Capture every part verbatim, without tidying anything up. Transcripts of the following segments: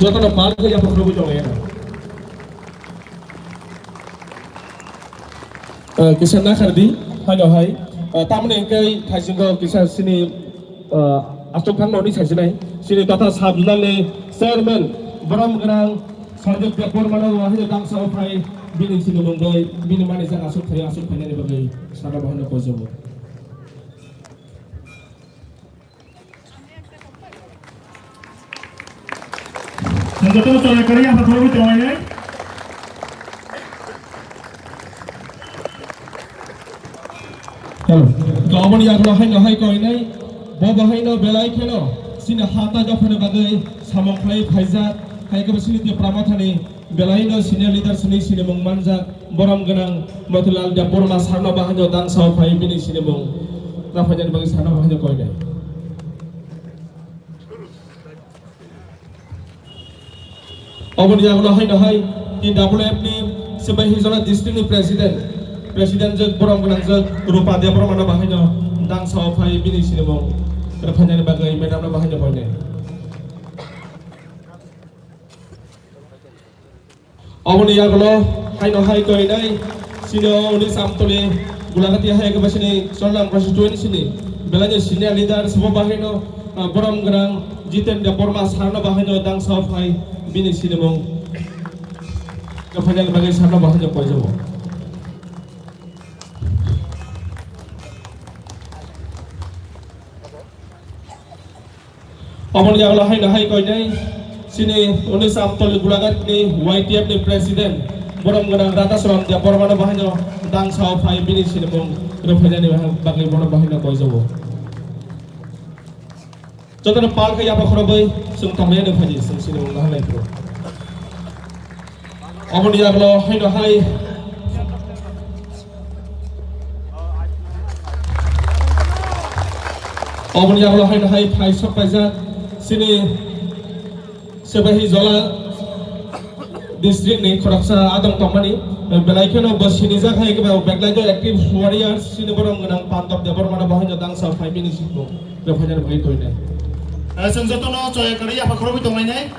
Jotono pal khe yapha khorokwi tongo ya. Eh, kisa nakhar di, haino hai. Eh, tamoni hwnkhe thaisingo kisa sini, eh, aswk thangno hwnwi saisinai. Sini totha sub zonal ni chairman, borom gwnang Sanjay Debbarma no haino dangsa o phai bini sini mung bai, bini mani jak aswk phaio, aswk phainani bagwi sana bahano koijago. Jotono chaya kwrwi yapha khorokwi tongo. Hello. Oboni yagulo haino hai koinai, bo bo haino belai kheno, sini hata jophani bagwi samung khlai phaijak, hai khe bo sini Tipra Mothani. Belaino senior leaders ni sinimung manjak, borom gwnang Motilal Debbarma sarno bahaino dangsa o phai bini sinimung. Naphainani bagwi sarno bahaino koinai. Oboni yagulo haino hai T W F ni Sipahijola district ni president, president jwk borom gwnang jwk Rupa Debbarma no bahaino dangsa o phai bini sinimung. Naphainani bagwi madam no bahaino koinai. Oboni yagulo haino hai koinai sini o Unis Amtoli Gulagati hai khe sini Chorlam constituency ni belaino senior leaders bo bahaino, ah, borom gwnang Jiten Debbarma sarno bahaino dangsa o phai bini sinimung. Khe phainani bagwi sarno bahaino koijago. Oboni yagulo haino hai koinai sini Unis Amtoli Gulaghat ni Y T F ni president borom gwnang Radhashoram Debbarma no bahaino dangsa o phai bini sinimung rwphainani bagwi bono bahaino koijago. Jotono pal khe yapha khorokwi chwng tongmani phaidi, chwng sinimung naharlai phuru. Oboni yagulo haino hai. Oboni yagulo haino hai phai sok paijak sini Sipahijola district ni khoroksa adong tongmani, belai kheno bo sinijak hai khe bo beglai active warriors sini borom gwnang Pandab Debbarma no bahaino dangsa phai bini sinimung. Rwphainani bagwi koinai. Eh, chwng jotono chaya kwrwi yapha khorokwi tonglainai.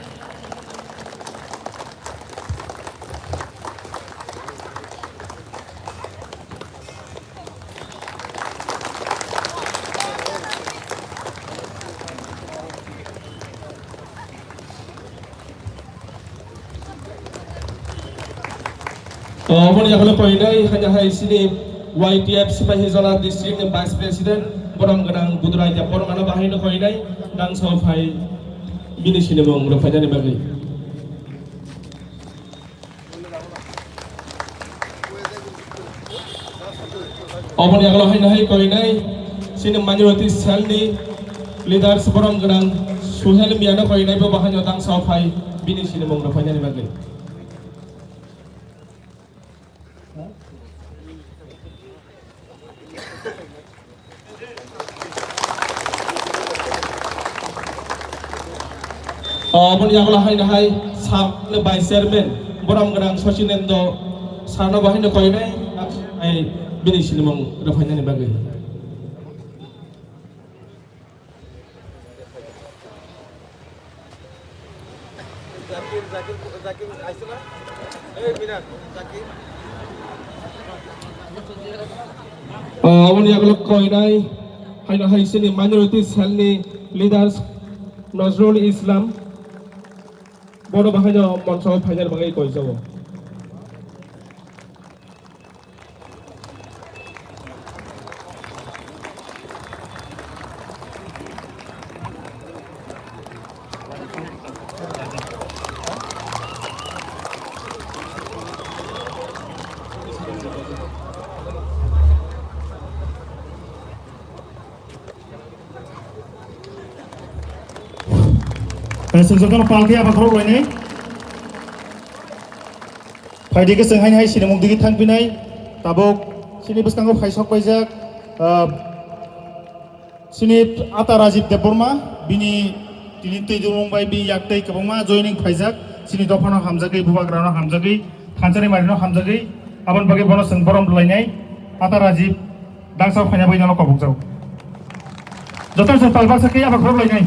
Oboni yagulo koinai haino hai sini Y T F Sipahijola district ni vice president borom gwnang Budurai Debbarma no bahaino koinai dangsa o phai bini sinimung rwphainani bagwi. Oboni yagulo haino hai koinai sini minority cell ni leaders borom gwnang Suhel Miya no koinai bo bahaino dangsa o phai bini sinimung rwphainani bagwi. Oboni yagulo haino hai sub ni vice chairman borom gwnang Sachinendra sarno bahaino koinai hai bini sinimung rwphainani bagwi. Zakir, Zakir, Zakir, aisana? Hey, Minar, Zakir. Ah, oboni yagulo koinai, haino hai sini minority cell ni leaders Nazrul Islam, bono bahaino monsao phainani bagwi koijago. Chwng jotono pal khe abo khorok lainai. Phaidi khe chwng haini hai sinimung digi thangphinai. Tabuk chini bwskango phaisok paijak, ah, chini ata Rajib Debbarma, bini tini twi durung bai bini yak tei kwbangma joining phaijak. Chini dophano hamjagwi, bubagrano hamjagwi, thansa ni marino hamjagwi, aboni bagwi bono chwng borom rwlainai, ata Rajiv, dangsa phaina bagwi nono kobokjago. Jotono chwng pal baksa khe yaphak khorok lainai.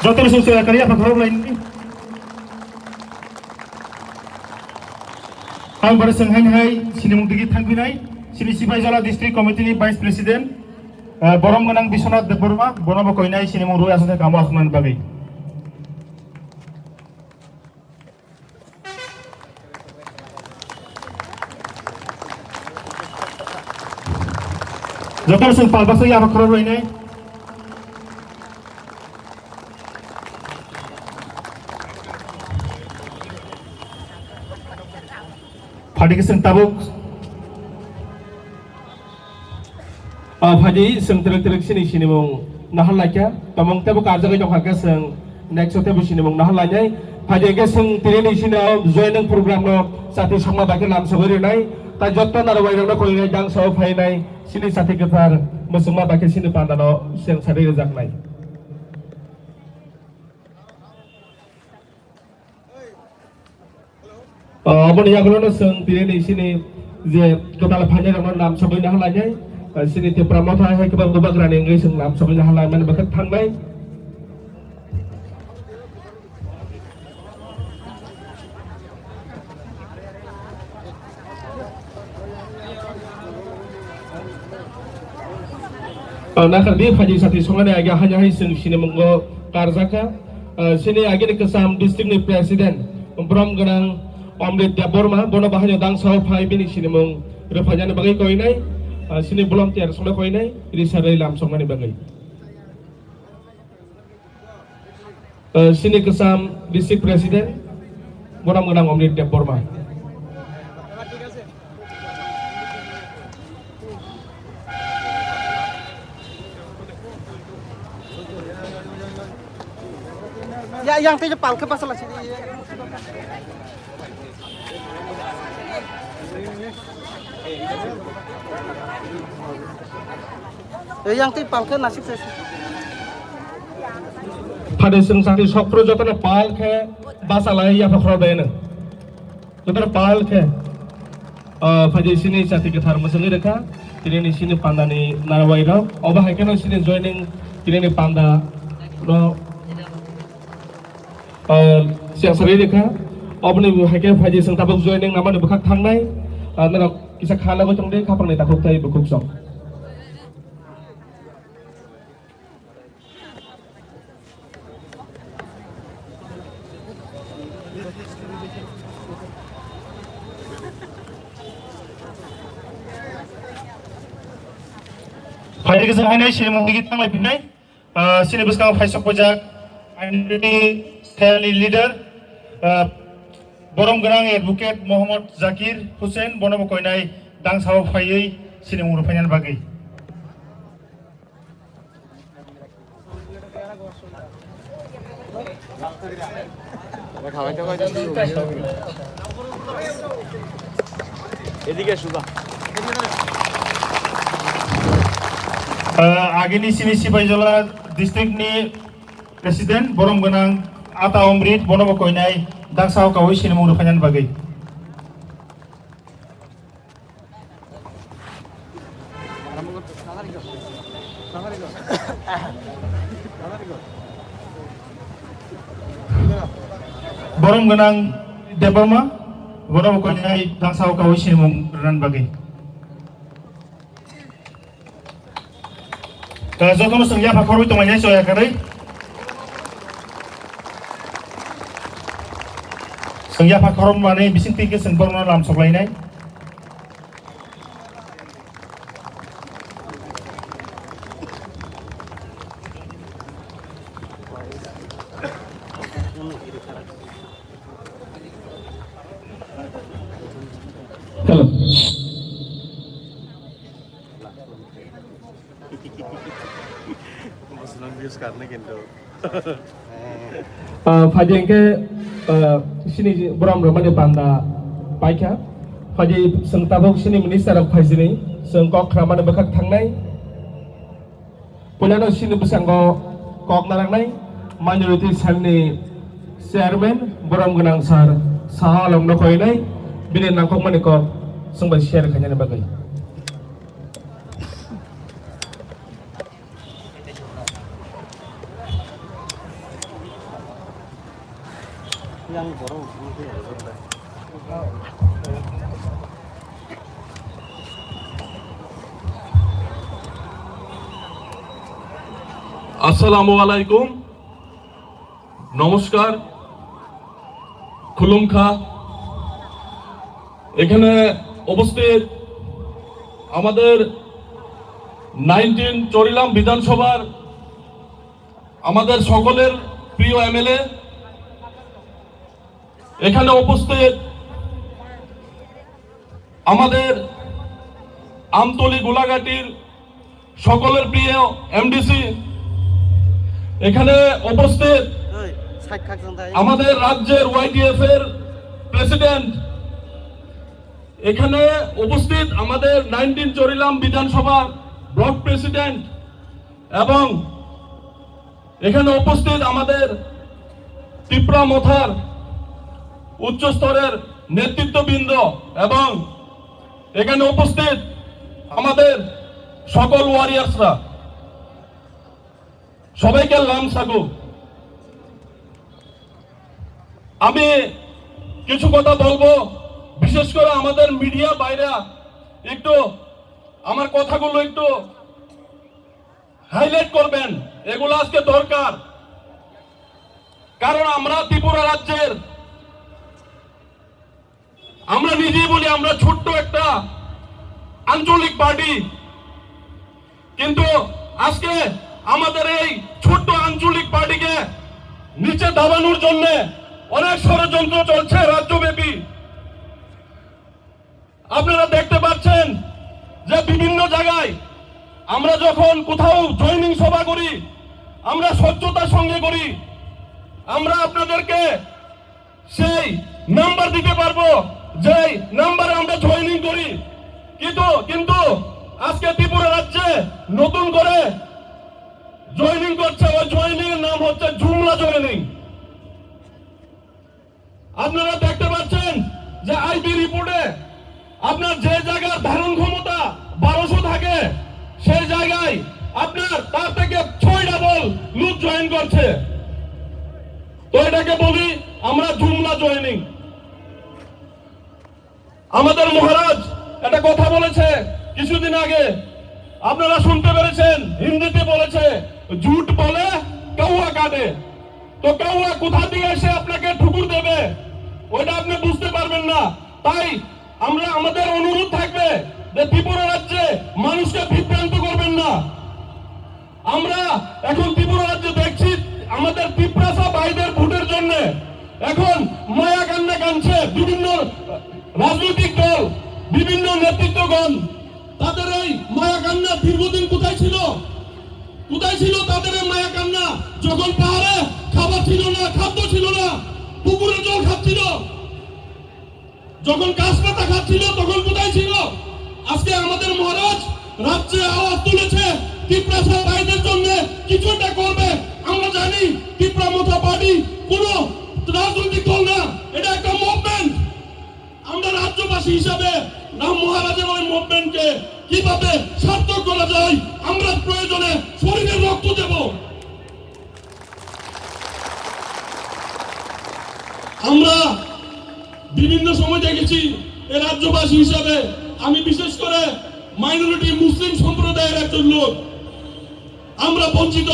Jotono chwng chwng kari yaphak khorok lainai. Ang bar seng hai hai sinimung digi thangpinai, sini Sipaijala District Committee ni Vice President, eh, borom gwnang Biswanath Debbarma, bono bo koinai sinimung rwi aswk kamo aswknani bagwi. Jotono chwng pal baksa yaphak khorok lainai. Phaidi khe chwng tabuk, ah, phaidi chwng twrwk twrwk sini sinimung nahar laikha, tomong teibo karjagwi tongkha khe chwng next o teibo sinimung nahar lainai. Phaidi khe chwng tini ni sini o joining program no chati songma bai khe lamsogwi rwnai, tai jotto narwai rokno koinai dangsa o phainai sini chati kwthar mwchwngma bai khe sini panda no chwng sari rwjaknai. Ah, aboni yagulono chwng tini ni sini je kwtal phainai rokno nam sogwi nahar lainai, ah, sini Tipra Motha hai khe bubagrani wngwi chwng nam sogwi nahar laimani bwkhak thangnai. Ah, nakardi phaidi chati songani age haino hai chwng sinimungo karjakha. Ah, sini agini kwcham district ni president borom gwnang Omrit Debbarma, bono bahaino dangsa o phai bini sinimung rwphainani bagwi koinai, ah, sini volunteer songno koinai, risarwi lam songmani bagwi. Eh, sini kwcham district president, borom gwnang Omrit Debbarma. Ya, yang tadi pangke pasal sini. Eh, yang twi pal khe nasik se. Phade chwng sakni sokphuru jotono pal khe bachalai yapha khorok dai no. Jotono pal khe, ah, phaidi sini chati kwthar mwchangwi rwkha. Tini ni sini pandani narwai rok. Obo hai kheno sini joining tini ni panda no. Ah, siya sari rikha. Oboni hai khe phaidi chwng tabuk joining namani bwkhak thangnai. Ah, norok kisa kha lagwi tongdi, khapangni takhuk tai bukhuk song. Phaidi kisa hainai sini mungdi thanglai pinai. Ah, sini bwskango phaisok pojak, I N P T T cell ni leader, ah, borom gwnang advocate Mohammad Zakir Hussain, bono bo koinai dangsa o phaiwi sini mung rwphainani bagwi. এদিকে আসো, বা। Ah, agini sini Sipaijala district ni president, borom gwnang Ata Omrit, bono bo koinai dangsa o kawi sini mung rwphainani bagwi. Borom gwnang Debbarma, bono bo koinai dangsa o kawi sini mung rwnan bagwi. Eh, jotono chwng yapha khorwi tonglainai choya kwrwi. Chwng yapha khorokmani bising twi khe chwng borokno lam soklainai. Hello. Emotional views karne kintu. Ah, phaidi hwnkhe, ah, sini borom rwmani panda paikha. Phaidi chwng tabuk chini minister rok phaisini chwng kok khramani bwkhak thangnai. Puilano chini bwskango kok narwknai minority cell ni chairman borom gwnang sir Saha Alam no koinai bini nangkukmani kok chwng bai share khainani bagwi. Assalamu alaikum, নমস্কার, খুলুমখা। এখানে উপস্থিত আমাদের নাইনটিন চরিলাম বিধানসভার আমাদের সকলের প্রিয় এমএলএ, এখানে উপস্থিত আমাদের আমতলী গোলাঘাটির সকলের প্রিয় এমডিসি, এখানে উপস্থিত আমাদের রাজ্যের ওয়াইটিএফ এর প্রেসিডেন্ট, এখানে উপস্থিত আমাদের নাইনটিন চরিলাম বিধানসভা ব্লক প্রেসিডেন্ট এবং এখানে উপস্থিত আমাদের তিপ্রা মথার উচ্চ স্তরের নেতৃত্ববৃন্দ এবং এখানে উপস্থিত আমাদের সকল ওয়ারিয়ার্সরা, সবাইকে লাম সাগু। আমি কিছু কথা বলবো, বিশেষ করে আমাদের মিডিয়া ভাইরা একটু আমার কথাগুলো একটু হাইলাইট করবেন, এগুলো আজকে দরকার। কারণ আমরা ত্রিপুরা রাজ্যের, আমরা নিজেই বলি আমরা ছোট্ট একটা আঞ্চলিক পার্টি, কিন্তু আজকে আমাদের এই ছোট্ট আঞ্চলিক পার্টিকে নিচে দাবানোর জন্য অনেক ষড়যন্ত্র চলছে রাজ্যব্যাপী। আপনারা দেখতে পাচ্ছেন যে বিভিন্ন জায়গায় আমরা যখন কোথাও জয়েনিং সভা করি, আমরা স্বচ্ছতার সঙ্গে করি, আমরা আপনাদেরকে সেই নাম্বার দিতে পারবো, যেই নাম্বারে আমরা জয়েনিং করি। কিন্তু কিন্তু আজকে ত্রিপুরা রাজ্যে নতুন করে জয়েনিং করছে, ওই জয়েনিং এর নাম হচ্ছে জুমলা জয়েনিং। আপনারা দেখতে পাচ্ছেন যে আইবি রিপোর্টে আপনার যে জায়গার ধারণ ক্ষমতা বারোশো থাকে, সেই জায়গায় আপনার তার থেকে ছয় ডাবল লোক জয়েন করছে। তো এটাকে বলি আমরা জুমলা জয়েনিং। আমাদের মহারাজ একটা কথা বলেছে কিছুদিন আগে, আপনারা শুনতে পেরেছেন, হিন্দিতে বলেছে, "ঝুট বলে কাউয়া কাটে।" তো কাউয়া কোথা দিয়ে এসে আপনাকে ঠুকুর দেবে, ওইটা আপনি বুঝতে পারবেন না। তাই আমরা, আমাদের অনুরোধ থাকবে যে ত্রিপুরা রাজ্যে মানুষকে বিভ্রান্ত করবেন না। আমরা এখন ত্রিপুরা রাজ্যে দেখছি আমাদের তিপ্রাসা ভাইদের ভোটের জন্য এখন মায়া কান্না কাঁদছে বিভিন্ন রাজনৈতিক দল, বিভিন্ন নেতৃত্বগণ। তাদের এই মায়া কান্না দীর্ঘদিন কোথায় ছিল? কোথায় ছিল তাদের এই মায়া কান্না? যখন পাহাড়ে খাবার ছিল না, খাদ্য ছিল না, পুকুরের জল খাচ্ছিল, যখন গাছ পাতা খাচ্ছিল, তখন কোথায় ছিল? আজকে আমাদের মহারাজ রাজ্যে আওয়াজ তুলেছে, তিপ্রাসা ভাইদের জন্য কিছু একটা করবে। আমরা জানি তিপ্রা মথা পার্টি কোনো রাজনৈতিক দল না, এটা একটা মুভমেন্ট। আমরা রাজ্যবাসী হিসাবে রাম মহারাজের ওই মুভমেন্টকে কিভাবে সার্থক করা যায়, আমরা প্রয়োজনে শরীরে রক্ত দেব। আমরা বিভিন্ন সময় দেখেছি, এ রাজ্যবাসী হিসাবে আমি বিশেষ করে মাইনরিটি মুসলিম সম্প্রদায়ের একজন লোক, আমরা বঞ্চিত।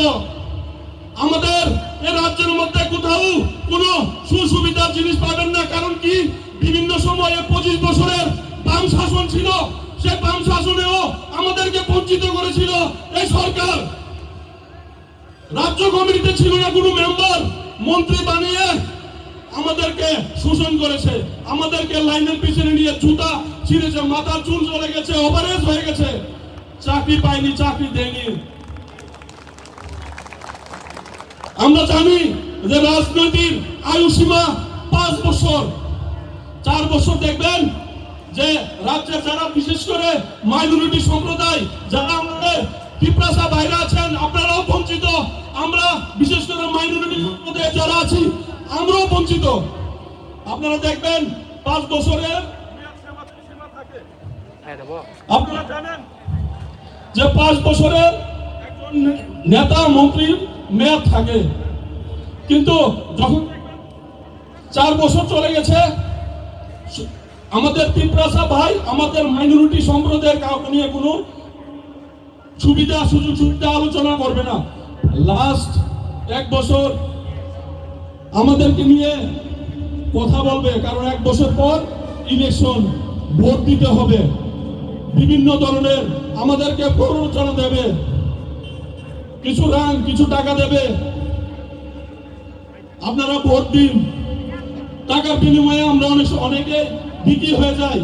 আমাদের এ রাজ্যের মধ্যে কোথাও কোনো সুসুবিধার জিনিস পাবেন না। কারণ কি? বিভিন্ন সময়ে পঁচিশ বছরের বাম শাসন ছিল, সেই বাম শাসনেও আমাদেরকে বঞ্চিত করেছিল এই সরকার। রাজ্য কমিটিতে ছিল না কোনো মেম্বার, মন্ত্রী বানিয়ে আমাদেরকে শোষণ করেছে, আমাদেরকে লাইনের পিছনে নিয়ে জুতা ছিঁড়েছে, মাথার চুল ঝরে গেছে, ওভারএজ হয়ে গেছে, চাকরি পাইনি, চাকরি দেয়নি। আমরা জানি যে রাজনৈতিক আয়ুসীমা পাঁচ বছর, চার বছর দেখবেন যে রাজ্যের যারা বিশেষ করে মাইনরিটি সম্প্রদায়, যারা আমাদের তিপ্রাসা ভাইরা আছেন, আপনারাও বঞ্চিত। আমরা বিশেষ করে মাইনরিটি সম্প্রদায় যারা আছি, আমরাও বঞ্চিত। আপনারা দেখবেন, পাঁচ বছরের, আপনারা জানেন যে পাঁচ বছরের একজন নেতা মন্ত্রীর মেয়াদ থাকে, কিন্তু যখন চার বছর চলে গেছে, আমাদের তিপ্রাসা ভাই, আমাদের মাইনরিটি সম্প্রদায়ের কাউকে নিয়ে কোনো সুবিধা, সুযোগ সুবিধা আলোচনা করবে না। লাস্ট এক বছর আমাদেরকে নিয়ে কথা বলবে, কারণ এক বছর পর ইলেকশন, ভোট দিতে হবে। বিভিন্ন ধরনের আমাদেরকে প্ররোচনা দেবে, কিছু রাং, কিছু টাকা দেবে। আপনারা ভোট দিন, টাকার বিনিময়ে আমরা অনেক স-, অনেকে বিক্রি হয়ে যাই,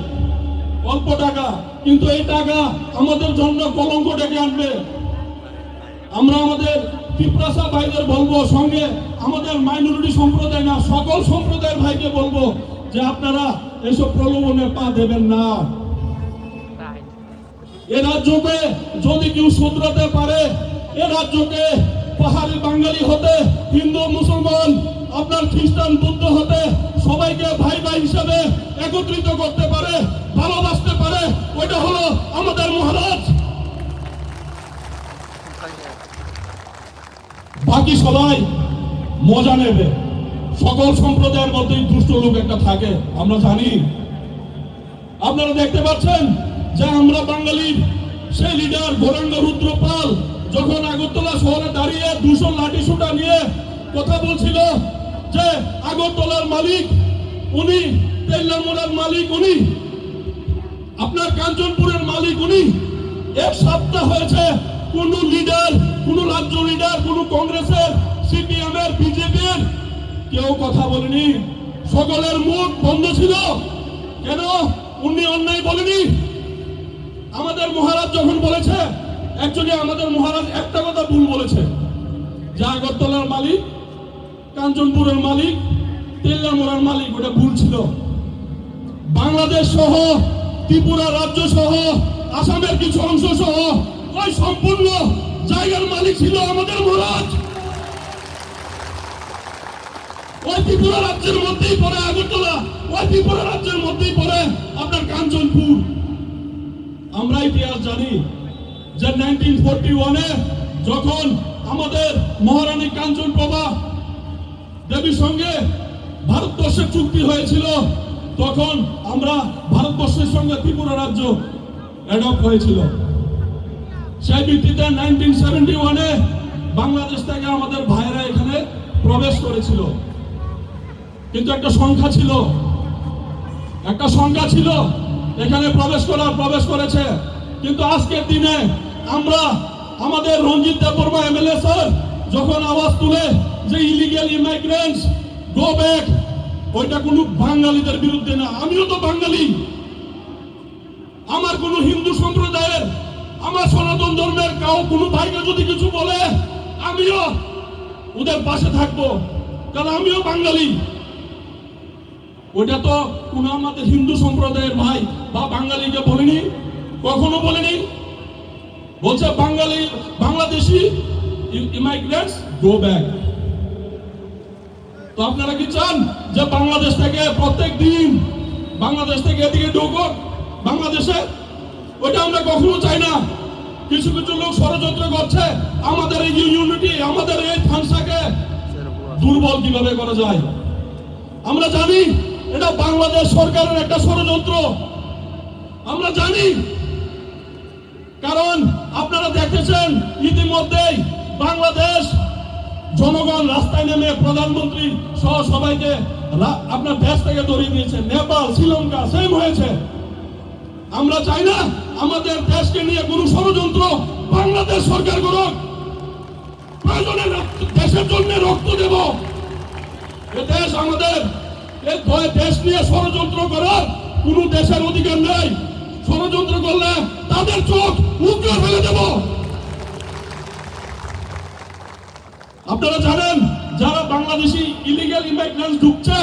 অল্প টাকা, কিন্তু এই টাকা আমাদের জন্য কলঙ্ক ডেকে আনবে। আমরা আমাদের তিপ্রাসা ভাইদের বলবো, সঙ্গে আমাদের মাইনরিটি সম্প্রদায় না, সকল সম্প্রদায়ের ভাইকে বলবো যে আপনারা এইসব প্রলোভনে পা দেবেন না। এ রাজ্যকে যদি কেউ শুধরাতে পারে, এ রাজ্যকে পাহাড়ি বাঙালি হতে, হিন্দু, মুসলমান, আপনার খ্রিস্টান, বুদ্ধ হতে সবাইকে ভাই ভাই হিসাবে একত্রিত করতে পারে, ভালোবাসতে পারে, ওইটা হলো আমাদের মহারাজ। বাকি সবাই মজা নেবে। সকল সম্প্রদায়ের মধ্যেই দুষ্ট লোক একটা থাকে, আমরা জানি। আপনারা দেখতে পাচ্ছেন যে আমরা বাঙালির সেই লিডার গৌরাঙ্গ রুদ্র পাল যখন আগরতলা শহরে দাঁড়িয়ে দুশো লাঠি সোটা নিয়ে কথা বলছিল যে আগরতলার মালিক উনি, তেলিয়ামুড়ার মালিক উনি, আপনার কাঞ্চনপুরের মালিক উনি। এক সপ্তাহ হয়েছে কোনো লিডার, কোনো রাজ্য লিডার, কোনো কংগ্রেসের, সিপিএম এর, বিজেপির কেউ কথা বলেনি। সকলের মুখ বন্ধ ছিল। কেন? উনি অন্যায় বলেনি। আমাদের মহারাজ যখন বলেছে, অ্যাকচুয়ালি আমাদের মহারাজ একটা কথা ভুল বলেছে, যে আগরতলার মালিক, কাঞ্চনপুরের মালিক, তেলিয়ামুড়ার মালিক, ওটা ভুল ছিল। বাংলাদেশ সহ, ত্রিপুরা রাজ্য সহ, আসামের কিছু অংশ সহ ওই সম্পূর্ণ জায়গার মালিক ছিল আমাদের মহারাজ। ওই ত্রিপুরা রাজ্যের মধ্যেই পড়ে আগরতলা, ওই ত্রিপুরা রাজ্যের মধ্যেই পড়ে আপনার কাঞ্চনপুর। আমরা ইতিহাস জানি যে নাইনটিন ফোরটি ওয়ানে যখন আমাদের মহারানী কাঞ্চন প্রভা দেবীর সঙ্গে ভারতবর্ষের চুক্তি হয়েছিল, তখন আমরা ভারতবর্ষের সঙ্গে ত্রিপুরা রাজ্য অ্যাডপ্ট হয়েছিল। সেই ভিত্তিতে নাইনটিন সেভেন্টি ওয়ানে বাংলাদেশ থেকে আমাদের ভাইরা এখানে প্রবেশ করেছিল, কিন্তু একটা সংখ্যা ছিল, একটা সংখ্যা ছিল এখানে প্রবেশ করার, প্রবেশ করেছে। কিন্তু আজকের দিনে আমরা আমাদের রঞ্জিত দেববর্মা এমএলএ স্যার যখন আওয়াজ তুলে যে ইলিগাল ইমাইগ্রেন্টস গো ব্যাক, ওইটা কোনো বাঙালিদের বিরুদ্ধে না। আমিও তো বাঙালি, আমার কোনো হিন্দু সম্প্রদায়ের, আমার সনাতন ধর্মের কাউ কোনো ভাইকে যদি কিছু বলে, আমিও ওদের পাশে থাকবো, কারণ আমিও বাঙালি। ওটা তো কোনো আমাদের হিন্দু সম্প্রদায়ের ভাই বা বাঙালিকে বলেনি, কখনো বলেনি। বলছে বাঙালি, বাংলাদেশি ইমাইগ্রেন্টস গো ব্যাক। তো আপনারা কি চান যে বাংলাদেশ থেকে প্রত্যেক দিন বাংলাদেশ থেকে এদিকে ঢুকুক বাংলাদেশে? ওইটা আমরা কখনো চাই না। কিছু কিছু লোক ষড়যন্ত্র করছে আমাদের এই ইউনিটি, আমাদের এই থানসাকে দুর্বল কিভাবে করা যায়। আমরা জানি এটা বাংলাদেশ সরকারের একটা ষড়যন্ত্র, আমরা জানি। কারণ আপনারা দেখেছেন ইতিমধ্যেই বাংলাদেশ জনগণ রাস্তায় নেমে প্রধানমন্ত্রী সহ সবাইকে রা-, আপনার দেশ থেকে তাড়িয়ে দিয়েছে। নেপাল, শ্রীলঙ্কা সেম হয়েছে। আমরা চাই না আমাদের দেশকে নিয়ে কোনো ষড়যন্ত্র বাংলাদেশ সরকার করুক। প্রয়োজনে রক্ত, দেশের জন্য রক্ত দেব। এ দেশ আমাদের, এ দ-, দেশ নিয়ে ষড়যন্ত্র করার কোনো দেশের অধিকার নেই। ষড়যন্ত্র করলে তাদের চোখ উপড়ে ফেলে দেব। আপনারা জানেন, যারা বাংলাদেশি ইলিগাল ইমাইগ্রেন্টস ঢুকছে,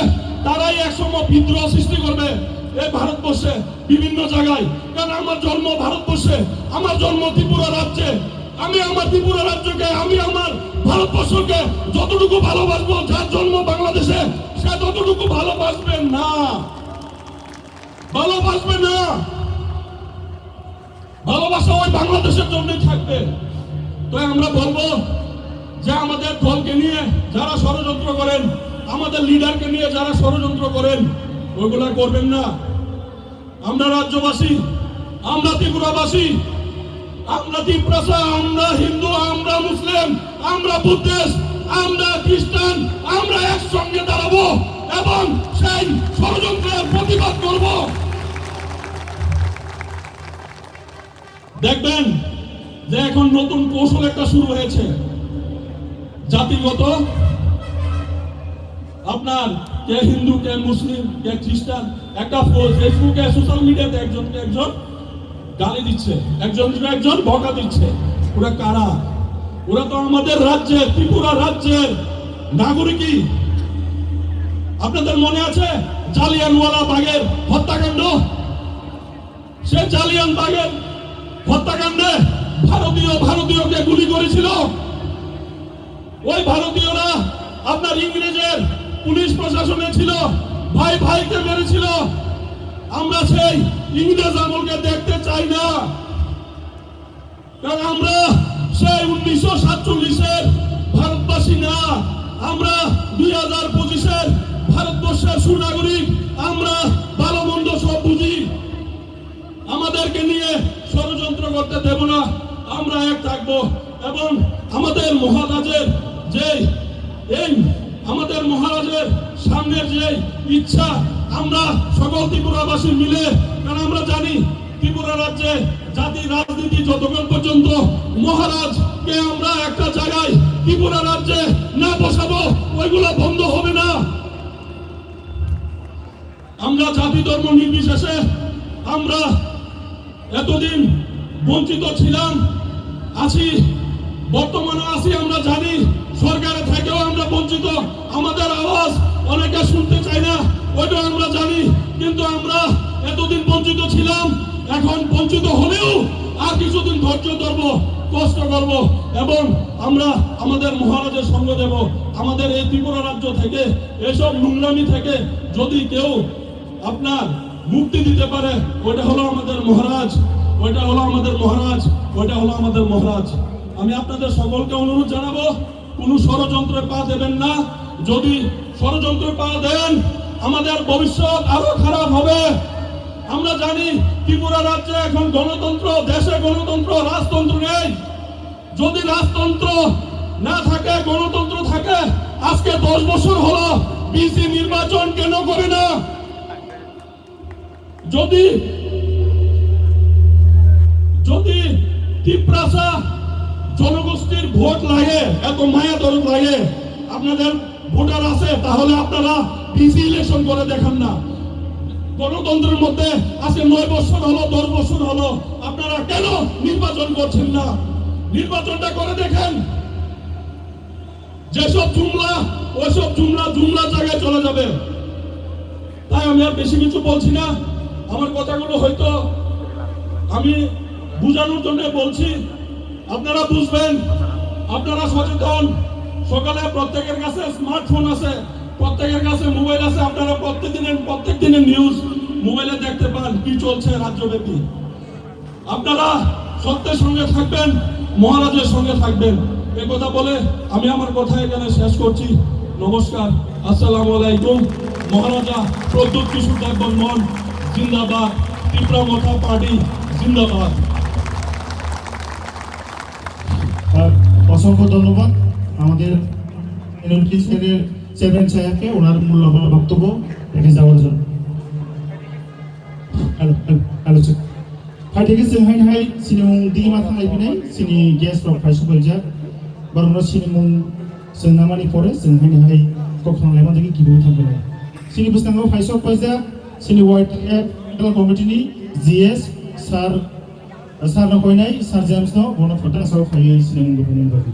তারাই একসময় বিদ্রোহ সৃষ্টি করবে এই ভারতবর্ষে। বিভিন্ন জায়গায়। কারণ আমার জন্ম ভারতবর্ষে, আমার জন্ম ত্রিপুরা রাজ্যে। আমি আমার ত্রিপুরা রাজ্যকে, আমি আমার ভারতবর্ষকে যতটুকু ভালোবাসবো, যার জন্ম বাংলাদেশে, সে ততটুকু ভালোবাসবে না, ভালোবাসবে না। ভালোবাসা ওই বাংলাদেশের জন্যই থাকবে। তাই আমরা বলবো যে আমাদের দলকে নিয়ে যারা ষড়যন্ত্র করেন, আমাদের লিডারকে নিয়ে যারা ষড়যন্ত্র করেন, ওইগুলা করবেন না। আমরা রাজ্যবাসী, আমরা ত্রিপুরাবাসী, আমরা তিপ্রাসা, আমরা হিন্দু, আমরা মুসলিম, আমরা বুদ্ধিস্ট, আমরা খ্রিস্টান, আমরা একসঙ্গে দাঁড়াবো এবং সেই ষড়যন্ত্রের প্রতিবাদ করব। দেখবেন যে এখন নতুন কৌশল একটা শুরু হয়েছে, জাতিগত, আপনার কে হিন্দু, কে মুসলিম, কে খ্রিস্টান, একটা ফো-, ফেসবুকে, সোশ্যাল মিডিয়াতে একজনকে একজন গালি দিচ্ছে, একজনকে একজন বকা দিচ্ছে। ওরা কারা? ওরা তো আমাদের রাজ্যের, ত্রিপুরা রাজ্যের নাগরিকই। আপনাদের মনে আছে জালিয়ানওয়ালা বাগের হত্যাকাণ্ড? সে জালিয়ান বাগের হত্যাকাণ্ডে ভারতীয়, ভারতীয়কে গুলি করেছিল। ওই ভারতীয়রা আপনার ইংরেজের পুলিশ প্রশাসনে ছিল, ভাই ভাইকে মেরেছিল। আমরা সেই ইংরেজ আমলকে দেখতে চাই না, কারণ আমরা সেই উনিশশো সাতচল্লিশের ভারতবাসী না, আমরা দুই হাজার পঁচিশের ভারতবর্ষের সুনাগরিক। আমরা ভালো মন্দ সব বুঝি। আমাদেরকে নিয়ে ষড়যন্ত্র করতে দেব না। আমরা এক থাকবো এবং আমাদের মহারাজের যে এই আমাদের মহারাজের সামনের যে ইচ্ছা, আমরা সকল ত্রিপুরাবাসী মিলে, কারণ আমরা জানি ত্রিপুরা রাজ্যে জাতি রাজনীতি যতক্ষণ পর্যন্ত মহারাজকে আমরা একটা জায়গায় ত্রিপুরা রাজ্যে না বসাবো, ওইগুলো বন্ধ হবে না। আমরা জাতি ধর্ম নির্বিশেষে আমরা এতদিন বঞ্চিত ছিলাম, আছি, বর্তমানে আছি। আমরা জানি সরকারে থেকেও আমরা বঞ্চিত, আমাদের আওয়াজ অনেকে শুনতে চায় না, ওইটাও আমরা জানি। কিন্তু আমরা এতদিন বঞ্চিত ছিলাম, এখন বঞ্চিত হলেও আর কিছুদিন ধৈর্য ধরবো, কষ্ট করব এবং আমরা আমাদের মহারাজের সঙ্গ দেব। আমাদের এই ত্রিপুরা রাজ্য থেকে, এইসব নোংরামি থেকে যদি কেউ আপনার মুক্তি দিতে পারে, ওইটা হলো আমাদের মহারাজ, ওইটা হলো আমাদের মহারাজ, ওইটা হলো আমাদের মহারাজ। আমি আপনাদের সকলকে অনুরোধ জানাবো, কোনো ষড়যন্ত্রে পা দেবেন না। যদি ষড়যন্ত্রে পা দেন, আমাদের ভবিষ্যৎ আরো খারাপ হবে। আমরা জানি ত্রিপুরা রাজ্যে এখন গণতন্ত্র, দেশে গণতন্ত্র, রাজতন্ত্র নেই। যদি রাজতন্ত্র না থাকে, গণতন্ত্র থাকে, আজকে দশ বছর হলো বিসি নির্বাচন কেন করে না? যদি, যদি তিপ্রাসা জনগোষ্ঠীর ভোট লাগে, এত মায়া দরদ লাগে, আপনাদের ভোটার আছে, তাহলে আপনারা বিসি ইলেকশন করে দেখান না। গণতন্ত্রের মধ্যে আজকে নয় বছর হলো, দশ বছর হলো, আপনারা কেন নির্বাচন করছেন না? নির্বাচনটা করে দেখেন। যেসব জুমলা, ওইসব জুমলা জুমলার জায়গায় চলে যাবে। তাই আমি আর বেশি কিছু বলছি না। আমার কথাগুলো হয়তো আমি বুঝানোর জন্য বলছি, আপনারা বুঝবেন, আপনারা সচেতন। সকালে প্রত্যেকের কাছে স্মার্টফোন আছে, প্রত্যেকের কাছে মোবাইল আছে, আপনারা প্রত্যেকদিনের, প্রত্যেক দিনের নিউজ মোবাইলে দেখতে পান কি চলছে রাজ্যব্যাপী। আপনারা সত্যের সঙ্গে থাকবেন, মহারাজের সঙ্গে থাকবেন। এ কথা বলে আমি আমার কথা এখানে শেষ করছি। নমস্কার, আসসালামু আলাইকুম। মহারাজা প্রদ্যুৎ কিশোর দেব বর্মন জিন্দাবাদ, তিপ্রা মথা পার্টি জিন্দাবাদ। আর অসংখ্য ধন্যবাদ আমাদের এনএলটি সেলের চেয়ারম্যান সাহেবকে ওনার মূল্যবান বক্তব্য রেখে যাওয়ার জন্য। Hello, hello, hello, check. Hai theke chwng haini hai chini mung digima thanglai phinai chini guest rok phai sokphaijak. Borokno chini mung chwng namani pore chwng haini hai kok thanglai ma theke kiphilwi thangphinai. Chini bwskango phai sokphaijak chini Y T F Central Committee ni G S sir, sir no koinai, Sir James no, bono photo asao phaiwi chini mung rok phunukna bagwi.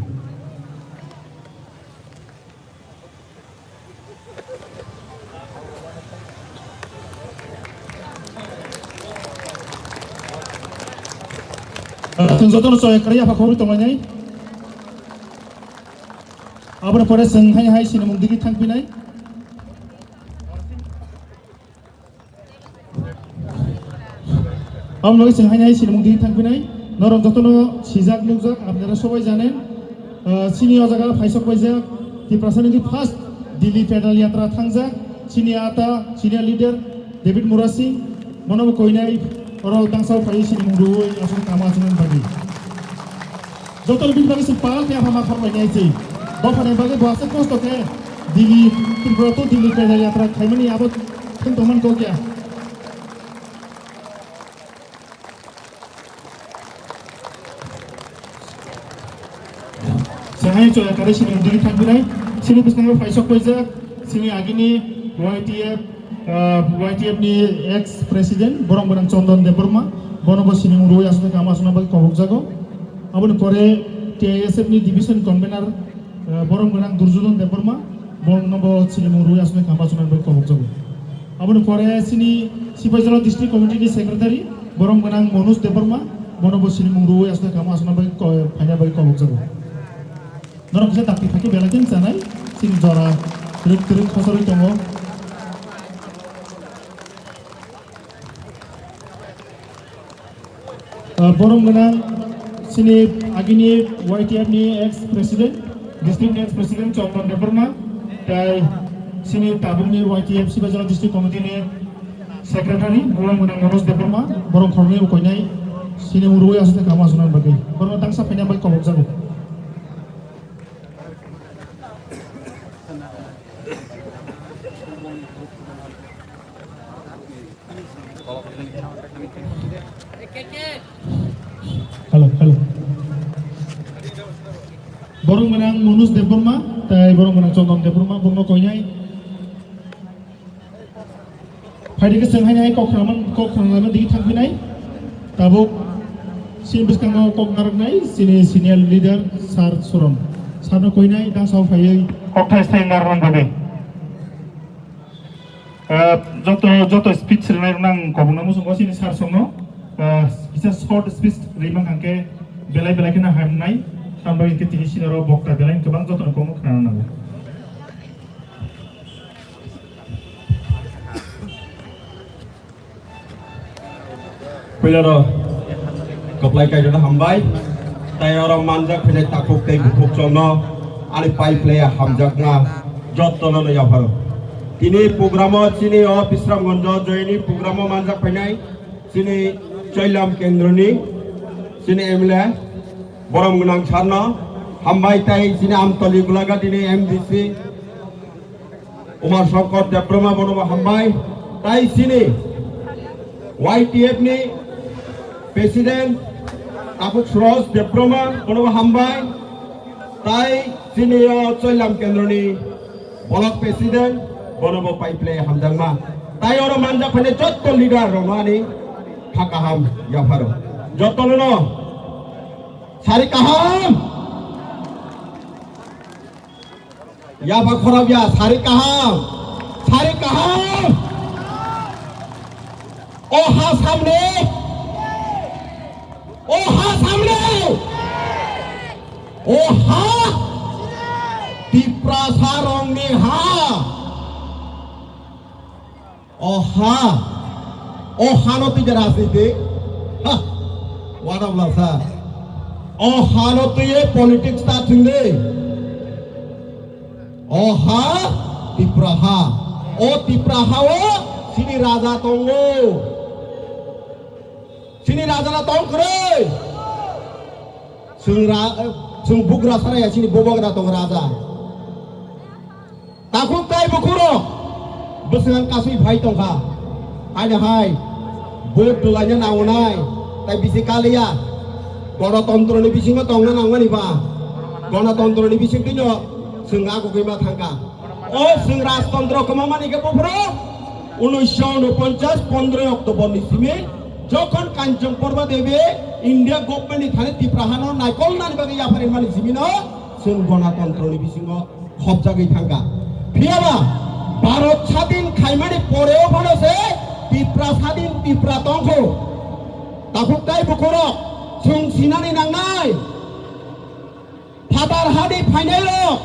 Chwng jotono choya kwrwi yapha khobwi tonglainai. Aboni pore chwng hai hai sinimung digi thangphinai. Aboni bagwi chwng haino hai sinimung digi thangphinai. Norok jotono sijak nukjak, apnara sobai janen. Ah, chini o jaga phaisok paijak, Tiprasani di first Delhi pedal yatra thangjak. Chini ata, chini leader David Murasing, bono bo koinai oro tangsao phaiwi sinimung rwui aswk tamo aswk bagwi. Joto bini bagwi se pal khe ama khorbai nai se. Dophani bagwi bo aswk kosto khe Delhi, Tripura to Delhi khe yatra khaimani abo thung tongmani kok ya. Sehai choya kare sini digi thangpinai, sini bwskango phaisok paijak, sini agini Y T F, ah, Y T F ni ex president, borok gwnang Chondon Debbarma, bono bo sini mung rwui aswk kama aswkna bagwi kobokjago. Aboni pore T I S F ni division convener, eh, borok gwnang Durjodon Debbarma, borokno bo sinimung rwui aswk kha bachunani bagwi kobokjago. Aboni pore chini Sipaijala district committee ni secretary, borok gwnang Manoj Debbarma, bono bo sinimung rwui aswk kha bachunani bagwi ko-, phaina bagwi kobokjago. Norok kisa dakti thaki belai khe chanai, chini jora twrwk twrwk khosor tongo. Ah, borom gwnang chini agini Y T F ni ex president, district ni ex president Chondon Debbarma, tai chini tabukni Y T F Sipaijala district committee ni secretary, borom gwnang Manoj Debbarma, borom khoroknwi ukoinai chini mung rwui aswk kama aswkna bagwi. Borom tangsa phaina bai kobokjago. Hello, hello. Borok gwnang Manoj Debbarma, tai borok gwnang Chondon Debbarma, borokno koinai. Phaidi khe chwng haino hai kok khwrangma, kok khwrangma digi thangphinai. Tabuk chini bwskango kok narwknai chini senior leader Sir Surom. Sir no koinai dangsao phaiwi. Kokthai stay narwknai bagwi. Ah, joto, joto speech rwnai rwna ang kobokna muchungo chini Sir songno, ah, kisa short speech rwima hwnkhe belai belai kheno hamnai. Tambai hwnkhe tini sinoro bokta belai kwbang jotono kokno khwnana nango. Puilano kwplai kairokno hambai. Tai oro manjak phainai takhuk tei bukhuk chongno ani pai phlaiya hamjakma jottono no yapharo. Tini programo chini o Bisramganjo joini programo manjak phainai chini Choilam kendroni chini M L A borom gwnang sarno hambai tai chini Amtoli Gulaghati ni M D C Umar Shankar Debbarma bono bo hambai. Tai chini Y T F ni President Takhuk Suraj Debbarma bono bo hambai. Tai chini o Choilam Kendro ni Block President bono bo pai phlai hamjakma. Tai oro manjak phainai jotto leader rok no ani kha kaham yapharo. Jotto no sari kaham. Yapha khorok ya, sari kaham, sari kaham. O ha samne, o ha samne, o ha Tiprasa rongni ha. O ha, o hano twi je rajniti. Ha, what a blasa. O hano twi politics ta thwngdi. O ha, Tipra ha. O Tipra ha o chini raja tongo. Chini raja na tong kwrwi. Chwng ra-, chwng bugra saraya chini bobagra tong raja. Takhuk tai bukhurok bwswng kasui phai tongkha. Haino hai vote dulaina nangonai, tai bisi kaliya. Gonotontro ni bisingo tongna nangmani ba. Gonotontro ni bising twino chwng agugwi ma thangkha. O chwng rajtontro kwmamani khe buphuru unisho unoponchas pondroi October ni simi jokhon Kanchan Purba Devi India government ni thani Tipra hano naikolnani bagwi yapharwi mani simi no chwng gonotontro ni bisingo khopjagwi thangkha. Phiyaba Bharat sadin khaimani poreo phano se Tipra sadin Tipra tongkho. Takhuk tai bukhurok Chwng sinani nangnai, phatar hani phainairok,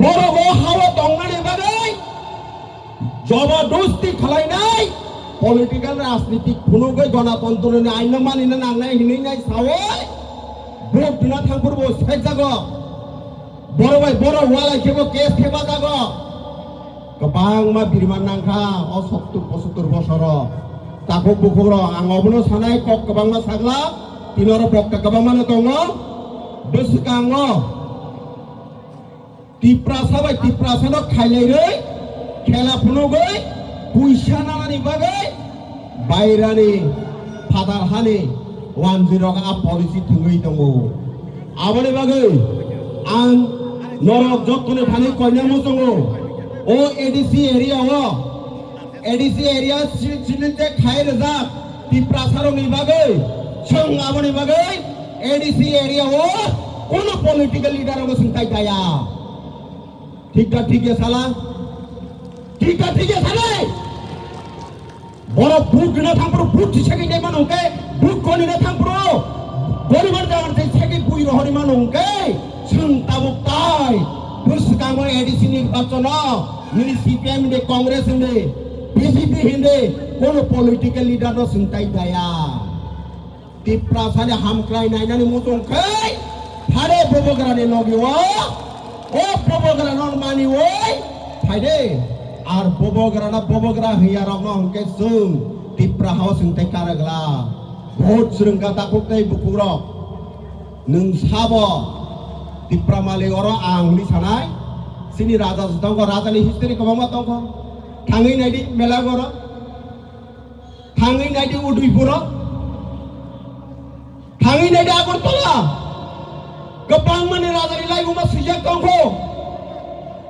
borok o hao tongnani bagwi jobodosti khwlainai, political rajnitik phunugwi gonatontroni aino manina nangnai hinwi nai sawi vote dina thangphuru bo sekjago. Borok bai borok walai khebo case khe bajago. Kwbangma birman nangkha o sottur pochottur bosoro. Takhuk bukhukrok ang obono sanai kok kwbangma sagla, tini oro bokta kwbangmano tongo. Bwswkango Tiprasa bai Tiprasano khailairwi khela phunugwi puisa nanani bagwi bairani phatar hani wanjwirok a policy thwngwi tongo. Aboni bagwi ang norok jottoni thani koina muchungo. O A D C area o, A D C area sil-, silite khai rwjak Tiprasarokni bagwi, chwng aboni bagwi A D C area o kono political leader rokno swngtai jaya. Thik da thik ya sala? Thik da thik ya sala? Borok vote rina thangphuru vote si segwi nai mano hwnkhe, vote koni na thangphuru goribar jagar se segwi bui rohori mano hwnkhe, chwng tabuk tai bwswkango A D C nirbachono nini C P M hinde, Congress hinde, B J P hinde, kono political leader no swngtai jaya. Tiprasani hamkrai nainani muchung khe phare Bubagrani logi o, o Bubagrano maniwi phaide, ar Bubagrano Bubagra hwnyarokno hwnkhe chwng Tipra hao swngtai karagla. Vote swrwngkha takhuk tei bukhukrok. Nwng sabo Tipra malik oro ang hwnwi sanai. Chini raja se tongkho, rajani history kwbangma tongkho. Thangwi naidi Melagoro. Thangwi naidi Udaipuro, thangwi naidi Agartala, kwbangmani rajani laibuma swijak tongkho.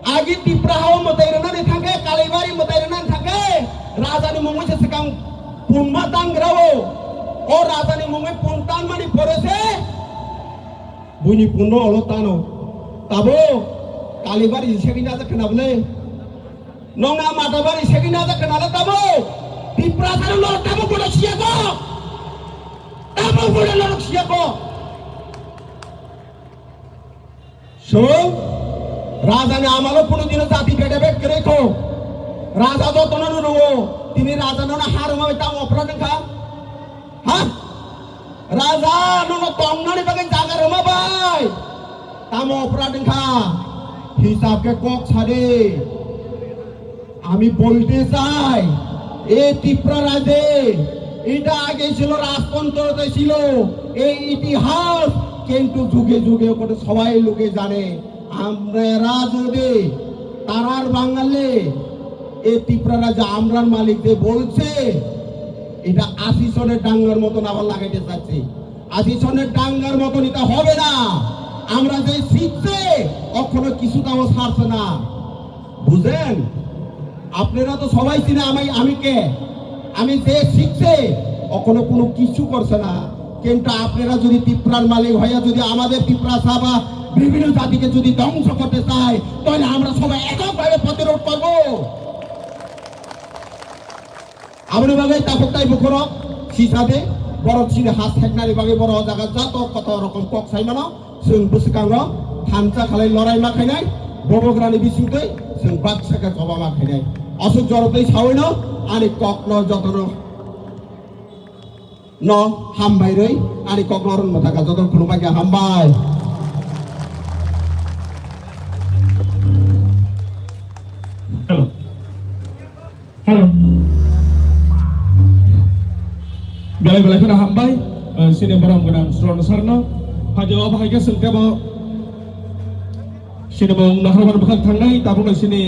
Agi Tipra hao mwtai rwnani thangkhe, Kalibari mwtai rwnani thangkhe, rajani mungwi se swkang punma tangrao. O rajani mungwi pun tanmani pore se buini punno olo tano. Tabo Kalibari se bini aja khna bwle. Nongna mata bari segwi na jakha nala tamo. Tiprasa no tamo bodo siyako. Tamo bodo lorok siyako. So, raja ni amalo kuno dino jati beda bed kere ko. Raja joto no no, tini raja no na harma tamo opra nengka. Ha? Raja, nono tongnani bagwi jaga rwma bai? Tamo oprad wngkha? Hisab khe kok sadi. আমি বলতে চাই, এই ত্রিপুরা রাজ্যে এটা আগে ছিল রাজতন্ত্র ছিল, এই ইতিহাস, কিন্তু যুগে যুগে করে সবাই লোকে জানে। আমরা যদি তারার বাঙালি, এই ত্রিপুরা রাজ্যে আমরার মালিক যে বলছে, এটা আশি সনের ডাঙ্গার মতন আবার লাগাইতে চাচ্ছে। আশি সনের ডাঙ্গার মতন এটা হবে না। আমরা যে শিখছে, এখনো কিছুটাও ছাড়ছে না। বুঝেন? আপনারা তো সবাই চিনে আমি, আমি কে। আমি যে শিখছে, এখনো কোনো কিছু করছে না। কিন্তু আপনারা যদি তিপ্রার মালিক হইয়া যদি আমাদের তিপ্রাসা বা বিভিন্ন জাতিকে যদি ধ্বংস করতে চায়, তাহলে আমরা সবাই এককভাবে প্রতিরোধ করব। Aboni bagwi takhuk tai bukhurok sisade borok chini ha seknani bagwi borok o jaga joto koto rokom kok sai mano. Chwng bwswkango thansa khalai lorai ma khainai, bobogra ni bisingtwi chwng baksa khe choba ma khainai. Aswk jorotwi sawino ani kokno jotono no hambai rwi ani kokno ron mwthaka joto khulumbai khe hambai. Hello. Hello. Belai belai kheno hambai, eh, sini borom gwnang Sron Sarno. Hajo abo hai khe chwng tebo sini bo naharmani bwkhak thangnai, tabukno sini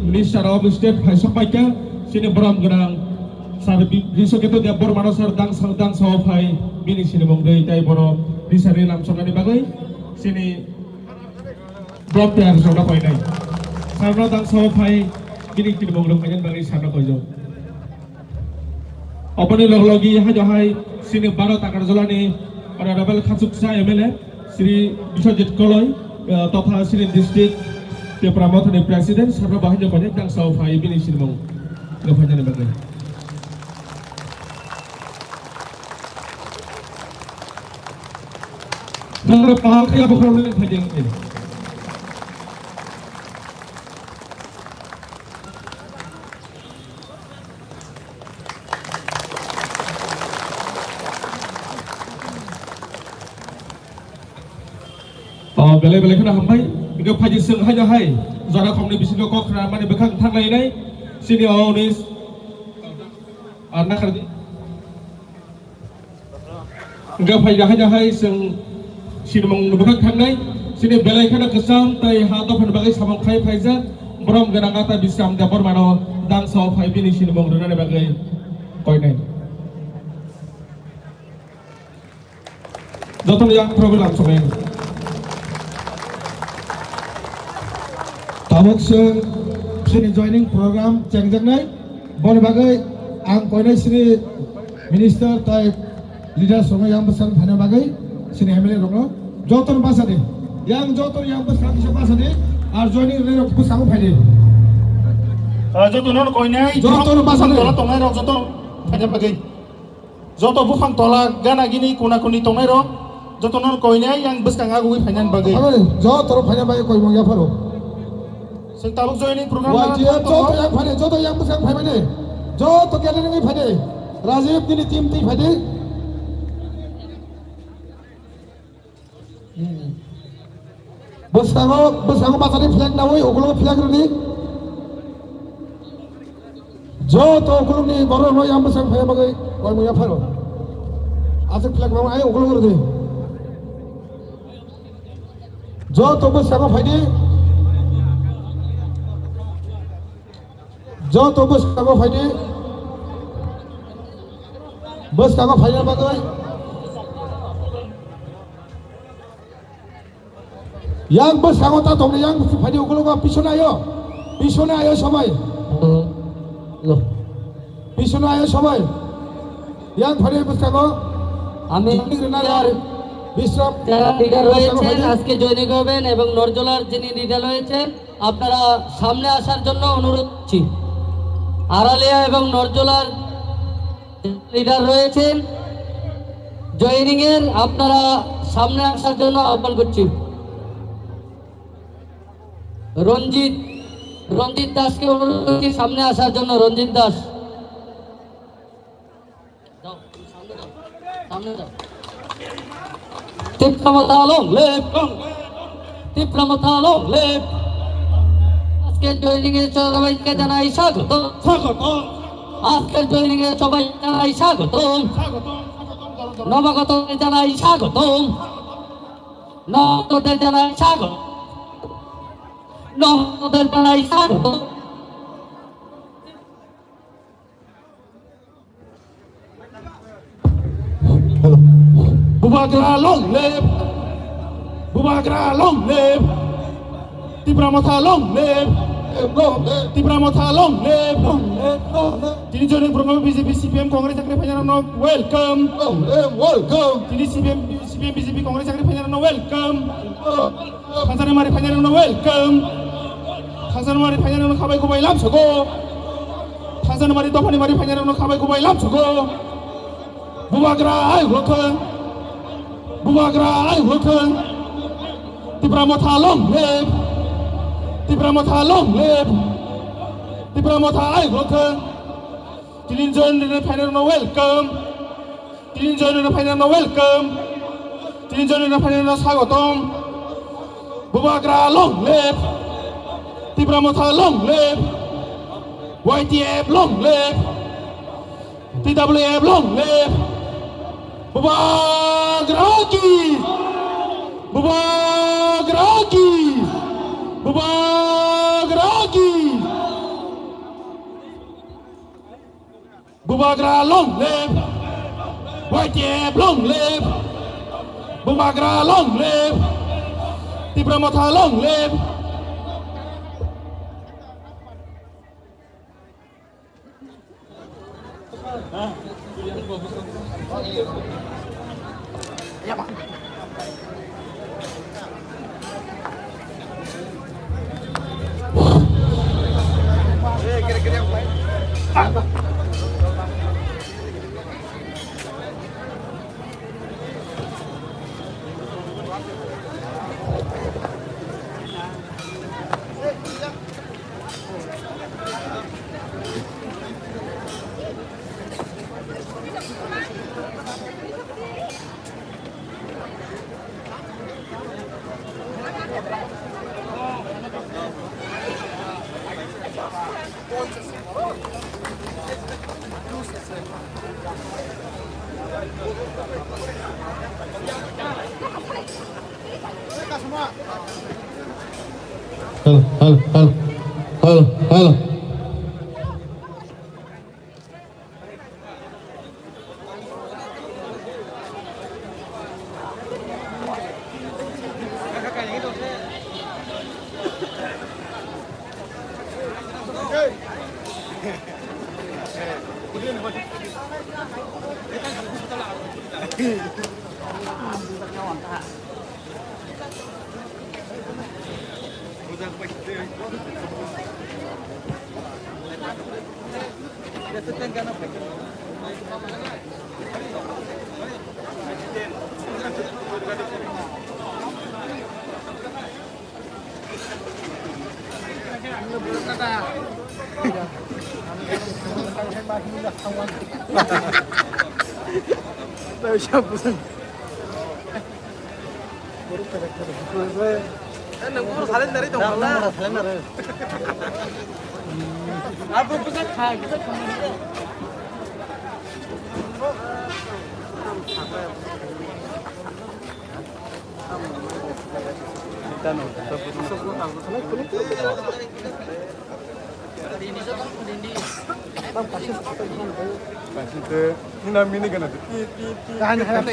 Minister of State hai sok paikha, sini borom gwnang Sir Bi-, Biswaketu Debbarmano sir dang sa-, dang sao phai, bini sini mungdwi tai bono Bisari lamsoknani bagwi sini Block tayar sokna painai. Sarno dang sao phai bini kini monglo kaijan bagwi sarno koijo. Oboni log logi hajo hai sini Bharat Agartala ni Honorable Khachuksa M L A Shri Biswajit Koloi, eh, totha sini district Tipra Motha ni President sarno bahai painai dang sao phai bini sini mong lo phainani bagwi. Tongre pahal khe abo khoroknwi phaidi wngkhe. O, belai belai kheno hambai. Hingke phaidi chwng haino hai jora khongni bisingo kok khna mani bwkhak thanglainai. Chini o hwnwi, ah, nakhardi. Hingke phaidi haino hai chwng sinimung bwkhak thangnai. Chini belai kheno kwcham tei ha dophani bagwi samung khai phaijak. Borom gwnang ata Bisram Debbarmano dangsa o phai bini sinimung rwnani bagwi koinai. Jotono yang program songeng. Tabuk chwng chini joining program chengjaknai. Boni bagwi ang koinai chini minister tai leader songwi yang bwsang phaina bagwi chini M L A rokno jotono bachadi. Yang jotono yang bwsang kisa bachadi. Ar joining rwnairok bwskango phaidi. Ah, jotono koinai. Jotono bachadi. Tola tongnai rok joto phaina bagwi. Joto buphang tola gana gini kuna kuni tongnai rok joto no koinai yang bwskang agugwi phainani bagwi. Abo joto rok phaina bagwi koimung yapharo. Sing tabuk joining program Y T F joto yang phaidi, joto yang bwskang phaimani. Joto gathering wi phaidi. Rajiv nini team twi phaidi. Bwskango, bwskango bachari flag nawi, ukulungo flag rwdi. Joto ukulungni borok rok yang bwsang phaiya bagwi koimung yapharo. Aswk flag rok ai ukulung rwdi. Joto bwskango phaidi. Joto bwskango phaidi. Bwskango phaina bagwi. Yang bwskango ta tongni yang phaidi ukulungo pisona ayo. Pisona ayo sobai. Hello. Pisona ayo sobai. Yang phaidi bwskango. আমি Joining rwna আর Bisram. যারা লিডার রয়েছেন, আজকে জয়নিং হবেন এবং নরজলার যিনি লিডার রয়েছেন, আপনারা সামনে আসার জন্য অনুরোধ করছি। আড়ালিয়া এবং নরজলার লিডার রয়েছেন জয়নিং এর, আপনারা সামনে আসার জন্য আহ্বান করছি। রঞ্জিত, রঞ্জিত দাসকে অনুরোধ করছি সামনে আসার জন্য। রঞ্জিত দাস। যাও, সামনে যাও, সামনে যাও। Tipra Motha long live! Tipra Motha long live! আজকের জয়নিং এ সবাইকে জানাই স্বাগত। স্বাগত। আজকের জয়নিং এ সবাই জানাই স্বাগত। স্বাগত। নবাগত জানাই স্বাগত। নবাগত জানাই স্বাগত। নবাগত জানাই স্বাগত। Hello. Bubagra long live! Bubagra long live! Tipra Motha long live! Tipra Motha long live! Tini joining program B J P, C P M, Congress chakri phainarokno welcome! Welcome! Tini C P M, C P M, B J P, Congress chakri phainarokno welcome! Thansanamari phainarokno welcome. Thansanamari phainarokno khabai kubai lamsogo. Thansanamari dophanimari phainarokno khabai kubai lamsogo. Bubagra ai ulo thung. Bubagra ai ulo thung. Tipra Motha long live. Tipra Motha long live. Tipra Motha ai ulo thung. Tini join rwna phainarokno welcome. Tini join rwna phainarokno welcome. Tini join rwna phainarokno swagotom. Bubagra long live. Tipra Motha long live. Y T F long live. T W F long live. Bubagra ki. Bubagra ki. Bubagra ki. Bubagra long live! Y T F long live! Bubagra long live! Tipra Motha long live! Hello, hello, hello. Hello, hello.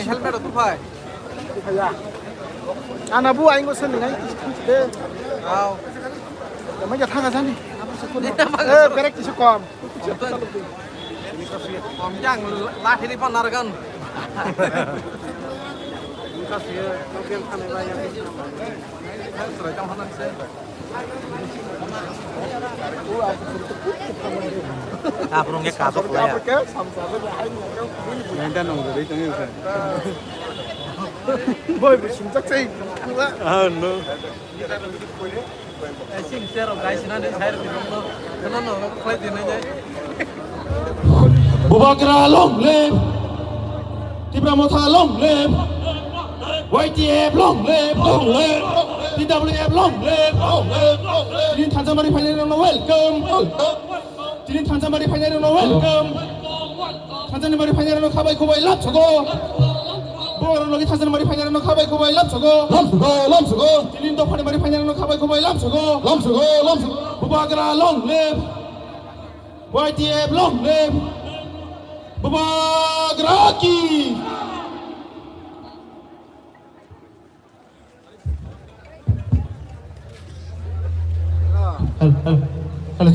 Helmet tu phai. Ana bu aingo sen ngai de. Au. Mai ja thanga jani. Eh, berek kisu kom. Om jang lathi di pan nargan. Serai tang hanan se. Kaprung ya kaprung ya. Nenda nong dari tengil kan. Boy, bu sumtak sai. Ah, no. Sing sero guys na de sai ro no. No no, play din na jai. Bubagra long live. Tipra Motha long live. Y T F long live, long live. T W F long live, long live. Tini Thansamari phainairokno welcome. Tini Thansamari phainairokno welcome. Thansamari phainairokno khabai khubai lamsogo. Borok logi Thansamari phainairokno khabai khubai lamsogo. Lamsogo, lamsogo. Tini Dophanimari phainairokno khabai khubai lamsogo. Lamsogo, lamsogo. Bubagra long live. Y T F long live. Bubagra ki. Hello, hello, hello.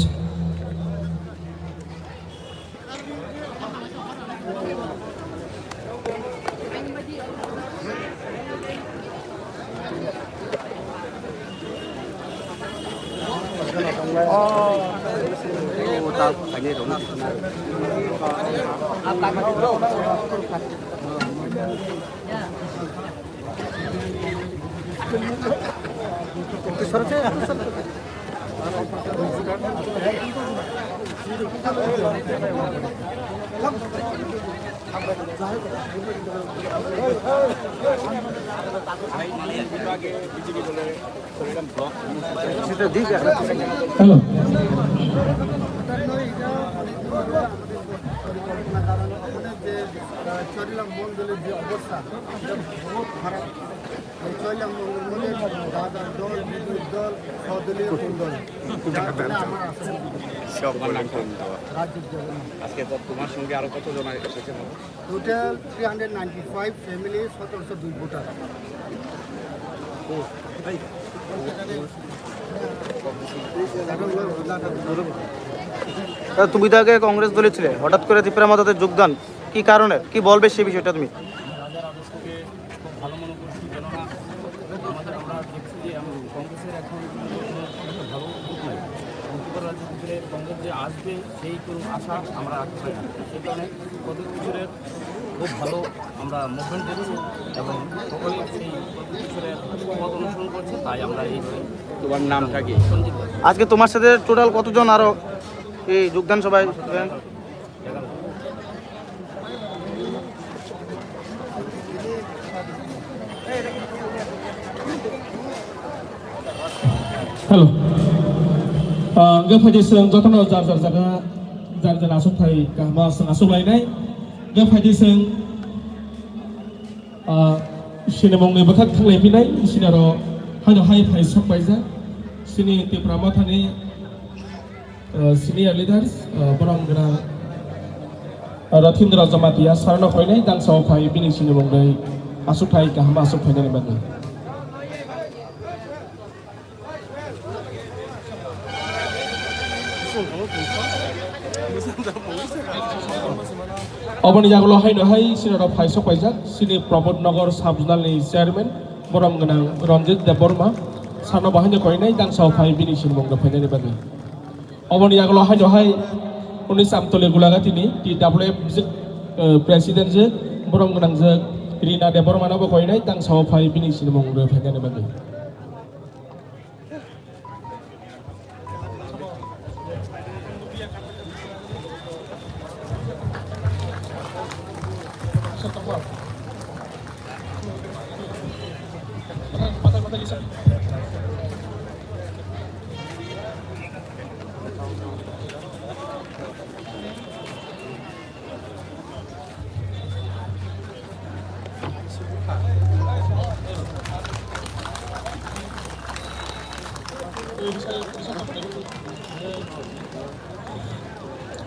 Hello. পরিকল্পনার কারণে আমাদের যে, আহ, চরিলাম মণ্ডলের যে অবস্থা, এটা বহুত খারাপ। এই চরিলাম মণ্ডলের মধ্যে দাদার দল, বিজুর দল, সদলীয় কোন দল? যার ফলে আমার আশা সব মানে কোন দল? রাজ্যের জগন্নাথ। আজকে তো তোমার সঙ্গে আরো কতজন এসেছে বলো? Total three hundred ninety five family, সতেরোশো দুই ভোটার। তা তুমি তো আগে কংগ্রেস দলে ছিলে, হঠাৎ করে ত্রিপুরা মথাতে যোগদান, কি কারণে, কি বলবে সেই বিষয়টা তুমি? রাজার আদেশ থেকে খুব ভালো মনে করছি, কেননা আমাদের, আমরা দেখছি যে এখন কংগ্রেসের এখন কোনো একটা ভালো উদ্যোগ নাই। এবং ত্রিপুরা রাজ্যের ভিতরে কংগ্রেস যে আসবে, সেই কোনো আশা আমরা রাখতে পারি না। সেই কারণে প্রতি বছরের খুব ভালো আমরা মুভমেন্ট দেখছি এবং সকলে সেই বছরের পথ অনুসরণ করছে, তাই আমরা এই তোমার নামটা কি? সঞ্জিত দাস। আজকে তোমার সাথে টোটাল কতজন আরো এই যোগদান সভায়? এগারো। Hello. Ah, hwnkhe phaidi chwng jotono jar jar jaga Jar jar aswk phai kaham aswk aswk lainai. Hwnkhe phaidi chwng, ah, sinimungni bwkhak thanglaiphinai, sinaro haino hai phai sok paijak. Sini Tipra Mothani, ah, senior leaders, ah, borom gwnang, ah, Rathindra Jamatia sarno koinai, tangsa o phai bini sinimung dai aswk phai kaham aswk phainani bagwi. Oboni yagulo haino hai sinaro phai sok paijak, sini Prabodh Nagar Sub Zonal ni Chairman, borom gwnang Ranjit Debbarma, sano bo haino koinai, tangsa o phai bini sinimung rok phainani bagwi. Oboni yagulo haino hai Unis Amtole Gulagati ni T W F je, eh, President je, borom gwnang je Rina Debbarma no bo koinai, tangsa o phai bini sinimung rok phainani bagwi.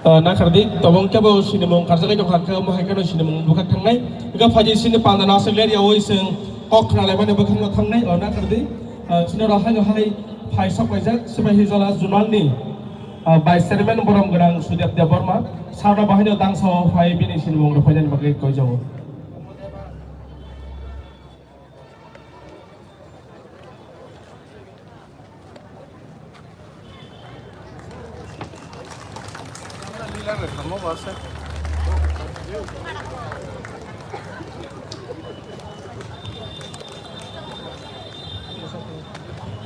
O, nakardi, tobong kebo sinimung karjagai tongkha, khe omo hai kheno sinimung bwkhak thangnai. Hwnkhe phaidi sini panda no aswk ler yaui chwng kok khnalaimani bwkhakno thangnai, o, nakardi. O, sini rok haino hai phai sok paijak, Sipahijola Zonal ni, o, Vice Chairman borom gwnang Sudep Debbarma, sarno bo haino tangsa o phai bini sinimung rok phainani bagwi koijago.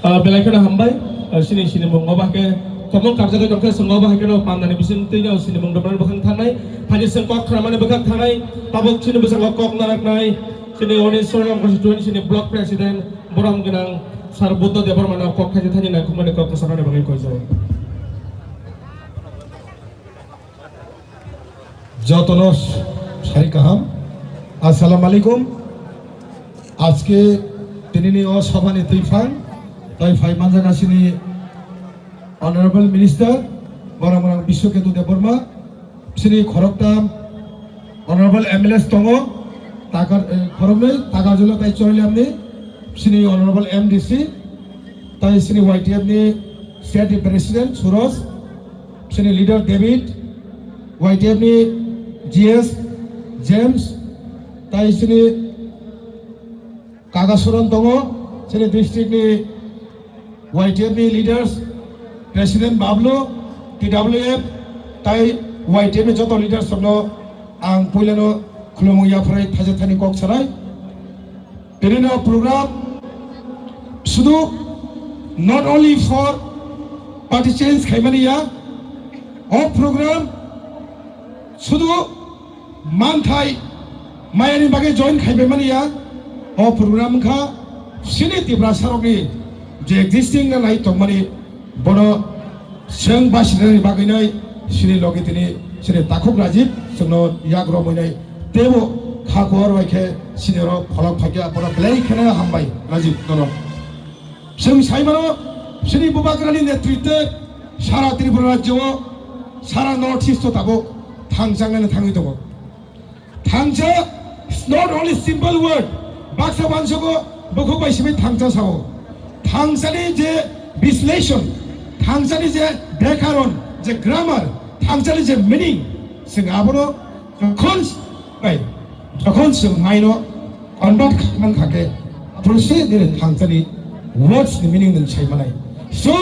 Ah, belai kheno hambai, ah, sini sinimung obo hai khe tobong karjagwi tongkhe chwng obo hai kheno pandani bisingtwi no sinimung rwmani bwkhak thangnai, phaidi chwng kok khramani bwkhak thangnai, tabuk chini bwskango kok naraknai, chini Oniswara constituency ni block president, borom gwnang Sir Buddha Debbarma no kok khaisa thani naikhukmani kok kwchangmani bagwi koijago. Jotono sari kaham. Assalamu alaikum. Ajke tinini o sabhani twiphang, tai phai manjak asini Honorable Minister, borom gwnang Biswaketu Debbarma, sini khoroktham Honorable M L As tongo, Takar, eh, khoroknwi, Takarjala tai Chorilamni, sini Honorable M D C, tai sini Y T F ni State President Suraj, sini leader David, Y T F ni G S James, tai sini Kaka Suran tongo, sini district ni Y T F ni leaders, President Bablu, T W F, tai Y T F ni joto leaders rokno ang puilano khulumung yapharwi thaisa thani kok sanai. Tini no program sudu not only for party change khaimani ya, o program sudu manthai mayani bagwi join khaibaimani ya, o program kha sini Tiprasa rokni je existing na nai tongmani bono chwng basinani bagwi nai sini logi tini sini takhuk Rajib chwngno yak romwi nai teibo kha kuar bai khe sini oro pholok phaikha bono belai kheno hambai Rajib nono. Chwng saimano, chini Bubagrani netritwe sara Tripura rajyo o, sara North East o tabuk thangchangnani thangwi tongo. Thangcha is not only simple word, baksa wansugo bukhuk bai simi thangcha sao. Thangchani je bisleshon, thangchani je byakaron, je grammar, thangchani je meaning, chwng abono Jokhon, bai, jokhon chwng maino convert kha khe, aphuru se nini thangchani words ni meaning nwng sai manai. So,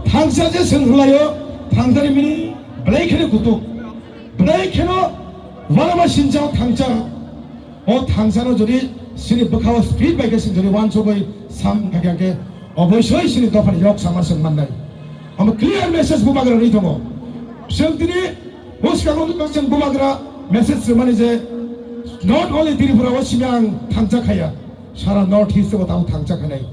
thangcha je chwng rwlaio, thangchani meaning belai kheno kutuk. Belai kheno uanama sincha o thangcha. O thangchano jodi sini bwkhao speed bai khe chwng jodi uansugwi sam kha khe, oboisoi sini dophani yok sama chwng mannai. Omo clear message bubagra rwi tongo. Chwng tini Bwskango chwng bubagra message rwmani je not only Tripura o simi ang thangcha khaya, sara North East o tamo thangcha khanai.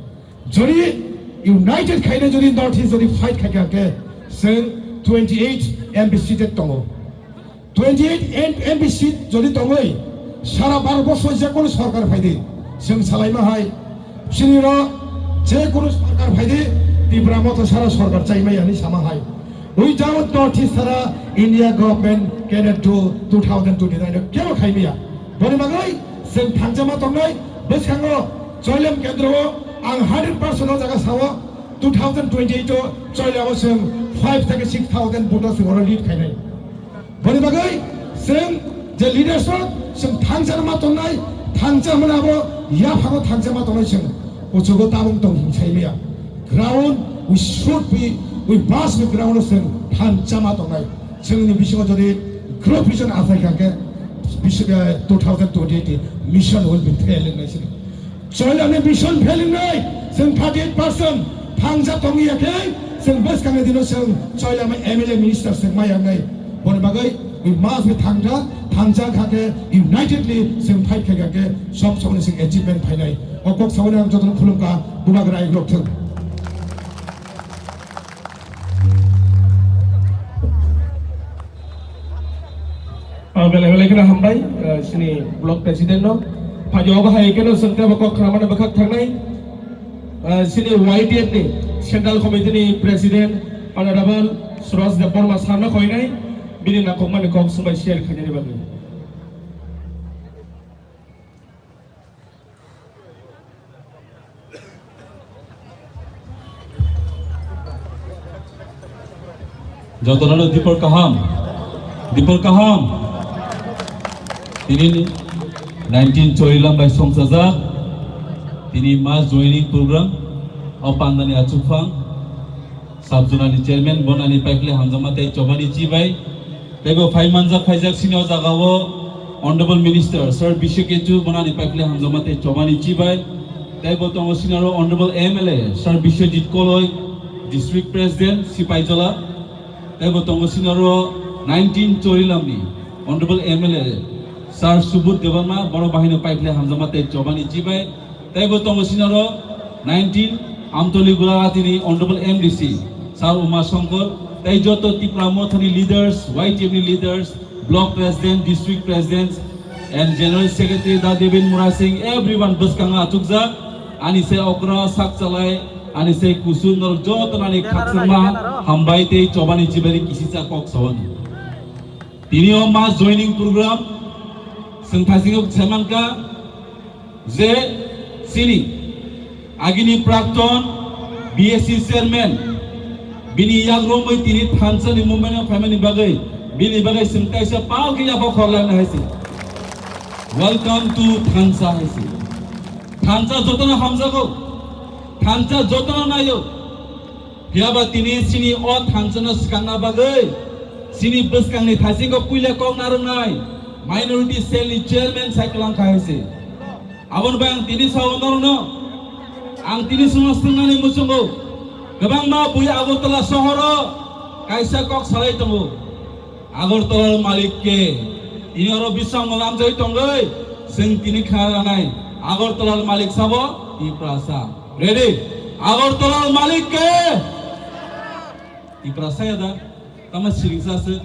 Jodi united khaina jodi North East jodi fight khaikha khe chwng twenty eight M P seat tongo. Twenty eight M P seat jodi tongwi sara Bharat borso je kono sarkar phaidi, chwng salaima hai, chini ro je kono sarkar phaidi, Tipra Motha sara sarkar chaimaya hinwi sama hai. Without notice sara India government cannot do two thousand twenty-nine o kebo khaimaya. Boni bagwi chwng thangjama tongnai, bwskango Choilam kendro o ang hundred percent o jaga sao, two thousand twenty-eight o Choilamo chwng five theke six thousand vote o chwng oro lead khainai. Boni bagwi chwng je leaders rok chwng thangsa ma tongnai, thangsa mani abo yaphango thangsa ma tongnai chwng kuchugo tabung tong hing sai maya. Ground, we should be, we must be ground o chwng thangsa ma tongnai. Chwngni bisingo jodi group vision asai kha khe bis-, eh, two thousand twenty-eight mission will be failing nai chwng. Choilani mission failing nai, chwng thirty-eight percent thangsa tongya khe, chwng bwskangni dino chwng Choilama M L A minister chwng maya nai. Boni bagwi we must be thangsa, thangsa kha khe unitedly chwng fight kha khe sob somoni chwng achievement phainai. O kok sawi ang jotono khulumkha, bubagra iglok thung. Ah, belai belai kheno hambai, ah, chini block president no. Phaidi obo hai kheno chwng teibo kok khna mani bwkhak thangnai. Ah, chini Y T F ni central committee ni president honorable Suraj Debbarma sir no khoinai, bini nangkukmani kok swngbai share khainani bagwi. Jotono dipor kaham, dipor kaham. Tini nineteen Choilam bai songchajak. Tini mass joining program o pandani achukphang. Sub zonal ni chairman, bonani paikhle hamjakma tei chobani chibai. Teibo phai manjak phaijak sini o jaga o Honorable Minister Sir Biswa Ketu, bonani paikhle hamjakma tei chobani chibai. Teibo tongo sini oro Honorable M L A Sir Biswajit Koloi, District President Sipaijala. Teibo tongo sini oro nineteen Chorilam ni Honorable M L A Sir Subodh Debbarma, borok bahai no paikhle hamjakma tei chobani chibai. Teibo tongo sini oro nineteen Amtoli Gulaghati ni Honorable M D C Sir Uma Shankar, tei joto Tipra Motha ni leaders, Y T F ni leaders, block president, district president, and general secretary Da Devin Murasing, everyone bwskango achukjak. Ani se okra sak chalai, ani se kusung norok joto nani khakchangma hambai tei chobani chibani kisisa kok sawani. Tini o mass joining program chwng thaisingo se mankha, je chini agini prakton B S C chairman bini yak romwi tini thansa ni movement o phaimani bagwi, bini bagwi chwng kaisa pal khe yapha khorlai hai se. Welcome to thansa hai se. Thansa jotono hamjago, thansa jotono naio. Phiyaba tini chini o thansano swkangna bagwi chini bwskangni thaisingo puila kok narwknai minority cell ni chairman sai kwlangkha hai se. Aboni bai ang tini sao norokno, ang tini chwngno swngnani muchungo, kwbangma bui Agartala sohoro kaisa kok salai tongo. Agartala malik ke? Tini oro biswang lamjai tongwi chwng tini khananai Agartala malik sabo Tiprasa. Ready? Agartala malik ke? Tiprasa ya da? Tama siringsa se.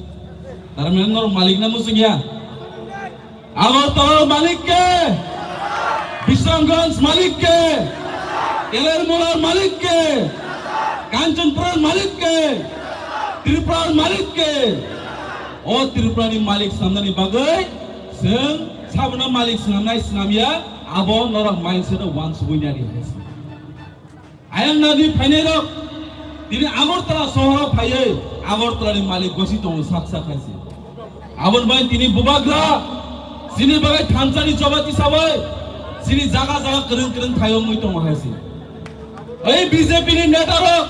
Tarmane nor malik na muchung ya? Agartala malik ke? Biswangganj malik ke? Telermula malik ke? Kanchanpur malik ke? Tripura malik ke? O Tripura ni malik swnamnani bagwi chwng sabono malik swnamnai swnamya, abo norok mindset o wansugwi nari hai se. Ayang nadi phainai rok tini Agartala sohoro phaiwi Agartala ni malik gosi tongo sak sak hai se. Aboni bai tini bubagra chini bagwi thansa ni jobati sabai chini jaga jaga kwrwng kwrwng thai wngwi tongo hai se. Ei B J P ni neta rok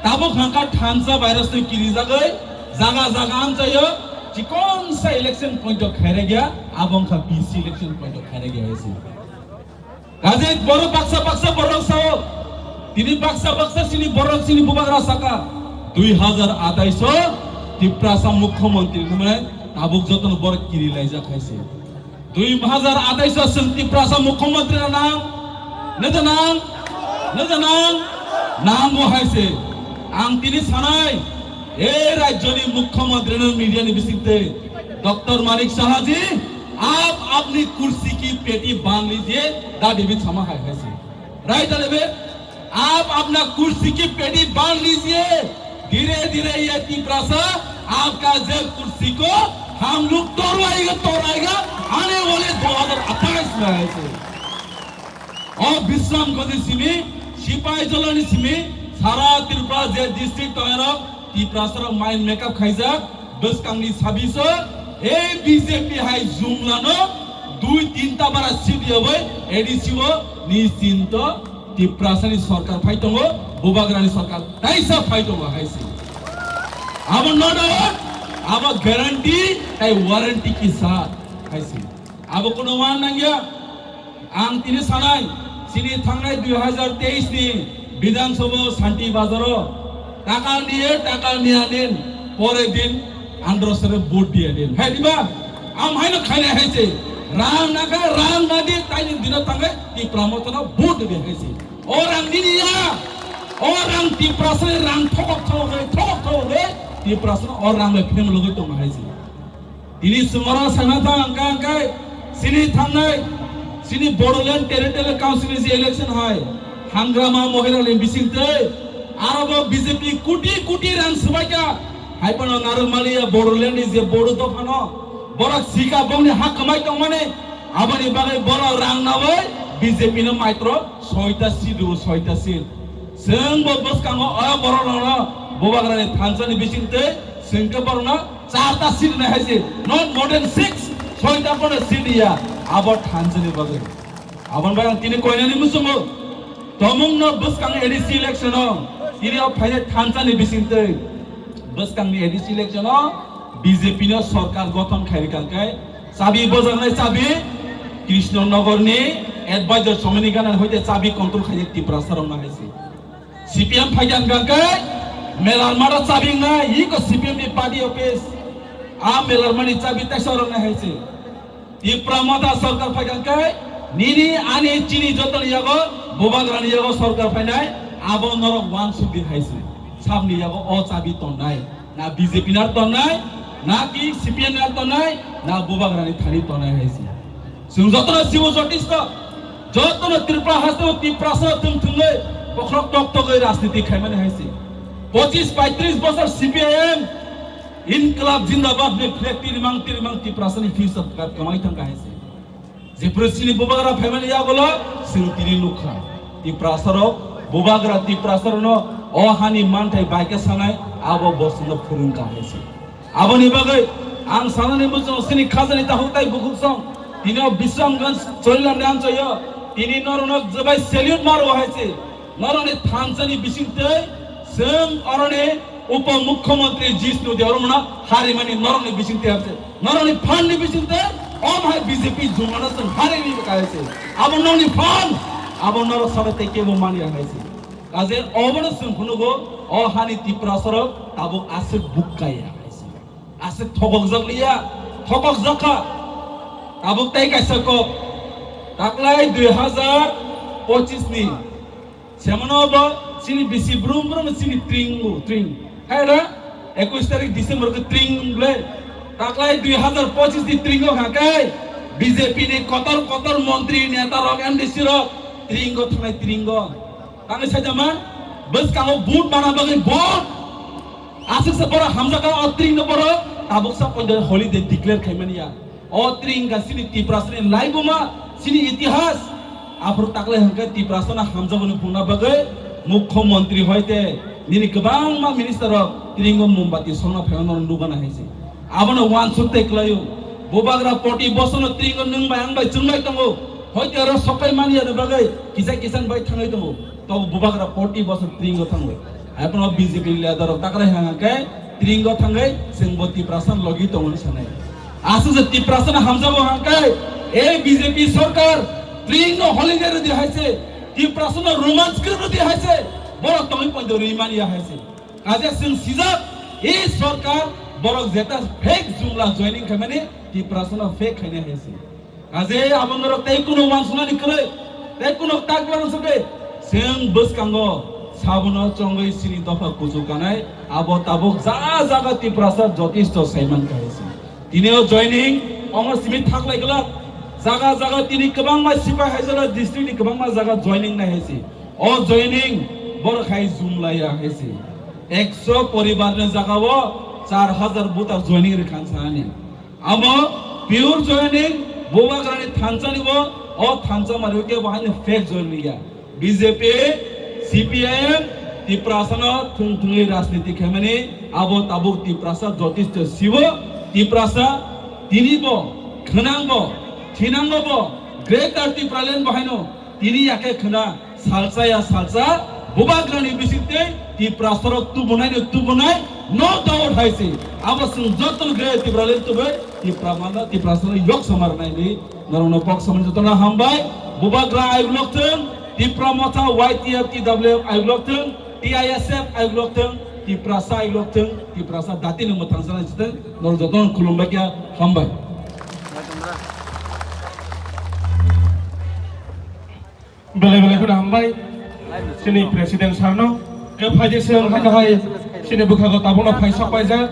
tabuk hangkha thansa virus twi kirijagwi jaga jaga amchaio chikonsa election point o khairagya, abo wngkha B C election point o khairagya hai se. Kaje borok baksa baksa borok sao, tini baksa baksa sini borok sini bubagra saka, dui hazar atais o Tiprasa mukhyamantri hwnwi tabuk jotono borok kiri laijak hai se. Dui hazar atais o chwng Tiprasa mukhyamantri na nang? Neta nang? Neta nang? Nango hai se. Ang tini sanai, এই রাজ্যনি মুখ্যমন্ত্রীর মিডিয়ানি বিসিতে ডক্টর মানিক সাহাজি, "आप अपनी कुर्सी की पेटी बांध लीजिए," the David Sama hai hai se. Right, David? "आप अपना कुर्सी की पेटी बांध लीजिए, धीरे धीरे ये तिपरासा आपका जेब कुर्सी को हम लोग तोड़वाएगा, तोड़वाएगा आने वाले दो हज़ार अट्ठाईस में," hai se. O Bisramganj ni simi, Sipaijala ni simi, sara Tripura je district tongnai rok, Tiprasa rok mind makeup khaijak, bwskang ni sabiso, ei B J P hai jumla no dui tinta bara seat yawi A D C o ni chinto Tiprasa ni sorkar phai tongo, Bubagra ni sorkar taisa phai tongo hai se. Abo no doubt, abo guarantee tai warranty ki saath hai se. Abo kono wan nangya. Ang tini sanai, chini thangnai dui hazar teis ni Bidhan Sabha Shanti Bazar o takal niye, takal niya din, pore din andro sere vote diya din. Hai diba? Am hai no khaina hai se. Rang na kha, rang na di, tai ni dino thangai, Tipra Motha no vote di hai se. O rang nini ya, o rang Tiprasa ni rang thokok thokok hai, thokok thokok hai, Tiprasa no o rang bai phem logoi tong hai se. Tini chwng oro sana thang ang kha, ang khe chini thangnai, chini Bodoland Territorial Council ni je election hai, Hangrama Mohila ni bising tei aro bo B J P kuti kuti rang swbai kha. Hai phano Narwk Maliya Bodoland ni je Bodo dophano borok sika bongni ha kwmai tongmani, aboni bagwi borok rang nawi B J P no maitro soita seat rw soita seat. Chwng bo bwskango o borok rokno Bubagra ni thansa ni bising tei chwng khe borok no Charta seat nai hai se, not more than six, soita pono seat ya, abo thansa ni bagwi. Aboni bagwi ang tini koinani muchungo, tomung no bwskang A D C election o, tini o phainai thansa ni bising tei, bwskang ni A D C election o B J P no sorkar gothon khai rikha khe, chabi bojaknai chabi, Krishna Nagar ni advisor Somini Gana hoite chabi control khai Tiprasa rok no hai se. C P M phaidan gangkai, melar mara chabi wngnai, iko C P M ni party office. A melar mani chabi taisa rok nai hai se. Tipra Motha sorkar phaidan kai, nini ani chini jotoni yago, Bubagrani yago sorkar phainai, abo norok wansuk di hai se. Sabni yago o chabi tonnai, na B J P nar tonnai, na ki C P M nar tonnai, na Bubagrani thani tonnai hai se. Chwng jotono sibo jotisto, jotono Tripura haste o Tiprasa thwng thwngwi bokhorok tok tokwi rajniti khaimani hai se. Pochis paitris bosor C P I M Inqilab Jindabad ni flag tirimang tirimang Tiprasa ni future kwmai thang kha hai se. Jephru chini Bubagra phaimani yagulo chwng tini nukha. Tiprasa rok, Bubagra Tiprasa rokno o hani manthai baikhe sanai abo bosongno phurung kha hai se. Aboni bagwi ang sanani muchungo chini khajani takhuk tai bukhuk song, tini o Bisramganj Chorilamni amchaio, tini norokno jebai salute maro hai se, norokni thansani bisingtwi chwng oroni Upo Mukhyamantri Jishnu Debbarmano harimani norokni bisingtwi hai se, norokni phanni bisingtwi om hai B J P jumano chwng harini kai se, abo nokni phan, abo norok sabai tei kebo mani hai se. Kaje obono chwng phunugo, o hani Tiprasa rok tabuk aswk bukkaya hai se. Aswk thokokjak liya, thokokjak kha. Tabuk tei kaisa kok. Taklai dui hazar pochis ni semano bo chini bisi brum brum chini tring bo, tring. Hai da? Ekwis tarik December ke tring ble. Taklai dui hazar pochis ni tring o kha kai. B J P ni kotor kotor montri, neta rok, M D C rok tring o thangnai tring o. Tangwi sajaman, bwskango vote mana bagwi vote. Aswksa borok hamjakha o tring no borok tabuksa poito holiday declare khaimani ya. O tring ka chini Tiprasani laibuma, chini itihas. Aphuru taklai hwnkhe Tiprasano hamjakmani phunukna bagwi Mukhyamantri hoite nini kwbangma minister rok tringo mombati songna phaino norok nukgana hai se. Abono wansuk tei kwlaio. Bubagra poti bosono tringo nwng bai ang bai chwng bai tongo. Hoite oro sokai mani ya bagwi kisa kisan bai thangwi tongo. Tobo Bubagra forty bosor tringo thango. Hai phano B J P ni leader rok takrai hang khe tringo thangwi chwng bo Tiprasa logi tongo hwnwi sanai. Aswk se Tiprasa no hamjago hang khe, e B J P sarkar tringo holiday rwdi hai se, Tiprasa no romance khe rwdi hai se, borok tongwi poito rwi mani ya hai se. Kaje chwng sijak, e sarkar borok jeta fake jumla joining khaimani Tiprasa no fake khainai hai se. Kaje abo norok tei kuno wansuknani kwrwi, tei kuno takla rwsukgwi, chwng bwskango Sabono chongwi chini dopha kuchuk kanai, abo tabuk jaga jaga Tiprasa jotisto saiman kaisa. Tini o joining, omo simi thaklai glak. Jaga jaga tini kwbangma sipai haijala district ni kwbangma jaga joining nai haisi. O joining, borok hai jumlaiya haisi. Ekso poribar ni jaga o char hajar voter joining rikhan sani. Amo pure joining, Bubagrani thansa ni bo, o thansa mari ke bo haino fake joining ya. B J P, C P I M, Tiprasa no thung thungwi rajniti khaimani, abo tabuk Tiprasa jotisto sibo, Tiprasa tini bo, khwnang bo, thinang bo, Greater Tipraland bo haino tini yake khwna, salsa ya salsa, Bubagrani bisingtwi Tiprasarok tubunai no tubunai, no doubt hai se. Abo chwng joto gre Tipraland tubui, Tipra mano, Tiprasarok yok samar nai ni, norokno kok samani jotono hambai, Bubagra ayuk lok thung, Tipra Motha Y T F T W F ayuk lok thung, T I S F ayuk lok thung, Tiprasa ayuk lok thung, Tiprasa dati no mwthang sana jiteng, norok jotono khulumbai kya hambai. Belai belai kheno hambai chini president sir no. Khe phaidi se wng haino hai chini bwkhago tabukno phai sok paijak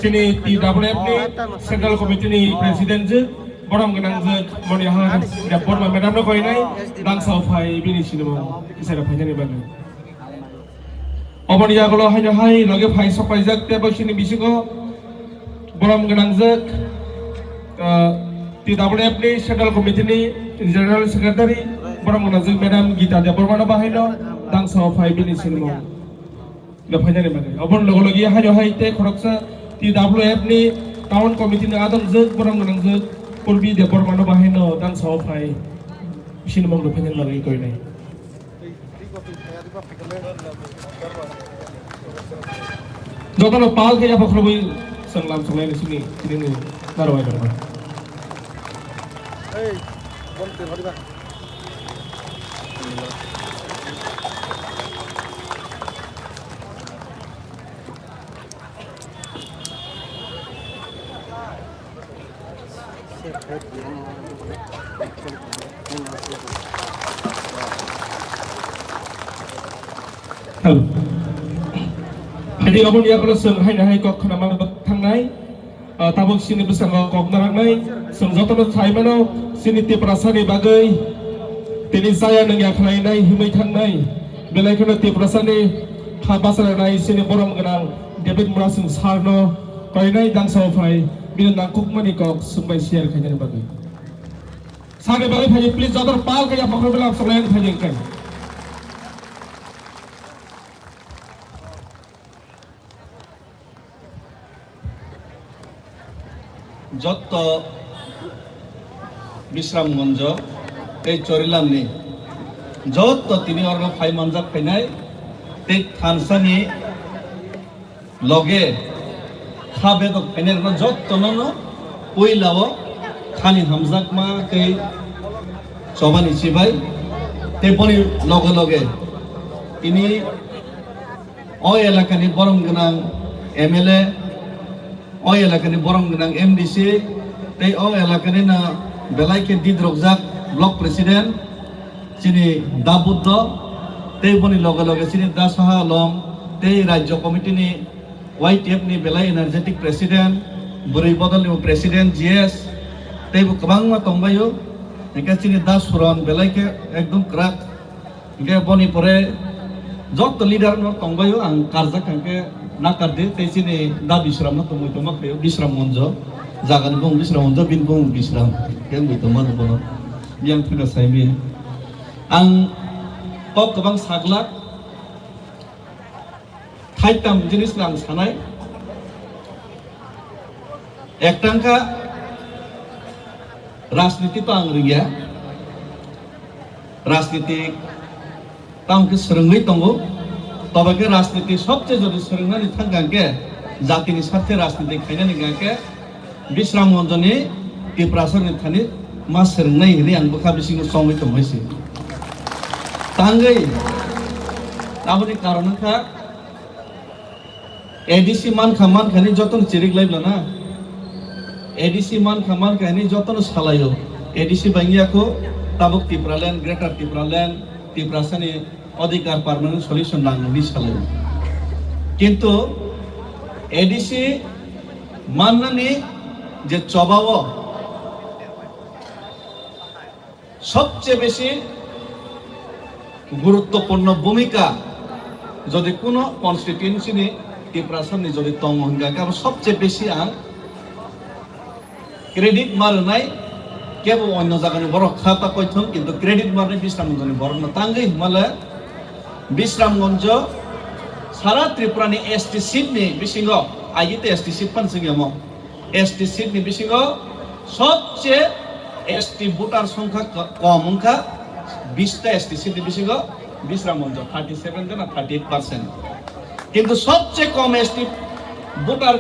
chini T W F ni central committee ni president je borom gwnang je moni ha Debbarma madam no koinai dangsa phai bini sinimo kisara phainani bagwi. Oboni yagulo haino hai loge phai sok paijak tei bo chini bisingo borom gwnangjak, ah, T W F ni Central Committee ni General Secretary borom gwnangjak Madam Gita Debbarma no bahaino dangsa o phai bini sinimo. Bephainani bagwi. Oboni logo logi haino hai tei khoroksa T W F ni Town Committee ni adongjak borom gwnangjak Purbi Debbarma no bahaino dangsa o phai sinimo bephainani bagwi koinai. Jotono pal khe yapha khorobwi chwng lam chwng laini simi tini ni narwai narwai. Hello. Hadi aboni yakono chwng haino hai kok khna mano thangnai. Ah, tabuk chini bwskango kok naraknai. Chwng jotono sai mano chini Tiprasani bagwi tini chaya nungya khlainai himwi thangnai. Belai kheno Tiprasani kha bachalainai chini borom gwnang David Murasing sir no koinai dangsa o phai bini nangkukmani kok swngbai share khainani bagwi. Sani bagwi phai please jotor pal kaya pokol bela soklayan phai jeng kai. Jotto Bishram Gonjo tei Chorilamni jotto tini orno phai manjak phainai tei thansani loge kha bedok phainai rokno jottono no puila o khani hamjakma tei chobani chibai tei boni loge loge tini o elakani borom gwnang M L A, o elakani borom gwnang M D C, tei o elakani no belai khe didrokjak block president, chini Da Buddho, tei boni loge loge chini Da Saha Alom, tei Rajya Committee ni Y T F ni belai energetic president, Bwrwi Bodol ni president, G S, tei bo kwbangma tongbaio, hingke chini Da Suron belai khe ekdom kwrak. Hingke boni pore jotto leader no tongbaio ang karjak hingke nakardi tei chini Da Bisram no tongwi tongma khaio Bisram Monjo. Jagani bung Bisram Monjo, bini bung Bisram. Hingke wngwi tongma no bono. Biyang phino saimaya. Ang kok kwbang saglak. Thaitam jinis no ang sanai. Ekta wngkha rajniti to ang rwngya. Rajniti tamo khe swrwngwi tongo. Tobe khe rajniti sobse jodi swrwngnani thangkha hwnkhe jatini sarthe rajniti khainani hwnkha khe Bishram Monjoni Tiprasani thani ma swrwngnai hwnwi ang bwkha bisingo chongwi tongmai se. Tangwi aboni karon wngkha A D C mankha, mankha ni jotono chirik lai bla na. A D C mankha, mankha ni jotono salaio. A D C bangya kho tabuk Tipraland, Greater Tipraland, Tiprasani Odhikar permanent solution nango hwnwi salai. Kintu A D C mannani je chobao sobche besi guruttopurno bhumika jodi kuno constituency ni Tiprasani jodi tongo hwnkha khe abo sobche besi ang credit ma rwnai, kebo onno jagani borok kha ta koithung, kintu credit ma rwnai Bisramganjni borokno tangwi hwnmale Bisramganj sara Tripura ni S T seat ni bisingo, agi te S T seat phan singya mo, S T seat ni bisingo sobche S T voter songkha ko-, kom wngkha, bish ta S T seat ni bisingo Bisramganj thirty seven jona, thirty eight percent. Kintu sobche kom S T voter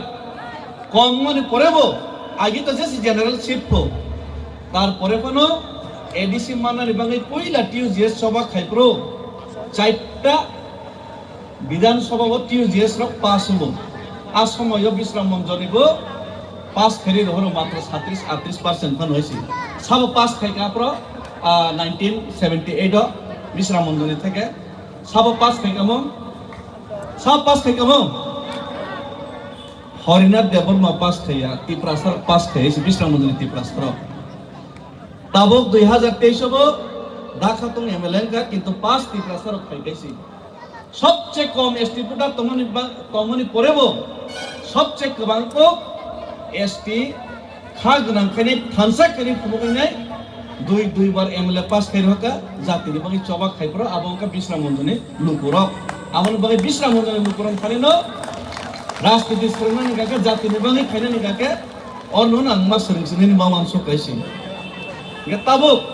kom wngmani porebo agi to jesi general seat pho. Tarpore phano A D C mannani bagwi puila T U G S choba khai phuru chaita Bidhan Sabha o T U G S rok pass wngo. A somoyo Bisramganj ni bo pass khairi rohoro matro satris atris percent phano hoisi. Sabo pass khai ka phuru, ah, nineteen seventy eight o Bisramganj ni theke sabo pass khai kamo, sabo pass khai kamo. Harinath Debbarma pass khaiya, Tiprasa pass khaiya, se Bisramganj ni Tiprasa rok. Tabuk dui hazar teis o bo Dakhatung M L A wngkha, kintu pass Tiprasa rok khai kaisi. Sobche kom S T voter tongmani ba-, tongmani porebo sobche kwbang kok S T kha gwnang khainai, thansa khainai phunugwi nai, dui, dui bar M L A pass khai rohorkha, jatini bagwi choba khai phuru abo wngkha Bisramganj ni lukurok. Aboni bagwi Bisramganj ni lukurok thani no rajniti swrwngnani kake, jatini bagwi khainani kake, ono nang ma swrwng swrwngni ma uansuk kaisi. Hingkhe tabuk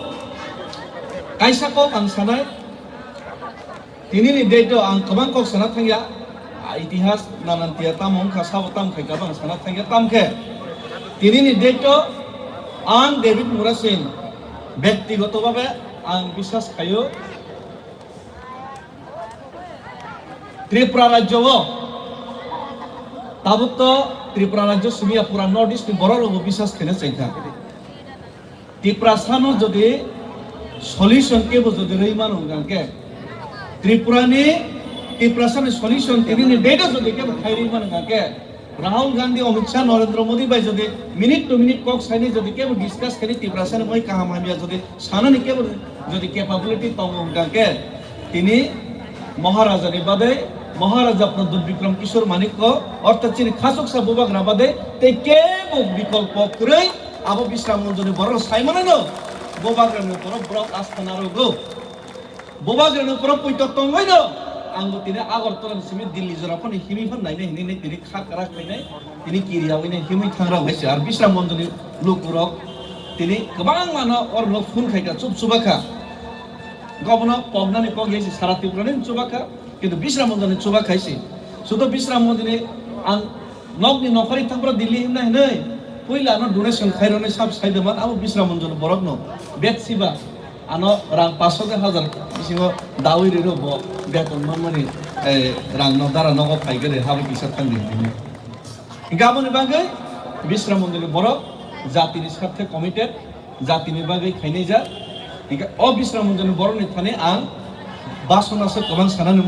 kaisa kok ang sanai, Tinini date o ang kwbang kok sana thangya, ah, itihas nanan tiya tamo wngkha, sabo tam khai kha, bang sana thangya, tam khe tinini date o ang David Murasing bektigoto bhabe ang biswas khaio, Tripura rajyo o tabuk to Tripura rajyo simi ya, pura North East ni borok rok bo biswas khaina chengkha. Tiprasano jodi solution kebo jodi rwi mano hwnkha khe, Tripurani, Tiprasani solution tinini date o jodi kebo khai rwi mano hwnkha khe, Rahul Gandhi, Amit Shah, Narendra Modi bai jodi minute to minute kok saini jodi kebo discuss khaini Tiprasani bai kaham hamya jodi sanani kebo jodi capability tongo hwnkha khe, tini Maharaja ni badai, Maharaja Pradyut Bikram Kishore Manikya, orthat chini khachuksa bubagra badai, tei kebo bikolpo kwrwi, abo Bisramganj ni borok sai manai no, bubagra ni borok, borok asthana rogo. Bubagra ni borok poito tongwi no, ang bo tini Agartala ni simi Delhi jora phano himwi phano nainai hinwi nai tini kha kwrak khainai. Tini kiriyawi nai himwi thangrok hai se, ar Bisramganj ni lukurok tini kwbangma no orno phone khai kha, chup chuba kha. Gobono poknani kok yasi sara Tripura ni chuba kha, kintu Bisramganj ni chuba khai se. Sudo Bisramganj ni ang nokni nokhari thangpra Delhi himna hinwi puila no donation khai rwnai sab sai de man abo Bisramganj ni borok no bet siba. Ano rang paso ke hazar bisingo dawi riro bo beton manmani, eh, rang no dara nogo phai gede habo kisa thang di. Hingke aboni bagwi Bisramganj ni borok jatini sarthe committed, jatini bagwi khainai jak. Hingke o Bisramganj ni borok ni thani ang basona se kwbang sanani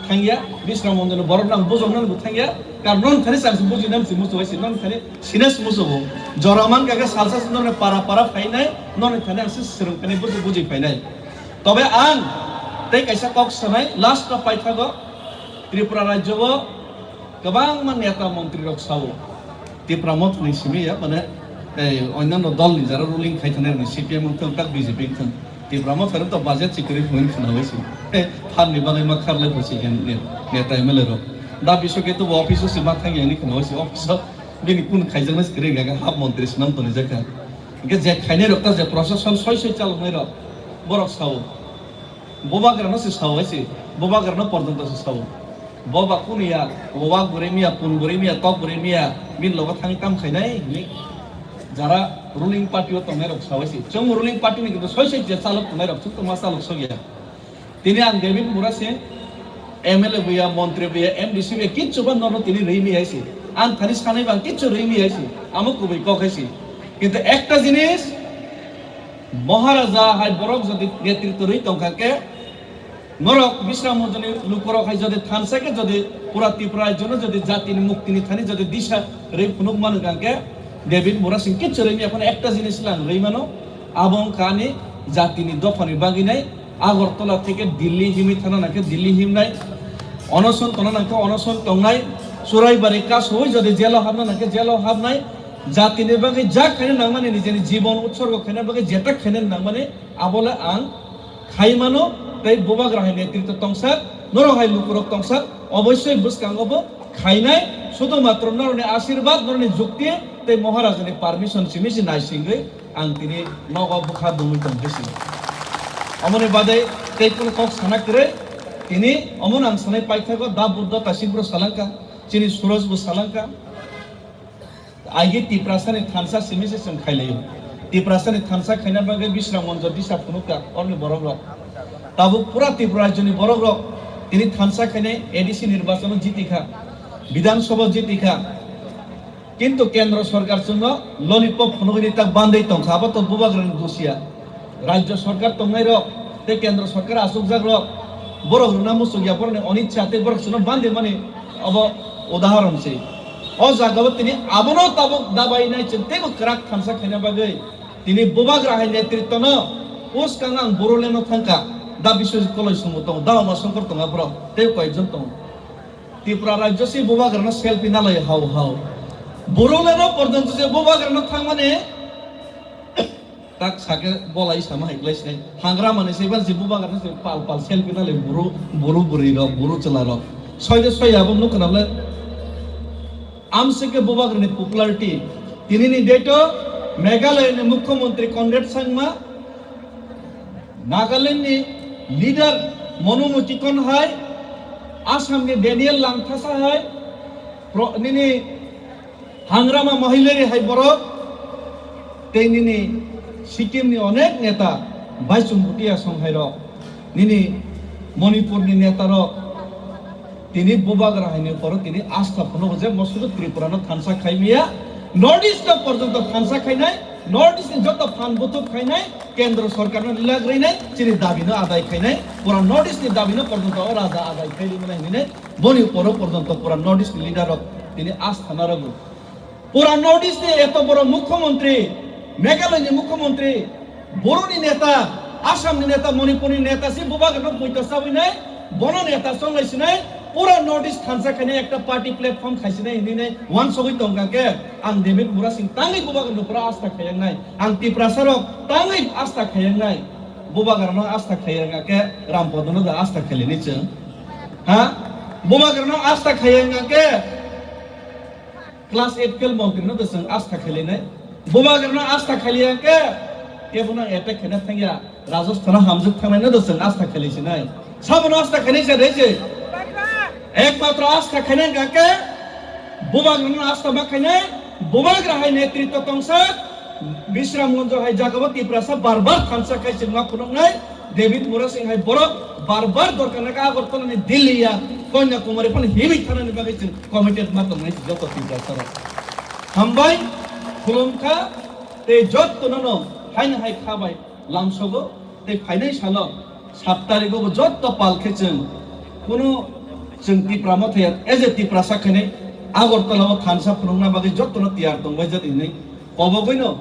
thangya, Bisramganj ni borok no ang bujoknani bo thangya, karon non thani chang se bujinani se muchung hai se non thani Sines musugo. Jora man kake salsa se noni para para phainai, noni thani ang se swrwng phainai, buji buji phainai. Tobe ang tei kaisa kok sanai, last o paithago Tripura rajyo o kwbangma neta montri rok sao. Tipra Motha ni simi ya, mane, ei, onyanno dol ni jara ruling khai thanai rok ni C P M wngthung, tak B J P wngthung. Tipra Motha rok to budget sikiri phunui khna bai si. Phan ni bagwi ma kharlai phusi neta M L A rok. Da biso ke to office o si ma thang yani khna bai si office o. Bini kun khaijaknai se kwrwi hwnkha khe hap montri swnam tonijakha. Hwnkhe je khainai rok ta je procession soi soi chaloknai rok, borok sao. Bubagra no se sao hai se, bubagra no porjonto se sao. Boba kunu ya, wak bwrwi miya, pun bwrwi miya, tok bwrwi miya, bini logo thangwi tam khainai hinwi jara ruling party o tongnai rok sao hai se. Chwng ruling party ni kintu soi soi je chalok tongnai rok, chwng to ma chalok sokya. Tini ang David Murasing, M L A buya, montri buya, M D C buya, kichu ba nono tini rimi hai si. Ang thani sanai bang kichu rimi hai si. Amo kubui kok hai si. Kintu ekta jinis, Maharaja hai borok jodi netritw rwi tongkha khe, Norok Bisram Manjani lukurok hai jodi thansa khe jodi pura Tripura rajyono jodi jatini muktini thani jodi disa rwi phunuk manu hwnkhe David Murasing kichu rwi maya phano ekta jinis lang rwi mano, abo wngkha ani jatini dophani bagwi nai. Agartala theke Delhi himwi thana nangkhe Delhi himnai, onoson tona nangkhe onoson tongnai, Churaibari kasowi jodi jelo habna nangkhe jelo habnai, jatini bagwi ja khaina nangmani nijeni jibon utsorgo khaina bagwi jeta khaina nangmani abole ang khai mano, tei bubagra hai netritw tongsak, norok hai lukurok tongsak, obossoi bwskango bo khainai, sudhumatro norokni ashirbad, norokni jukti tei Maharajani permission simi se naisingwi ang tini nogo bwkha bumui tong bisi. Omoni badai tei kunu kok sana kwrwi, tini omono ang sanai paithago, da Buddha Tasingpuro salangkha, chini Suroj bo salangkha. Aigi Tiprasani thansa simi se chwng khailaio. Tiprasani thansa khaina bagwi Bisram Manjo disa phunukha orni borok rok. Tabuk pura Tripura rajyoni borok rok tini thansa khainai A D C nirbachano jitikha, Bidhan Sabha jitikha. Kintu Kendra Sarkar chwngno lollipop phunugwi tak bandwi tongkha, abo to bubagrani dusia. Rajya Sarkar tongnairok tei Kendra Sarkar achukjakrok borok rwna muchungya, borokni onichcha tei borok chwngno bandimani obo udaharon se. O jagao tini abono tabuk dabai nai chwng teibo kwrak thansa khaina bagwi tini bubagra hai netritwno bwskang ang Bodolandno thangkha, da Biswajit Koloi songbo tongo, da Uma Shankar tongo, borok tei koyekjon tongo. Tripura rajyo se bubagrano selfie nalai hao hao. Bodolandno porjonto je bubagrano thangmani tak sake bolai sama hai klai sinai. Hangra mani se ban je bubagrano se pal pal selfie nalai buru, buru buri rok, buru chwla rok. Soide soya bo nukna le. Amsike bubagrani popularity. Tinini date o Meghalaya ni Mukhyamantri Conrad Sangma, Nagaland ni leader Monu Mutikon hai, Assam ni Daniel Langthasa hai, pro-, nini Hangrama Mahilari hai borok, tei nini Sikkim ni onek neta, Baichung Bhutia song hai rok, nini Manipur ni neta rok, tini bubagra hai ni poro tini asta phunukgo je mo sudu Tripura no thansa khai maya, North East no porjonto thansa khainai, North East ni joto phan buthuk khainai, Kendra Sarkar no lilagrwi nai, chini dabi no adai khainai, pura North East ni dabi no porjonto o raja adai khai rwi mani hinwi nai, boni poro porjonto pura North East ni leader rok tini asta na rwgo. Pura North East ni eto boro Mukhyamantri, Meghalaya ni Mukhyamantri, Bodo ni neta, Assam ni neta, Manipur ni neta se bubagra no poito sawi nai, bono neta chonglai sinai, pura North East thansa khainai ekta party platform khai sinai hinwi nai wansogwi tongkha khe, ang David Murasing tangwi bubagra no pura asta khayang nai, ang Tiprasa rok tangwi asta khayang nai, bubagra no asta khayang khe Rampada no da asta khailini chwng. Ha? Bubagra no asta khayang khe Class eight fail montri no da chwng asta khailainai. Bubagra no asta khailaiya khe, kebo no attack khaina thangya, Rajasthan o hamjwk thangnai no da chwng asta khailai sinai. Sabo no asta khainai se rei se. Ekmatro asta khainai hwnkha khe, bubagra no asta ma khainai, bubagra hai netritwa tongsa, Bisramganj hai jaga o Tiprasa bar bar thansa khai chwng ma phunuknai, David Murasing hai borok bar bar dorkar nai kha Agartala ni Delhi ya Kanyakumari phano himwi thanani bagwi chwng committed ma tongnai joto Tiprasa rok. Hambai, khulumkha, tei jottono no haino hai kha bai lamsogo, tei phainai salo sat tarikgo bo jotto pal khe chwng kuno chwng Tipra Motha ya as a Tiprasa khainai Agartala o thansa phunukna bagwi jottono tiyar tongbai jat hinwi kobogwino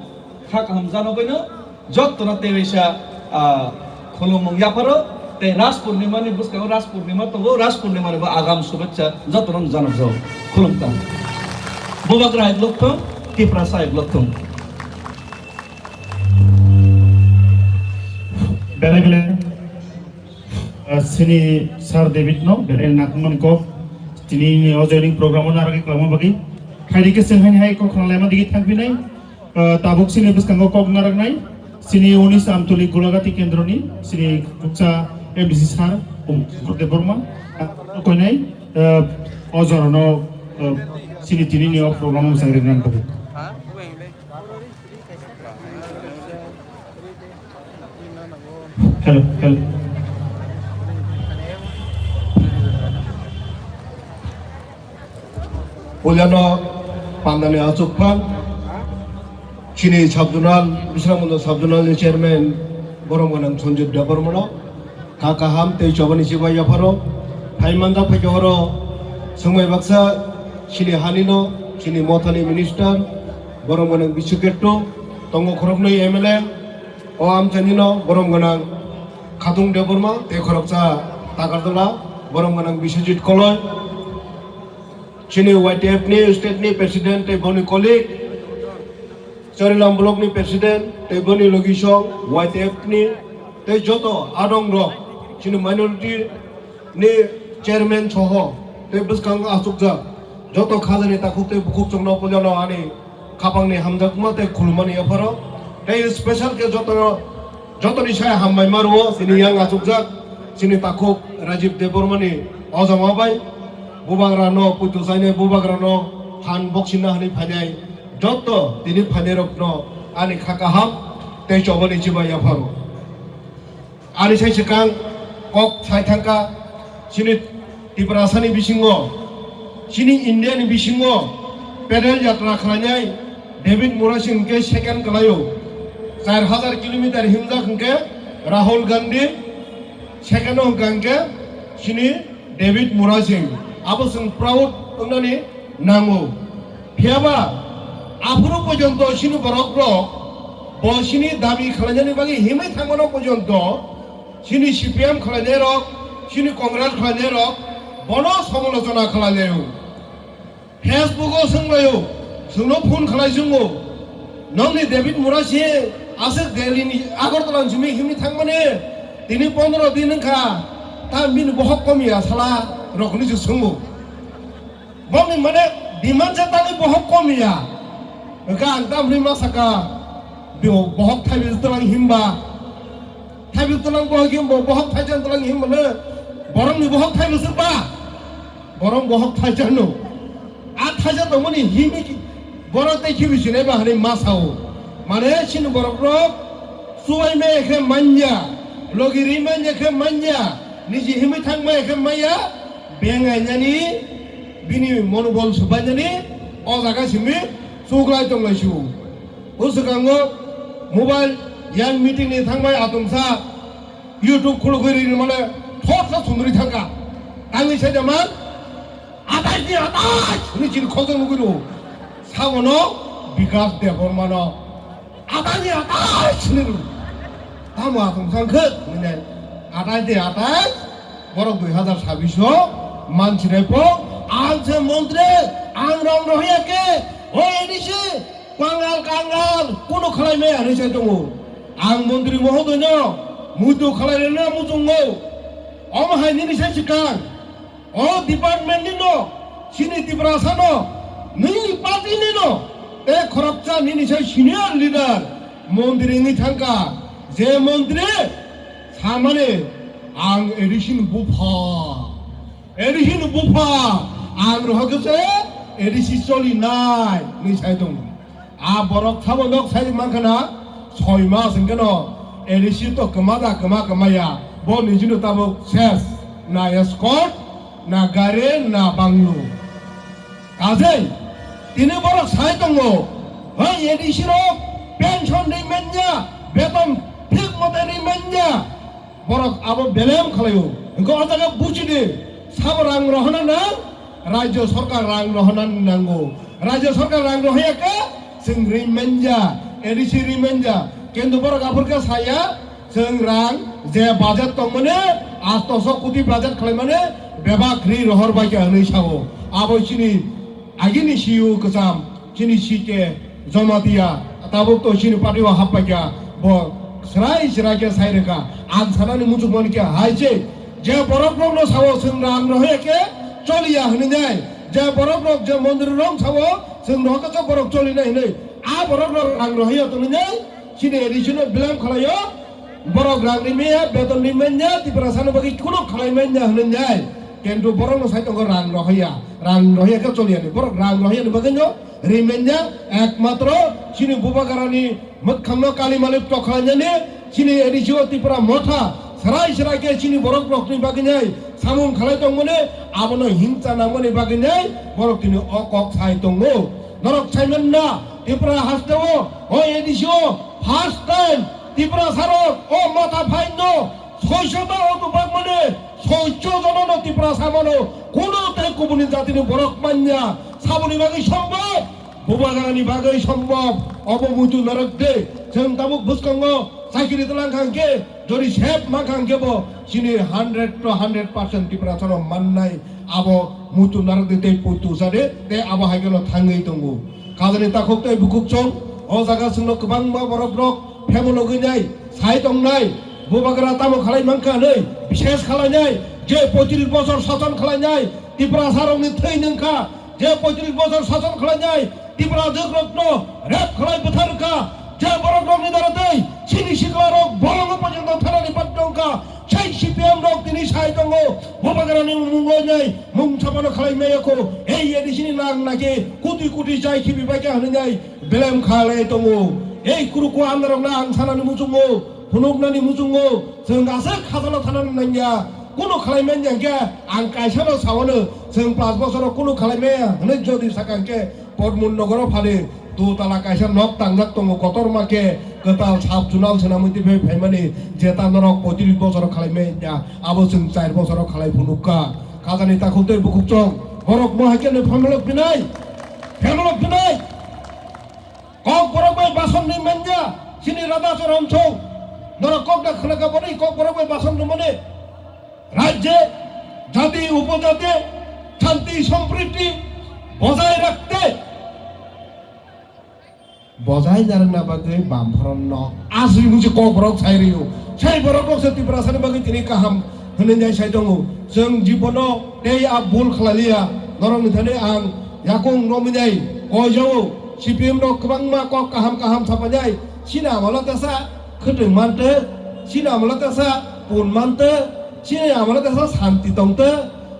kha kaham janogwino Jottono tei waisa, ah, khulumung yapharo, tei Ras Purnima ni bwskango Ras Purnima tongo, Ras Purnima ni bo agam shubhechha jottono janokjago. Khulumkha. Bubagra hai block thung, Tiprasa hai block thung. Belai belai, ah, sini Sir David no, belai nakmani kok, tini ni o joining program o narwgwi kwlangma bagwi. Khaidi khe chwng haini hai kok khna laima digi thangphinai. Ah, tabuk sini bwskango kok narwknai, sini unis Amtuli Gulagati Kendroni, sini kuksa M D C sir, um, Gurdev Borma, ah, koinai, ah, o jorano, ah, sini tini ni o program o mwchang rinani bagwi. Hello, hello. Puilano pandani achukphang, chini sub-zonal, Bisramganj sub-zonal ni chairman, borom gwnang Sanjib Debbarmano, Kha kaham tei chobani chibai yapharo. Phai manjak phaikhe oro swngmai baksa chini hanino, chini mothani minister, borom gwnang Biswaketto, tongo khoroknwi M L A, o amchainino borom gwnang Khatung Debbarma tei khoroksa Takarjala, borom gwnang Biswajit Koloi. Chini Y T F ni state ni president tei boni colleague, Charilam block ni president tei boni logisong Y T F ni tei joto adong rok chini minority ni chairman soho tei bwskango achukjak joto khajani takhuk tei bukhuk chwngno puilano ani khapangni hamjakma tei khulumani yapharo tei special khe joto, jotoni sai hambai maruo chini yang achukjak chini takhuk Rajiv Debbarmani ojama bai bubagrano puitu chainai bubagrano han boksinna hwnwi phainai joto tini phainairokno ani kha kaham tei chobani chibai yapharo. Ani sai swkang kok sai thangkha, chini Tiprasani bisingo, chini Indiani bisingo pedal yatra khlainai David Murasing hwnkhe second kwlaio, char hajar kilometer himjak hwnkhe Rahul Gandhi, second o hwnkha hwnkhe chini David Murasing. Abo chwng proud wngnani nango. Phiyaba aphuru porjonto chini borokrok bo chini dabi khlainani bagwi himwi thangmano porjonto chini C P M khlainairok, chini Congress khlainairok bono somolochona khlainaio. Facebook o swnglaio, chwngno phone khlai chwngo. Nokni David Murasing aswk Delhi ni Agartala ni simi himwi thangmani tini pondro din wngkha, ta bini bohok komiya sala rokni se swngo. Bongni mane demand se tangwi bohok komiya. Wngkha ang tamni ma saka, bo-, bohok thaibi twlang himba. Thaibi twlang bohok himba, bohok thaijan twlang himba le. Borokni bohok thaibi swrba. Borok bohok thaijano. A thaija tongmani himwi ki-, borok tei khibi sinai ba hwnwi ma sao. Mane chini borokrok chubai maya khe manya, logi ri manya khe manya, niji himwi thang maya khe maya, bengainani bini monobol swbainani o jaga simi chuklai tonglai su. O swkango mobile yang meeting ni thangbai atomsa YouTube khulugwi ri mane thotsa sundri thangka. Tangwi sai da man, "Atai di atai!" hwnwi chini khokjak nugwi rwo. Sabono Bikas Debbarmano, "Atai di atai!" hwnwi rwo. Tamo atomsa wngkhe hwnwi nai. Atai di atai, borok dui hazar sabbish o mansinai po, ang se montri, ang rang rohya khe, o A D C, Kangal, kangal, kunu khlai maya hinwi sai tongo. Ang montri mohodoino muitu khlai rwna muchungo. Omo hai nini sai swkang. O department nino, chini Tiprasano, nini party nino, tei khoroksa nini sai senior leader montri wngwi thangkha. Je montri samani ang A D C ni bupha. A D C ni bupha, ang rohor khe se A D C choli nai, hinwi sai tongo. A borok sabo nok sai mankha na, soi mas hwnkhe no A D C to kwma da, kwma, kwma ya. Bo nijino tabuk ses, na escort, na gari, na banglo. Kajai, tini borok sai tongo, hai A D C rok pension ri manya, beton thik mote ri manya. Borok abo belem khlaio. Hwnkhe o jaga buchidi, sabo rang rohorna nang, rajyo sarkar rang rohorna nango. Rajyo sarkar rang rohorya khe, chwng ri manya, A D C ri manya. Kintu borok aphur khe saya, chwng rang je budget tongmani, asto so koti budget khlaimani, bebak ri rohor bai khe hwnwi sao. Abo chini agini C E O kwcham. Chini C K Jamatia, tabuk to chini party o happaikha, bo srai srai khe sai rwkha. Ang sanani muchungmani khe hai se, je borok rokno sao chwng rang rohorya khe choliya hwnwi nai, je borok rok je montri rok sao chwng rohorkha khe borok cholinai hwnwi, a borok rok rang rohorya tongwi nai, chini A D C no belem khlaio. Borok rang ri manya, beton ri manya, Tiprasano bagwi kunu khlai manya hwnwi nai. Kintu borokno sai tongo rang rohorya. Rang rohorya khe choliya ni. Borok rang rohorya ni bagwi no ri manya, ekmatro chini bubagrani mwkhangno kali mali tokhlainani, chini A D C o Tipra Motha, srai srai khe chini borok rokni bagwi nai samung khlai tongmani, abono himcha nangmani bagwi nai borok tini o kok sai tongo. Norok saimanna, Tripura hasteo, o A D C o first time Tiprasarok o Motha phaino Soicho ta o tubak mane, soicho jono no Tiprasa mano, kuno tei kubuni jatini borok manya, saboni bagwi sombok, Bubagrani bagwi sombok, obo muitu narwk de. Chwng tabuk bwskango chakiri twlang kha hwnkhe, jodi sep ma kha hwnkhe bo chini hundred to hundred percent Tiprasa no mannai, abo muitu narwk de tei puitu sa de, tei abo hai kheno thangwi tongo. Kajani takhuk tei bukhuk chwng, o jaga chwngno kwbangma borok rok phemologwi nai, sai tongnai, Bubagra tamo khalai mankha hwnwi, bishes khalai nai, je poitris bosor sason khalai nai, Tiprasa rokni thwi nwng kha, je poitris bosor sason khlai nai, Tipra dwkrokno rep khlai bwthar kha, je borok rokni dara tei chini sikla rok bolongo pojonto thanani pat tong kha, sai C P M rok tini sai tongo, Bubagrani mung oi nai, mung sapano khlai maya kho, ei A D C ni nang nake kuti kuti chai khibi bai kha hwnwi nai, belem khalai tongo, ei kuruku andarokno ang sanani muchungo, phunuknani muchungo, chwng aswk khajalo thanani nangya. Kuno khlai manya hwnkhe ang kaisa no sawano, chwng panch bosoro kuno khlai maya hwnwi jodi saka hwnkhe Podmun nogoro phani dutala kaisa nok tangjak tongo, kotorma khe kwtal sap junal swnamwi twi phaimani, jeta norok poitris bosoro khlai manya, abo chwng char bosoro khlai phunukha. Kajani takhuk tei bukhuk chwng borok mo hai khe no phamalok binai, phamalok binai. Kokborok bai basonwi manya, chini Radha Charan Song. Norok kok da khwnaka boni Kokborok bai basonwi mani. Rajye, jati, upojati, shanti, sampriti bojai rakhte, bojai narwkna bagwi bamphorokno asri musi Kokborok sai rio. Sai borok rok se Tiprasani bagwi tini kaham hwnwi nai sai tongo. Chwng jibono tei a bul khlai liya. Norokni thani ang yakung romwi nai koijao. C P M rok kwbangma kok kaham kaham sapai nai. Chini amalo tesa khwtwng mantw, chini amalo tesa pun mantw, chini amalo tesa santi tongtw,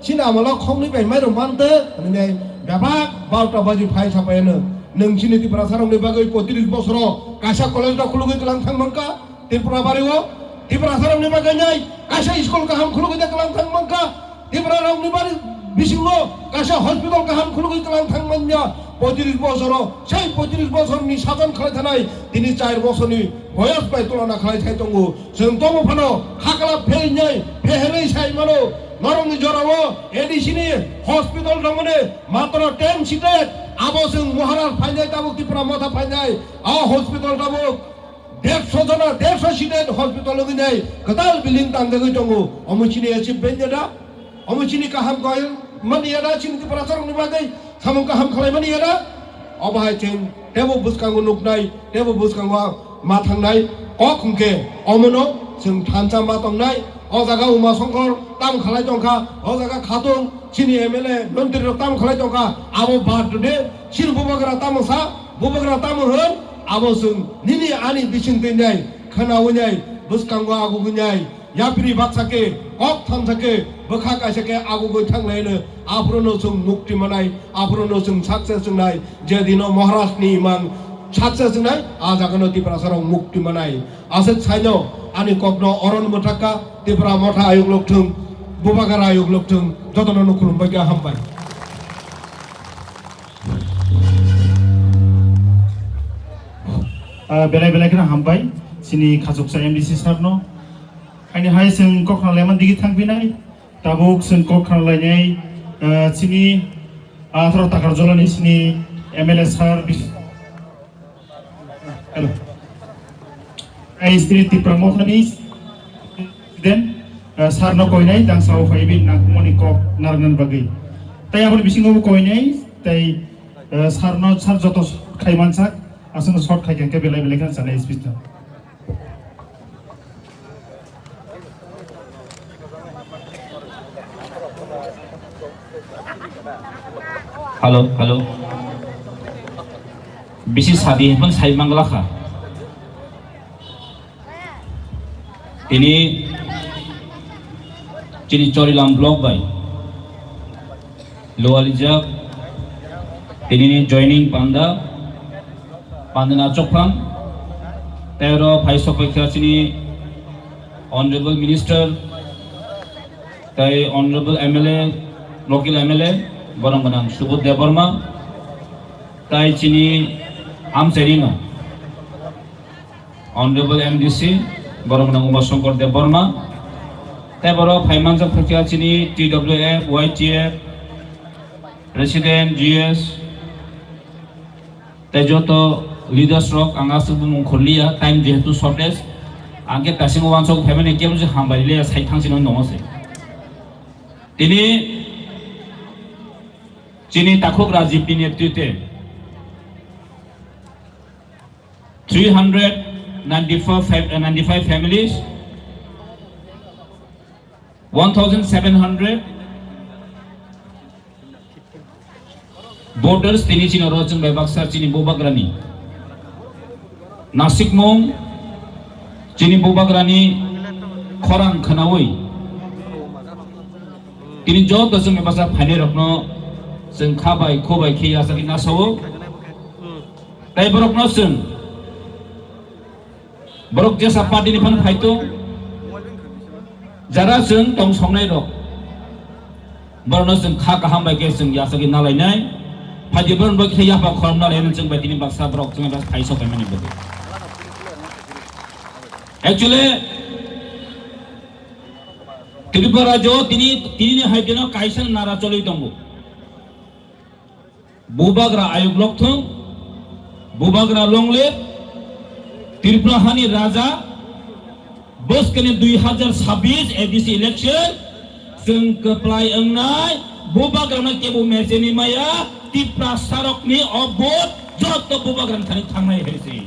chini amalo khoknwi bai mairum mantw hwnwi nai bebak barota baji phai sapai ano. Nwng chini Tiprasa rokni bagwi poitris bosoro kaisa college rok khulugwi kwlang thang mankha. Tripura bario Tiprasa rokni bagwi nai kaisa school kaham khulugwi da kwlang thang mankha. Tipra rokni bari bisingo kaisa hospital kaham khulugwi kwlang thang manya. Poitris bosoro, sei poitris bosorni sason khlai thanai tini char bosorni boyos bai tulona khlai thai tongo. Chwng tomo phano khakla pheinyai pheherwi sai mano. Norokni jorao A D C ni hospital dongmani matro ten seated. Abo chwng Maharaj phainai tabuk Tipra Motha phainai. A hospital tabuk Dersho jona, dersho seated hospital wngwi nai kwtal building tangjagwi tongo. Omo chini achievement ya da? Omo chini kaham koi mani ya da? Chini Tiprasa rokni bagwi samung kaham khlai mani ya da? Obo hai chwng tebo bwskango nuknai, tebo bwskango ma thangnai kok hwnkhe omono chwng thansa ma tongnai. O jaga Uma Songkor tam khlai tongkha, o jaga Khatung chini M L A montri rok tam khlai tongkha, abo bad de chini Bubagra tamo sa, Bubagra tamo hwn, abo chwng nini ani bising twi nai, khwnawi nai, bwskango agugwi nai, yapri baksa khe, kok thamsa khe, bwkha kaisa khe agugwi thanglaino, aphuru no chwng mukti manai, aphuru no chwng success wngnai, je dino Maharaj ni imang success wngnai, a jaga no Tiprasa rok mukti manai. Aswk saino ani kokno oron mwthakha, Tipra Motha ayuk lokthung, Bubagra ayuk lokthung, jotono no khulumbai kha, hambai. Ah, belai belai kheno hambai chini khachuksa M D C sir no. Ani hai chwng kok khna laiman digi thangpinai, tabuk chwng kok khna lainai, ah, chini atharo Takarjolani chini M L A sir bis-, Hello. Ai Sri Tipra Mothani then, uh, sir no koinai tang sao phai bin nangmani kok narwknani bagwi. Tai aboni bisingo bo koinai tai, uh, sir no sir joto short khai mansak, aswkno short khai khe belai belai khe chanai speech no. Hello, hello. Bisi sadi hepang sai manglakha. Tini chini Chorilam block bai Loalijak, tinini joining panda, panda na chokphang, tei oro phai sokphaikha chini Honorable Minister, tei Honorable M L A, local M L A, borok gwnang Subodh Debbarma, tei chini amchaini no. Honorable M D C, borok nang Uma Shankar Debbarma, Tei borok phaimanjak phaikha chini T W F, Y T F, President, G S, tei joto leaders rok, ang aswk bumung khorliya, time jehetu shortage, ang khe tasingo wansok phaimani kebo se hambai liya, sai thang sino nongo se. Tini chini takhuk Rajib ni netritwe three hundred ninety-five, ninety-five families, one thousand seven hundred voters tini chini oro chwng bai baksa chini bubagrani nasikmung, chini bubagrani khorang khwnaui tini joto chwng bai baksa phainai rokno chwng kha bai kho bai khe yasagwi nasao. Tei borokno chwng, borok jesa party ni phano phai tong, jara chwng tong songnai rok, borokno chwng kha kaham bai khe chwng yasagwi nalainai, phaidi borok bai khe yapha khorok nalainai chwng bai tini baksa borok chwng bai phai sok mani bagwi. Actually, Tripura rajyo tini, tini ni hai dino kaisa nara choli tongo. Bubagra ayuk lokthung, bubagra longle, Tripura hani raja, bwskani dui hazar sabbish A D C election, chwng kwplai wngnai, bubagrano kebo mecheni maya, Tiprasa rokni o vote joto bubagrani thani thangnai hai se.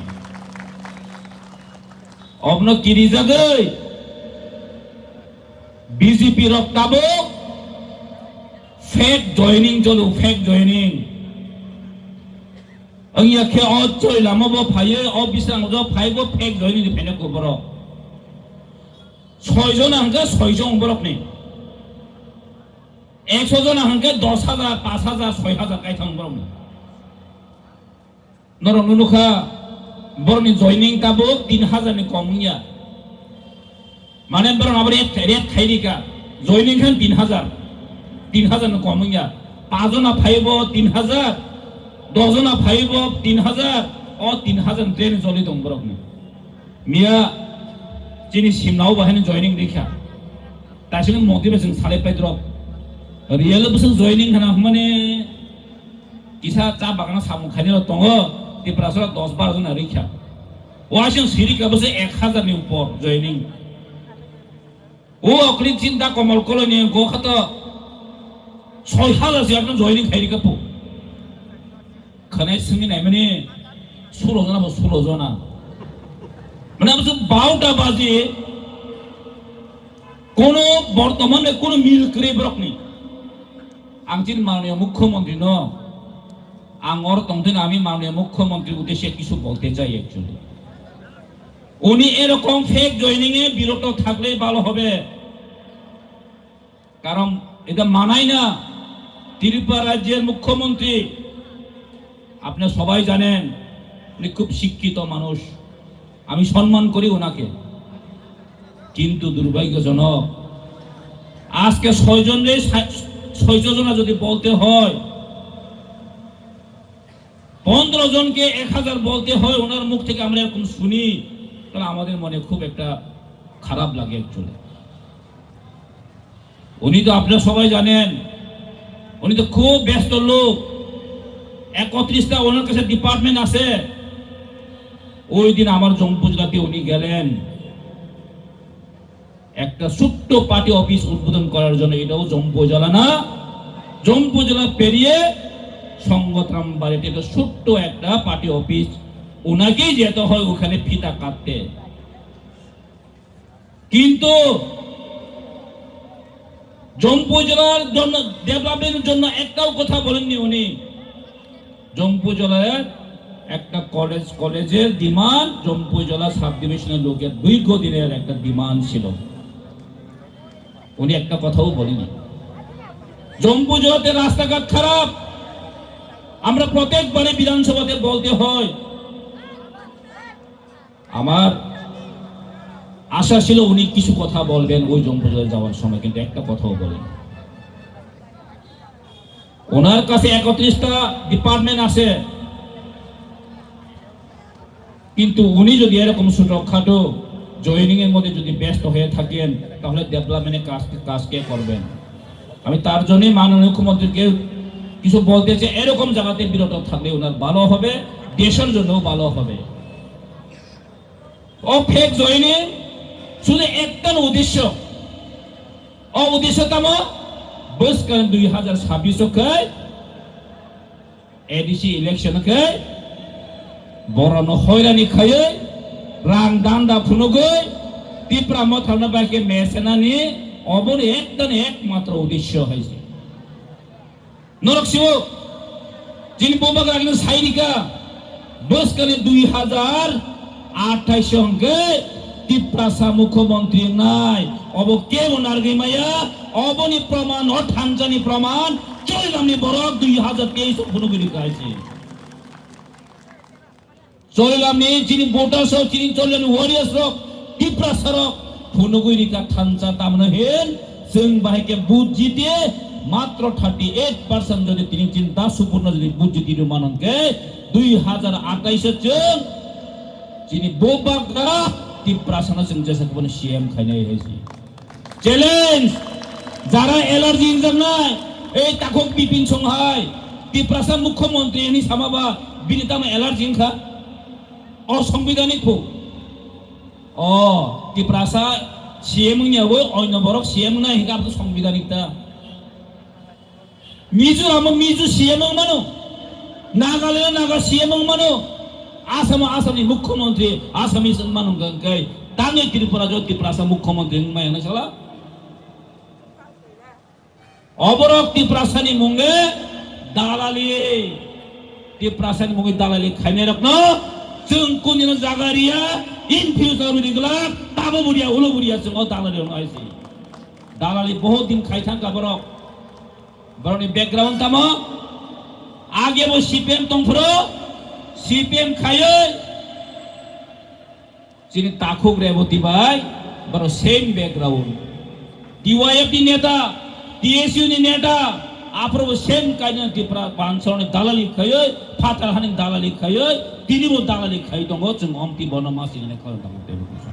Obno kirijagwi B J P rok tabuk fake joining cholo, fake joining. Wngya khe o choi lama bo phaiwi, o bisang jo phai bo fake joining ni phaina ko borok. Soi jona hwnkhe soi jon borok ni. Ekso jona hwnkhe dos hajar, pash hajar, soi hajar kai thang borok ni. Norok nukha, borokni joining tabuk tin hajar ni kom wngya. Mane borok abo rate, rate khairika, joining khan tin hajar, tin hajar ni kom wngya. Pajona phaibo tin hajar, dosjona phaibo tin hajar, o tin hajar ni train joli tong borokni. Miya chini simnao bahai ni joining rikha. Taisini motivation salai paidrop. Real bwswk joining khana hwnmani kisa cha bagana samung khainai rok tongo, Tiprasa rok dos baro jona rikha. Waising sirika bwswk ek hajar ni upor joining. O okri chinta komol koloni go khato soi hajar se ekdom joining khairi kapu. Khanai simi nai mani sulo jona bo sulo jona. Mane abo bauta baji kono bortoman kono mil kre borokni. Ang chini mananiya mukhyamantri no, ang or tongthwina ami mananiya mukhyamantri uddeshe kisu bolte chai actually. উনি এরকম fake joining এ বিরত থাকলেই ভালো হবে, কারণ এটা মানায় না। ত্রিপুরা রাজ্যের মুখ্যমন্ত্রী, আপনারা সবাই জানেন, উনি খুব শিক্ষিত মানুষ, আমি সম্মান করি ওনাকে, কিন্তু দুর্ভাগ্যজনক আজকে ছয়জনরে সা-, ছয়শো জনা যদি বলতে হয়, পনেরো জনকে এক হাজার বলতে হয়, ওনার মুখ থেকে আমরা এরকম শুনি, তাহলে আমাদের মনে খুব একটা খারাপ লাগে actually। উনি তো আপনারা সবাই জানেন, উনি তো খুব ব্যস্ত লোক, একত্রিশটা ওনার কাছে ডিপার্টমেন্ট আছে। ওই দিন আমার জম্পুজলাতে উনি গেলেন, একটা ছোট্ট পার্টি অফিস উদ্বোধন করার জন্য। এটাও জম্পুজলা না, জম্পুজলা পেরিয়ে সঙ্গতরাম বাড়িতে একটা ছোট্ট একটা পার্টি অফিস, ওনাকেই যেতে হয় ওখানে ফিতা কাটতে। কিন্তু জম্পুজলার জন্য, ডেভেলপমেন্টের জন্য একটাও কথা বলেননি উনি। জম্পুজলার একটা কলেজ, কলেজের ডিমান্ড, জম্পুজলা সাব ডিভিশনের লোকের দীর্ঘদিনের একটা ডিমান্ড ছিল, উনি একটা কথাও বলেনি। জম্পুজলাতে রাস্তাঘাট খারাপ, আমরা প্রত্যেকবারে বিধানসভাতে বলতে হয়। আমার আশা ছিল উনি কিছু কথা বলবেন ওই জম্পুজলায় যাওয়ার সময়, কিন্তু একটা কথাও বলেন। ওনার কাছে একত্রিশটা ডিপার্টমেন্ট আছে, কিন্তু উনি যদি এরকম ছোটখাটো জয়নিং এর মধ্যে যদি ব্যস্ত হয়ে থাকেন, তাহলে ডেভেলপমেন্টের কাজ, কাজ কে করবেন? আমি তার জন্যই মাননীয় মুখ্যমন্ত্রীকে কিছু বলতে চাই, এরকম জায়গাতে বিরত থাকলে ওনার ভালো হবে, দেশের জন্যও ভালো হবে। ও ফেক জয়নিং শুধু একটা উদ্দেশ্য, ও উদ্দেশ্য তম বসকান দুই হাজার ছাব্বিশ কে ADC election khe borokno hoirani khaiwi, rang danda phunugwi, Tipra Motha no bai khe mesenani, oboni ekdani ekmatro uddesyo hai se. Norok sibo, chini bubagra khe sairika, bwskani dui hajar athais hwnkhe Tiprasa mukhyamantri wngnai, obo kebo narwgwi maya, oboni proman, o thansani proman, Cholilamni borok dui hajar teis o phunugwi rikha hai se. Cholilamni chini voters rok, chini Cholilamni warriors rok, Tiprasa rok phunugwi rikha thansa tamno hin, chwng bahai khe vote jiti matro thirty eight percent jodi tini chini da supurno jodi vote jiti rw manon khe dui hajar athais o chwng chini bubagra Tiprasano chwng jesa khe bono C M khainai hai se. Challenge! Jara allergy wngjaknai, ei takhuk Bipin Song hai, Tiprasa mukhyamantri hwnwi sama ba, bini tamo allergy wngkha? O songbidanik phu. O, Tiprasa C M wngya bo, oino borok C M wngnai hwnkhe abo songbidanik ta. Mizoram o Mizo C M wng mano, Nagaland o Naga C M wng mano, Assam o Assam ni mukhyamantri Assamese wng mano hwnkha hwnkhe tangwi Tripura jo Tiprasa mukhyamantri wng maya hwnwi sala? Oborok Tiprasa ni mungwi dalali, Tiprasa ni mungwi dalali khainai rokno chwng kunino jaga riya, in future bini glak tabo buriya ulo buriya chwng o dalali rokno hai se. Dalali bohot din khai thangkha borok. Borokni background tamo? Age bo C P M tongphuru, C P M khaiwi chini takhuk Reboti bai, borok same background. T Y F ni neta, T S U ni neta, aphuru bo same kainwi Tipra Bansorni dalali khaiwi, phatar hani dalali khaiwi, tini bo dalali khai tongo, chwng omti bono ma sinai khorang tamo tebo kusa.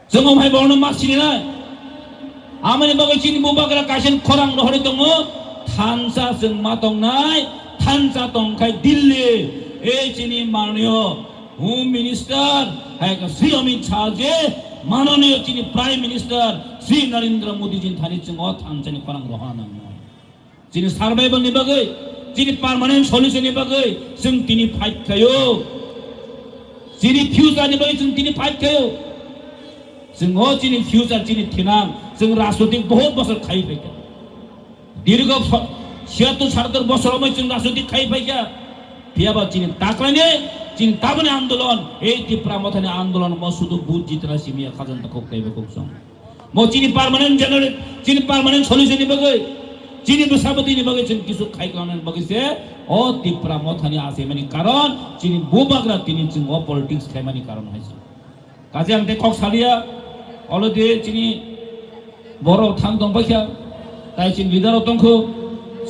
Chwng omo hai borokno ma sininai. Amoni bagwi chini bubagra kaisa khorang rohorwi tongo. Thansa chwng ma tongnai, thansa tongkhai Delhi. Ei chini mananiyo Home Minister, hai ka Shri Amit Shah je, mananiyo chini Prime Minister, Shri Narendra Modi jin thani chwng o thansani khorang rohorna nangnai. Chini survival ni bagwi, chini permanent solution ni bagwi chwng tini fight khaio. Chini future ni bagwi chwng tini fight khaio. Chwng o chini future, chini thinang, chwng rajnitik bohot bosor khai phaikha. Dirgho pho-, siyattor sattor bosor omoi chwng rajnitik khai phaikha. Phiyaba chini taklaini, chini taboni andolon, ei Tipra Mothani andolon mo sudu vote jitna simiya khajanta kok teibo kok song. Mo chini permanent generate, chini permanent solution ni bagwi, chini bwsabwtwi ni bagwi chwng kisu khai klangnani bagwi se o Tipra Mothani achaimani karon, chini bubagra tini chwng o politics khaimani karon hai se. Kaje ang tei kok saliya, already chini borok thang tong paikha, tai chini leader rok tongkhu,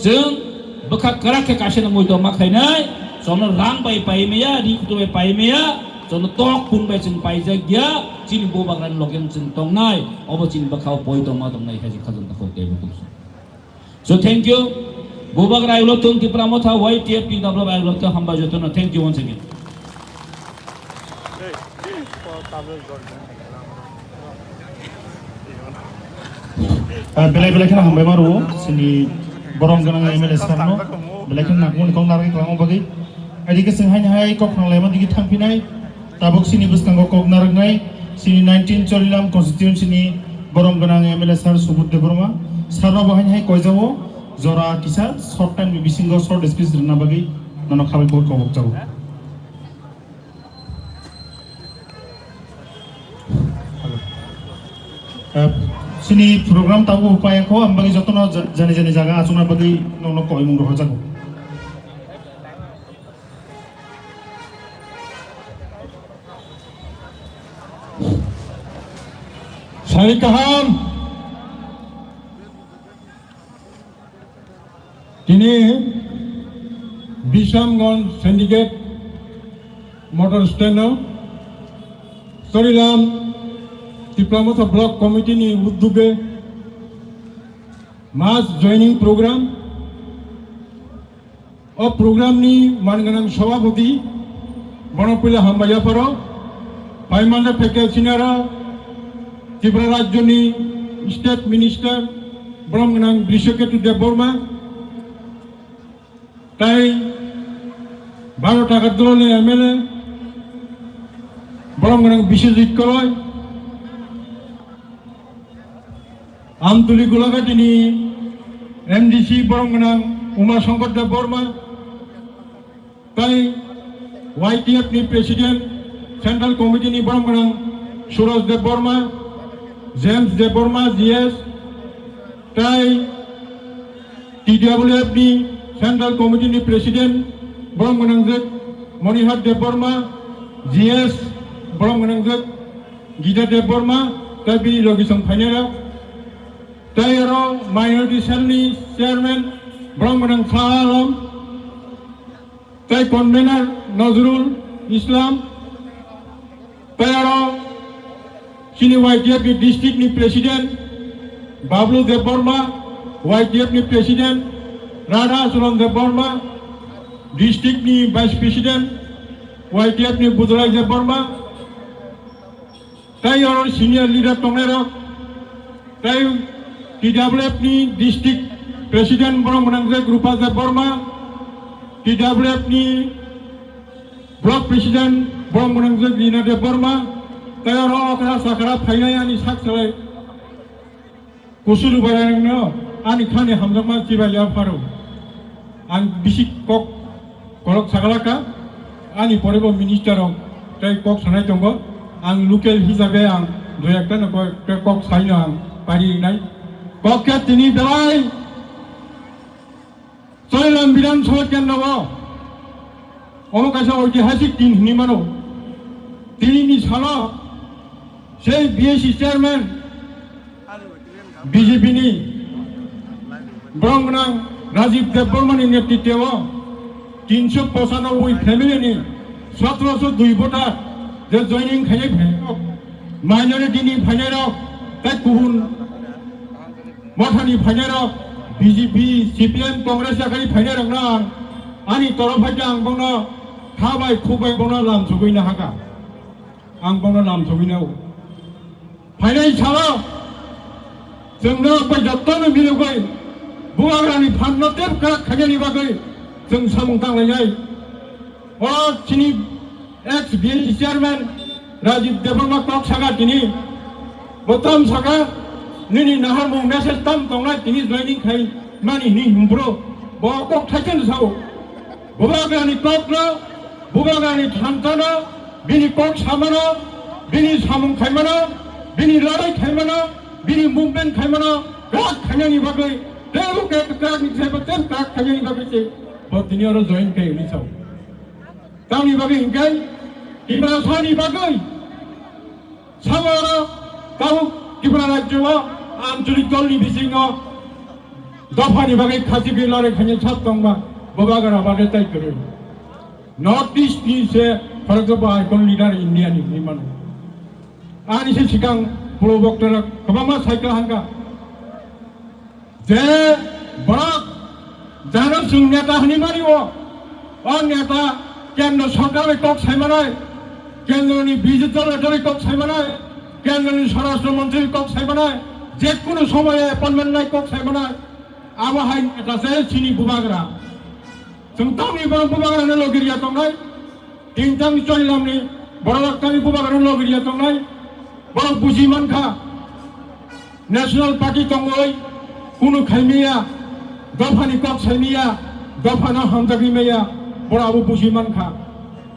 chwng bwkha kwrak khe kaisa no muitok ma khainai, chwngno rang bai pai maya, ri kutu bai pai maya, chwngno tok pun bai chwng paijak ya, chini bubagrani loge chwng tongnai, obo chini bwkha o poi tongma tongnai hai se khajang takhuk teibo kok song. So thank you. Bubagra ayulo tong Tipra Motha Y T F T W ayulo tong hambai jotono. Thank you once again. Ah, belai belai kheno hambai ma rwo, chini borom gwnang M L A sir no, belai kheno nangmani kok narwkhe kwlangma bagwi. Adike chwng haini hai kok khna laima digi thangphinai, tabuk chini bwskango kok narwknai, chini nineteen Cholilam constituency ni borom gwnang M L A sir Subudh Debbarma, sir no bo haini hai koijao, jora kisa short time ni bisingo short speech rwna bagwi nono khabai kok kobok jago. Eh, chini program tabuk paya kho, ang bagwi jotono ja-, jani jani jaga achukna bagwi nokno koimung rohorjago. Sari kaham. Tini Bisramganj Syndicate Motor Stand o Chorilam Tipra Motha Block Committee ni udduge mass joining program. O program ni manganang sabhapati bono puila hambai yapharo. Paimanda phaikha sinaro Tripura rajyo ni State Minister borom gwnang Brishaketu Debbarma. Tai baro taka dol ni M L A borom gwnang Biswajit Koloi. Amtuli Gulagati ni M D C borom gwnang Uma Shankar Debbarma. Tai Y T F ni President, Central Committee ni borom gwnang Suraj Debbarma, James Debbarma, G S. Tai T W F ni Central Committee ni President borom gwnang jek Monihar Debbarma, G S borom gwnang jek Gita Debbarma, tai bini logi song phainai rok. Tai aro Minority Cell ni Chairman borom gwnang Shah Alam. Tai convener Nazrul Islam, tai aro chini Y T F ni district ni president Bablu Debbarma, Y T F ni president Radha Suran Debbarma, district ni vice president Y T F ni Budulai Debbarma, tai oro senior leader tongnai rok, tai T W F ni district president borom gwnang jek Rupa Debbarma, T W F ni block president borom gwnang jek Rina Debbarma, tai oro okra sakra phainai ani sak salai Kusuru barang no ani khani hamjakma chibai ya pharo. Ang bisi kok kolok sagalaka, ani pore bo minister rok tai kok sanai tongo. Ang local hisabe ang dui ekta no kok, kok saino ang pari nai. Kok khe tini belai Chorilam Bidhan Sabha Kendra o omo kaisa oitihasik din hinwi mano. Tini ni salo sei B S C chairman B J P ni borom gwnang Rajiv Debbarma ni netritwo o tinsho pochanoboi family ni sotoroso dui voter je joining khainai phainai rok, minority ni phainai rok, tai kubun mothani phainai rok, B J P, C P M, Congress yakhai phainai rok no ang ani torof hai ang bono kha bai khuk bai bono lam sugui na haka. Ang bono lam sugui na o. Phainai salo chwng norok bai jotto no milogoi Bubagrani phan no tep kwrak khainani bagwi chwng samung tanglainai. O chini ex B N C chairman Rajiv Debbarma kok saka tini. Bo tam saka nini naharmung message tam tongnai tini joining khai mani hini himpro. Bo kok thaichano sao. Bubagrani kok no, Bubagrani thantano, bini kok samano, bini samung khaimano, bini lorai khaimano, bini movement khaimano, krak khainani bagwi, tebo krak krak ni sebo tem krak khainani bagwi se, bo tini oro join khai hini sao. Tamni bagwi hinkai, Tiprasani bagwi, Sabo oro tabuk Tripura rajyo o ancholik dol ni bisingo dopha ni bagwi khachigwi loroi khainai sat tongma Bubagra bade tai kwrwi. North East ni se khoroksa bo icon leader India ni hinwi mano. Ani se sikang pulo boktora kwbangma cycle hangka. Je borok jano chwng neta hwnwi mani o, o neta kendro sorkar bai kok sai manai, kendro ni B J P dol bai kok sai manai, kendro ni swarashtra montri bai kok sai manai, je kunu somoy appointment nai kok sai manai, abo hai neta se chini Bubagra. Chwng tamni borok Bubagra no logi riya tongnai. Tintang Chorilam ni borok tani Bubagra no logi riya tongnai. Borok buji mankha. National Party tongoi kunu khaimiya, dophani kok saimiya, dophano hamjagwi maya, borok abo buji mankha.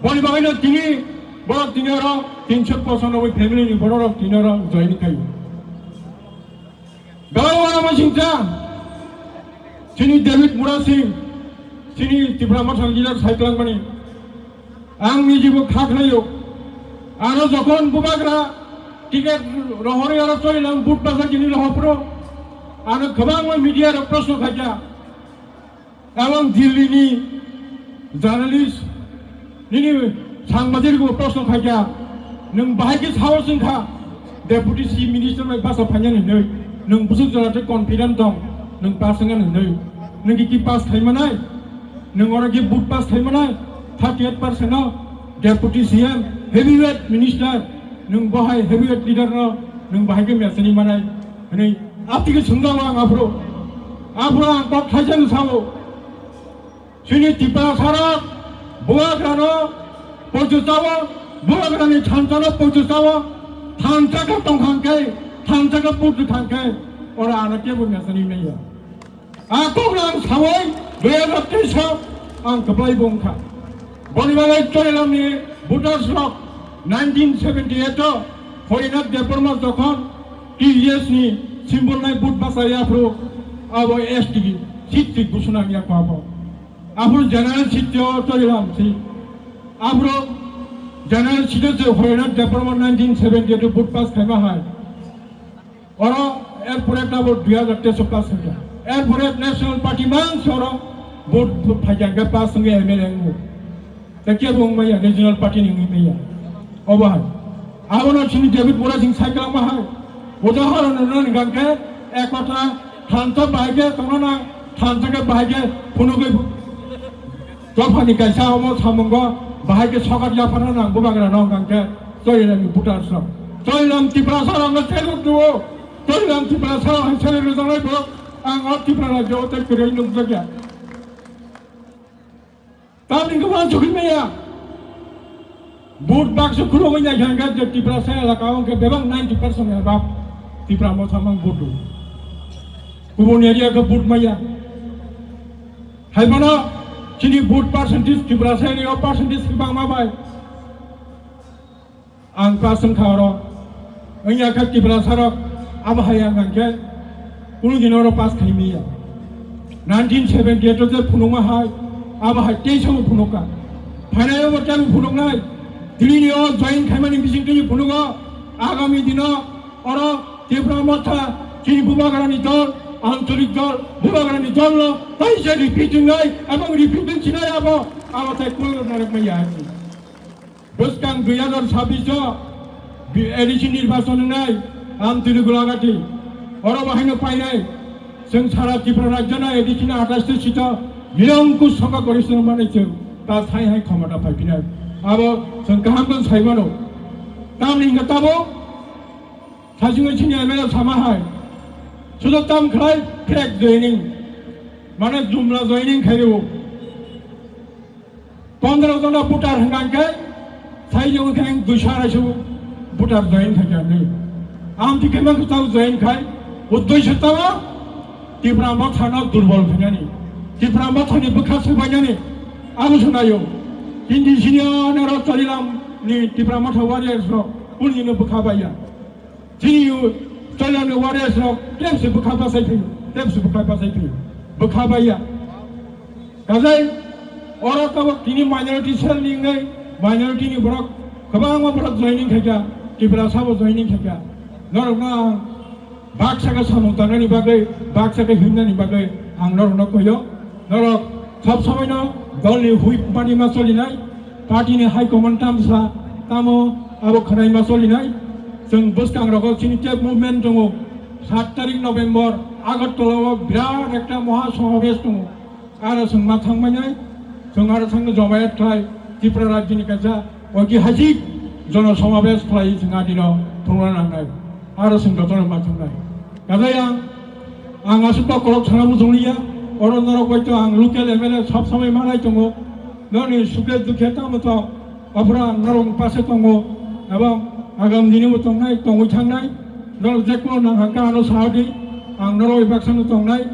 Boni bagwino tini borok tini oro tinsho pochanoboi family ni borok rok tini oro join khaio. Belai uanama singcha, chini David Murasing, chini Tipra Motha ni leader sai twlangmani. Ang nijibo kha khlaio. Ano jokhon Bubagra ticket rohorwi aro Chorilam but bazar gini rohopro. Ano kwbangma media rok proshno khaikha. Ebong Delhi ni journalist nini sangbadik rok proshno khaikha. Nwng bahai khe sao chwng kha, Deputy Chief Minister bai basa phainani hwnwi. Nwng bwswk jora tei confident tong, nwng pass wngya hwnwi. Nwng ki pass khai manai? Nwng oro ki vote pass khai manai? Thirty eight percent no Deputy C M, heavyweight minister, nwng bohai heavyweight leader no nwng bahai khe mechani manai hwnwi aptike swngjago ang aphuru. Aphuru ang kok thaisa no sao. Chini Tiprasarok bubagrano poichu chao, bubagrani thansano poichu chao, thansa khe tongkhang khe, thansa khe purtu thang khe, oro ano kebo mechani maya. A kok ang sawi dui hajar teis o ang kwplai bo wngkha. Boni bagwi Chorilamni voters rok nineteen seventy eight o Horinath Debbarma jokhon T D S ni symbol nai vote bachai aphuru abo S T seat seat busuna ya ko abo. Aphuru general seat o Chorilam si. Aphuru general seat o je Horinath Debbarma nineteen seventy eight o vote pass khaima hai. Oro erpore tabuk dui hajar teis o pass khaikha. Erpore National Party mang se oro vote phaikha hwnkhe pass wngwi M L A wngo. Tei kebo wngmaya regional party ni wngwi maya. Obo hai. Abono chini David Murasing cycle ma hai. Udahoron rwna ni gangkhe ekota thansa bahai khe tongna nang, thansa khe bahai khe phunugwi dophani kaisa omo samungo bahai khe sokat yaphana nang bubagra no hwnkha khe Chorilamni voters rok. Chorilam Tiprasa rok no salute duo. Chorilam Tiprasa rok hai salute rwjaknai borok ang o Tripura rajyo o tei kwrwi nukjakya. Tamni kwbang chukwi maya. Vote baksa khulogwi naikha hwnkhe je Tiprasa elaka o hwnkhe bebak ninety percent ni above Tipra Motha mang vote rw. Kubun area khe vote maya. Haiphano chini vote percentage Tiprasa area o percentage kwbangma bai. Ang pass wngkha oro. Wngya khe Tiprasa rok abo hai ang hwnkhe kunu din oro pass khai maya. Nineteen seventy eight o je phunukma hai abo hai teisa bo phunukha. Phainai obo tei phunuknai. Tini ni o join khaimani bising tini phunugo. Agami dino oro Tipra Motha chini bubagrani dol, ancholik dol, bubagrani dol no taisa repeat wngnai ebong repeat wngsinai abo abo tai kunu narwk maya. Bwskang dui hajar sabbish o bi-, A D C nirbachon wngnai, Amtwini Golagati. Oro bahaino painai, chwng sara Tripura rajyano A D C ni athais ta sito nirongkush songkha gorishtho manwi chwng ta sai hai khomota phaiphinai. Abo chwng kaham khe sai mano. Tamni hwnkhe tabuk, saichungwi chini M L A sama hai, sudo tam khlai flag joining, mane jumla joining khaio. Pondro jona voter hwnkha khe, sai jong khe duiso arai so voter join khaikha hinwi. Amtwi khe mang tao join khai, uddesho tao Tipra Mothano durbol khainani, Tipra Mothani bwkha subainani, abo sunaio. Hindi sini ano ro Chorilam ni Tipra Motha warriors rok, kuni no bwkha baiya. Chini Chorilamni warriors rok tepsi bwkha bachai phaio, tepsi bwkha bachai phaio, bwkha baiya. Kajai oro tabuk tini minority cell ni wngwi minority ni borok kwbangma borok joining khaikha, Tiprasa bo joining khaikha. Norokno ang baksa khe samung tangnani bagwi, baksa khe himnani bagwi ang norokno koyo. Norok sob somoi no dol ni whip mani ma solinai, party ni high command tamsa tamo abo khwnai ma solinai. Chwng bwskang rogo chini tep movement tongo. Sat tarik November Agartala o birat ekta moha somabesh tongo. Aro chwng ma thang mainai, chwng aro thang jomayat khlai Tripura rajyoni kaisa oitihasik jono somabesh khlai chwng adino thwngna nangnai. Aro chwng jotono ma thangnai. Kajai ang Ang aswk ba kolok sana muchung liya, oro norok bai to ang local M L A sab samai manai tongo, noni sukhe dukhe tamo to, aphuru ang norok ni pase tongo, ebong agam dini bo tongnai, tongwi thangnai, norok je kono nang hakha ano sahadi, ang norok bai baksa no tongnai,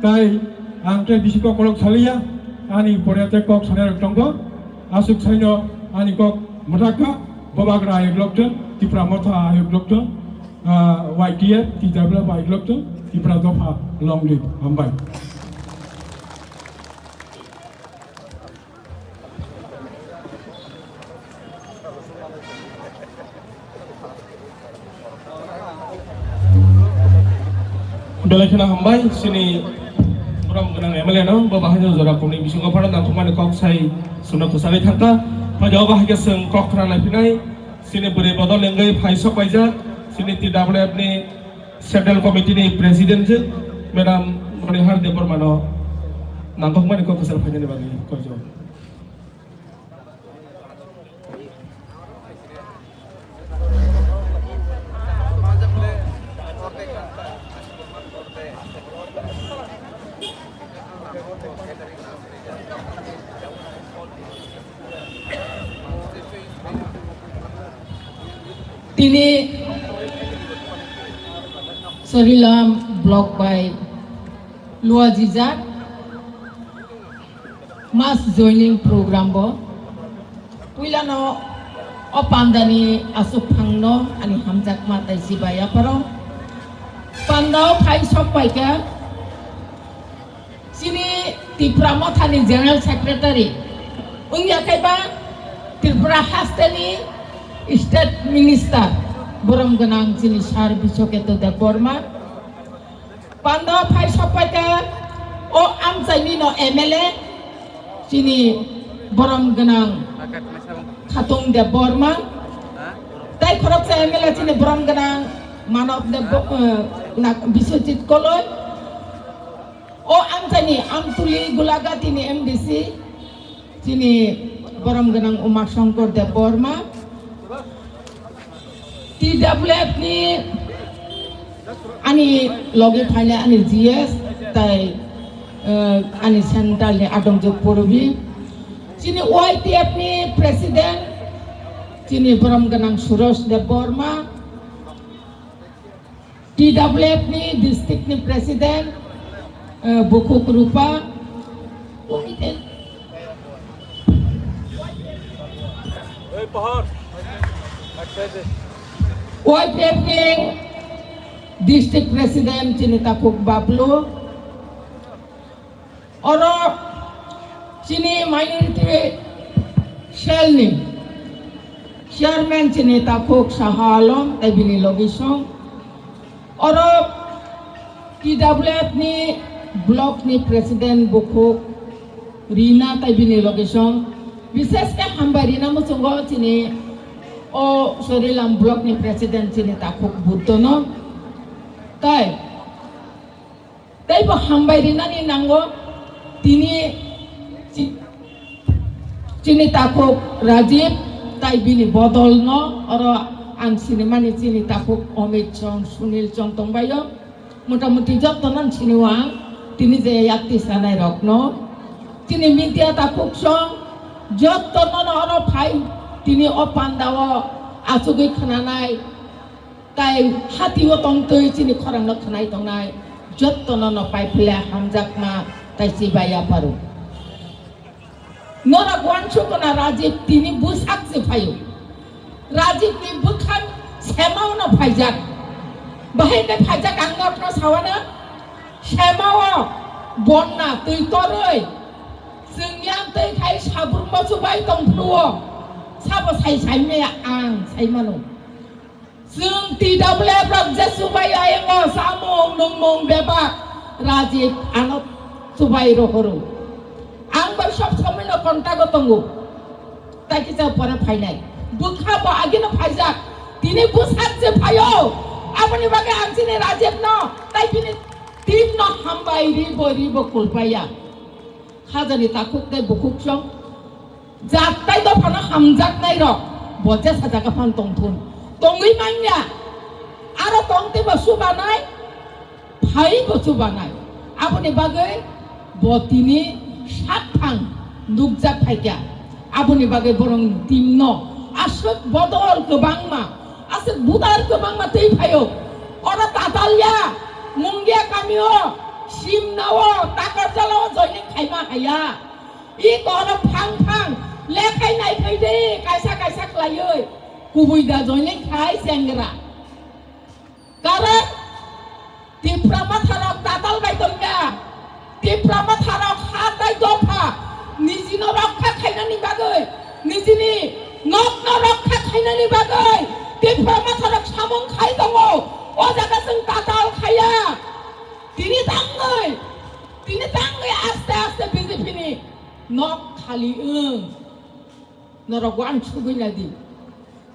tai ang tei bisi kok kolok saliya, ani pore tei kok sanai rok tongo, aswk saino ani kok mwthakha, Bubagra ayuk lokthung, Tipra Motha ayuk lokthung. Ah, Y T F, T W F bai lokthung, Tipra dopha long live, hambai. Belai kheno hambai, chini borom gwnang M L A no, bo bahai no jora kumni bisingo phano nangkukmani kok sai chwngno kwcharwi thangkha. Phaidi o bahai khe chwng kok khna naiphinai. Chini bwrwi bodol wngwi phai sok paijak, chini T W F ni Central Committee ni President jwk, Madam Monihar Debbarma no nangkukmani kok kwcharo phainani bagwi koijak. Tini Sorilam block bai luajijak mass joining program bo. Puilano o pandani aswk phangno ani hamjakma tai chibai yapharo. Pandao phai sok paikha. Chini Tipra Mothani General Secretary wngya khe ba Tripura hasteni State Minister borom gwnang chini Sir Biswaketu Debbarma. Panda phai sokpaikha o amchaini no M L A chini borom gwnang Khatung Debbarma. Tai khoroksa M L A chini borom gwnang Manob Deb, eh, na Biswajit Koloi. O amchaini Amtuli Gulagati ni M D C, chini borom gwnang Uma Shankar Debbarma. T W F ni ani logi phainai ani G S tai, eh, ani central ni Adongjwk Purbi. Chini Y T F ni president, chini borom gwnang Suresh Debbarma. T W F ni district ni president, eh, Bukhuk Rupa, Y T F ni district president chini Takhuk Bablu, oro chini minority cell ni chairman chini Takhuk Saha Alom tai bini logi song. Oro T W F ni block ni president Bukhuk Rina tai bini logi song. Bishesh khe hambai rina muchungo chini o Sorilam block ni president chini Takhuk Buddho no. Tai Teibo hambai rinani nango tini chi-, chini takhuk Rajiv tai bini bodolno oro ang sinimani chini takhuk Amit chong, Sunil chong tongbaio. Motamuti jottono sinio ang tini je yakti sanai rokno. Chini media takhuk chong jottono oro phai tini o pandao achugwi khwnanai. Tai hatio tongtwi chini khorangno khwnai tongnai jottono no paiphile hamjakma tai chibai yapharo. Norok uansukna Rajiv tini bwsak se phaio. Rajivni bwkha semao no phaijak. Bahai khe phaijak ang norokno sawana semao bonna twi torwi chwng yang twi khai sabrumbo chubai tongphruo. Sabo sai saimaya ang saimano. Chwng T W F rok je chubai ayango, samung nungmung bebak Rajiv ano chubai rohoro. Ang bai sob somoi no contact o tongo. Tai kisa pore phainai. Bwkha bo agino phaijak. Tini bwsak je phaio. Aboni bagwi ang chini Rajiv no tai bini team no hambai ribo ribo kulpaiya. Khajani takhuk tei bukhuk song. Jat tai dophano hamjaknai rok bo jesa jaga phano tongthun. Tongwi manya. Aro tong tei bo chubanai, phai bo chubanai. Aboni bagwi bo tini sak phang nukjak phaikha. Aboni bagwi borok team no aswk bodol kwbangma, aswk budar kwbangma twi phaio. Oro Tatalya, Mungia kamio, Simnao, Takarjalao joining khaima haya. I kono phang phang lekhai naikhai de kaisa kaisa khlaiwi kubui da joining khai chengra. Karon Tipra Motha rok Tatal bai tongya. Tipra Motha rok ha tai dopha nijino rokha khainani bagwi, nijini nokno rokha khainani bagwi Tipra Motha rok samung khai tongo. O jaga chwng Tatal khaiya. Tini tangwi, tini tangwi aste aste B J P ni nok khali wng. Norok uansugwi nai di.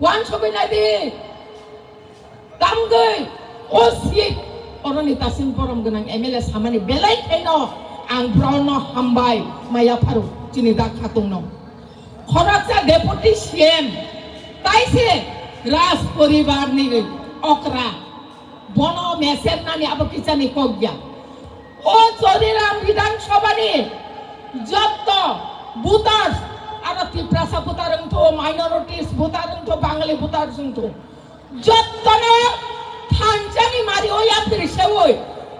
Uansugwi naidi, tamgwi o seat oroni tasin borom gwnang M L A samani belai khaino ang borokno hambai maya pharo chini dak khatungno. Khoroksa deputy C M taise Raj poribarni okra, bono mesernani abo kisani kok ya. O Choriram Bidhan Sabhani jotto voters, aro Tiprasa voter wngtho, minorities voter wngtho, Bangali voters wngtho, jottono thanjani mari o yapri seui,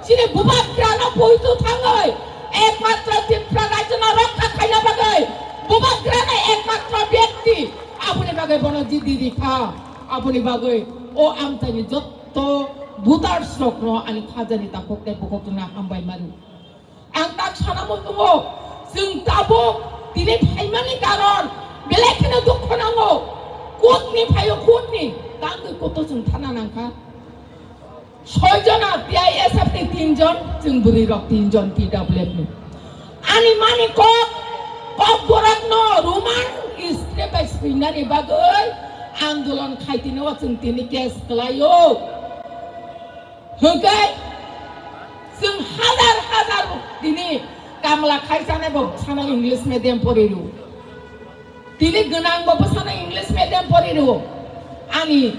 chini bubagrano puitu thangoi, ekmatro Tripura rajyono rokha khaina bagoi, bubagrano ekmatro byakti, aboni bagoi bono jidi rikha, aboni bagoi o amchaini jotto voters rokno ani khajani takhuk tei bukhuk tongna hambai mari. Ang tak sana mutungo, chwng tabuk tini phaimani karon belai kheno dukho nango. Kutni phaio kutni, tangwi kuto chwng thana nangkha. Soi jona T I S F ni tin jon, chwng bwrwi rok tin jon T W F ni. Ani mani kok, kok borokno Roman script bai swinani bagwi andolon khaitini o chwng tini case kwlaio. Hwnkhe chwng hazar hazar tini kamla khaisanai bo sana English medium poriru. Tini gwnang bo bwsano English medium poriru. Ani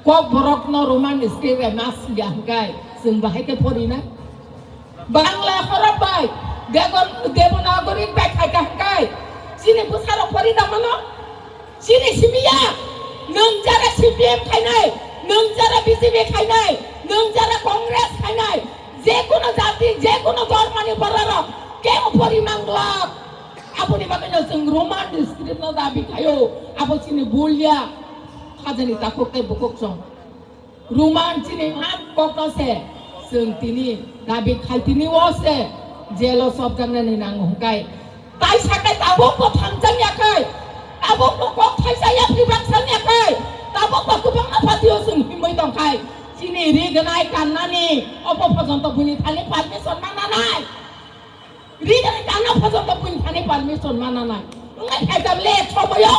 kok borokno Roman script bai ma swiya hwnkhe chwng bahai khe porina. Bangla horok bai Degon-, Devanagari bai khaika hwnkhe chini bwsarok pori da mano? Chini simi ya, nwng jara C P M khainai, nwng jara B J P khainai, nwng jara Congress khainai, je kono jati, je kono dhormoni bororok kebo pori manglak. Aboni bagwino chwng Roman script no dabi khaio, abo chini bulia, khajani takhuk tei bukhuk chwng. Roman chini ang kokno se, chwng tini dabi khai tini o se, jelo sobjaknani nango hwnkhe. Tai sakai tabuk bo thangjak ya khai, tabuk bo kok thaisa yapri baksan ya khai, tabuk bo kwbangma party o chwng himwi tong khai. Chini ri gwnai kannani obo pojonto buini thani permission ma nanai. Rigani tanna phojoto buini thani permission ma nanai. Wngkha khaijak le ek somoyo,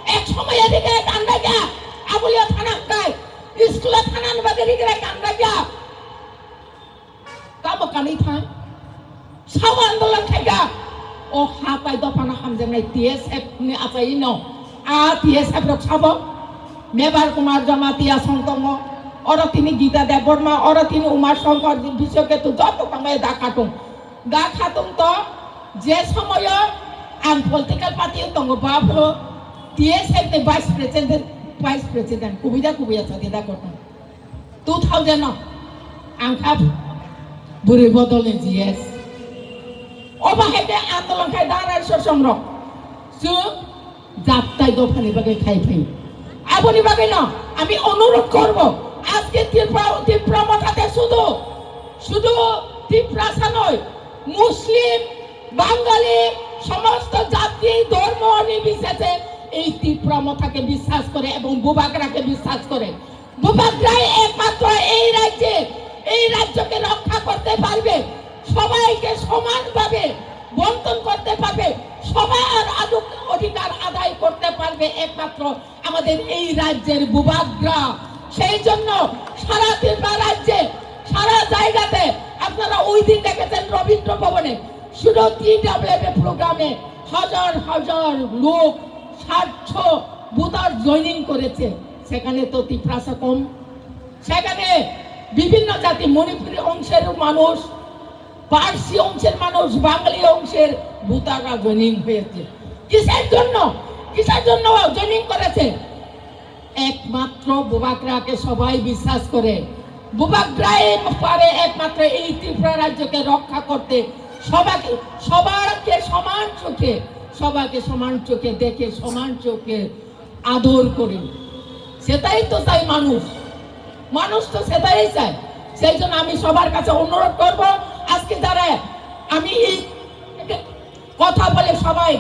ek somoyo rigani tanna ya. Abulio thana hwnkhe, school-o thanani bagwi rigani tanna ya. Tamo kanwi thang. Sao andolon khaijak. O ha tai dophano hamjaknai T S F ni achaino. A T S F rok sabo. Mebar Kumar Jamatia song tongo. Oro tini Gita Debbarma, oro tini Umar Shankar, Biswaketu joto tongbai da katung. Da khatung to je somoyo ang political party o tongo, baphuru T S F ni vice president, vice president, kubui da kubui ya sadi da koto. Two thousand no ang kha bwrwi bodol ni G S. Oba hai khe andolon khai da rai sosong rok. Chwng jattai dophani bagwi khai phai. Aboni bagwino ami onurodh korbo, ajke Tripura, Tripura mothate শুধু, শুধু Tiprasa noi, Muslim, Bangali, সমস্ত জাতি, ধর্ম নির্বিশেষে এই ত্রিপুরা মথাকে বিশ্বাস করে এবং বুবাগ্রাকে বিশ্বাস করে। বুবাগ্রাই একমাত্র এই রাজ্যে, এই রাজ্যকে রক্ষা করতে পারবে, সবাইকে সমানভাবে বন্টন করতে পারবে, সবার আদু-, অধিকার আদায় করতে পারবে একমাত্র আমাদের এই রাজ্যের বুবাগ্রা। সেই জন্য সারা ত্রিপুরা রাজ্যে, সারা জায়গাতে আপনারা ওই দিন দেখেছেন রবীন্দ্র ভবনে শুধু টিডাব্লিউএফ এর প্রোগ্রামে হাজার হাজার লোক, ষাটশো ভোটার জয়েনিং করেছে। সেখানে তো তিপ্রাসা কম, সেখানে বিভিন্ন জাতি, মণিপুরী অংশের মানুষ, পার্সি অংশের মানুষ, বাঙালি অংশের ভোটাররা জয়েনিং হয়েছে। কিসের জন্য? কিসের জন্য জয়েনিং করেছে? একমাত্র বুবাগ্রাকে সবাই বিশ্বাস করে। বুবাগ্রাই পারে একমাত্র এই ত্রিপুরা রাজ্যকে রক্ষা করতে। সবাইকে, সবাইকে সমান চোখে, সবাইকে সমান চোখে দেখে, সমান চোখে আদর করে। সেটাই তো চাই মানুষ, মানুষ তো সেটাই চায়। সেই জন্য আমি সবার কাছে অনুরোধ করব, আজকে যারা আমি এই কথা বলে সবাই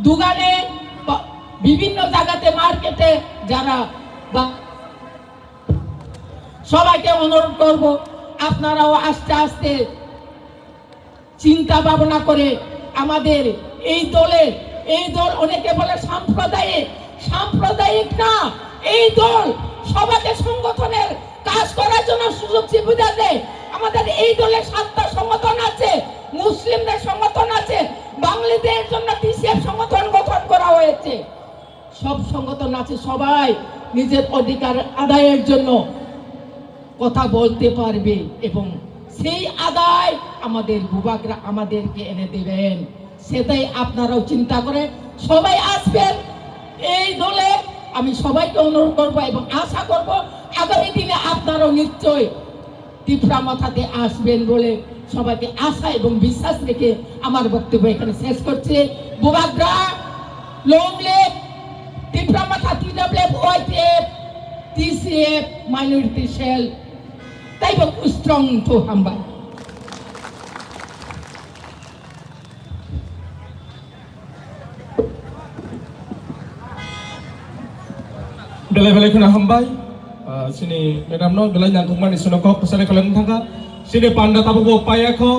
দোকানে বা বিভিন্ন জায়গাতে মার্কেটে যারা বা সবাইকে অনুরোধ করব, আপনারাও আস্তে আস্তে চিন্তা ভাবনা করে আমাদের এই দলে, এই দল অনেকে বলে সাম্প্রদায়িক, সাম্প্রদায়িক না। এই দল সমাজে সংগঠনের কাজ করার জন্য সুযোগ সুবিধা দেয়। আমাদের এই দলে সাতটা সংগঠন আছে, মুসলিমদের সংগঠন আছে, বাঙালিদের জন্য টিসিএফ সংগঠন গঠন করা হয়েছে। সব সংগঠন আছে, সবাই নিজের অধিকার আদায়ের জন্য কথা বলতে পারবে এবং সেই আদায় আমাদের বুবাকরা আমাদেরকে এনে দেবেন। সেটাই আপনারাও চিন্তা করে সবাই আসবেন। এই দলে আমি সবাইকে অনুরোধ করব এবং আশা করব আগামী দিনে আপনারাও নিশ্চয় তিপ্রা মথাতে আসবেন বলে সবাইকে আশা এবং বিশ্বাস রেখে আমার বক্তব্য এখানে শেষ করছি। বুবাগ্রা, long live তিপ্রা মথা, টিডাব্লিউএফ, YTF, TCF, minority cell। Tei bo strong to hambai. Belai belai kheno hambai. Ah, sini madam no belai nangkukmani sino kok kwchari kholai wng thangkha. Sini panda tabukbo paiya kho.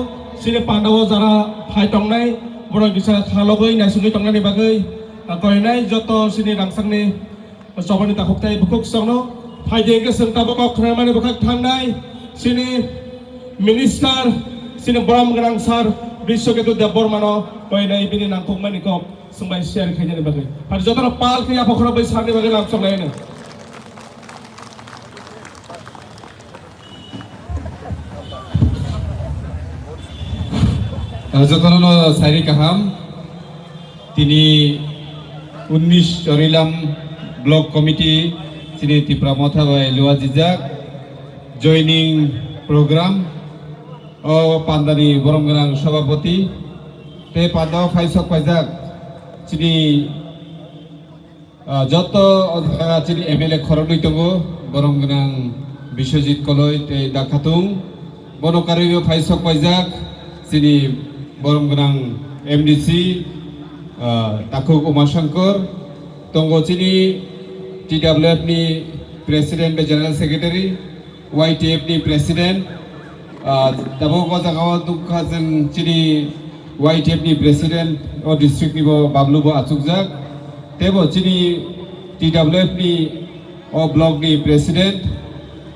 Sini panda o jara phai tongnai, borok kisa khalogwi naisugwi tongnani bagwi, ah, koinai joto sini rangchakni Chobani takhuk tei bukhuk songno phaidi hwnkhe chwng tabuk kok khnaimani bwkhak thangnai chini minister, chini borom gwnang sir Biswaketu Debbarmano koinai bini nangkukmani kok chwng bai share khainani bagwi. Ar jotono pal khe yapha khorokbai sarni bagwi lamsok laino. Ah, jotono no sairi kaham. Tini unnish Chorilam Block Committee chini Tipra Motha bai luajijak joining program o pandani borom gwnang sabhapati tei panda o phaisok paijak chini Ah, joto o jaga chini M L A khoroknwi tongo, borom gwnang Biswajit Koloi tei Da Khatung. Bono karwi o phaisok paijak chini borom gwnang M D C, ah, Takhuk Uma Shankar. Tongo chini T W F ni President bai General Secretary. Y T F ni president, ah, tabuk o jaga o nukha chwng chini Y T F ni president o district ni bo Bablu bo achukjak, tei bo chini T W F ni o block ni president,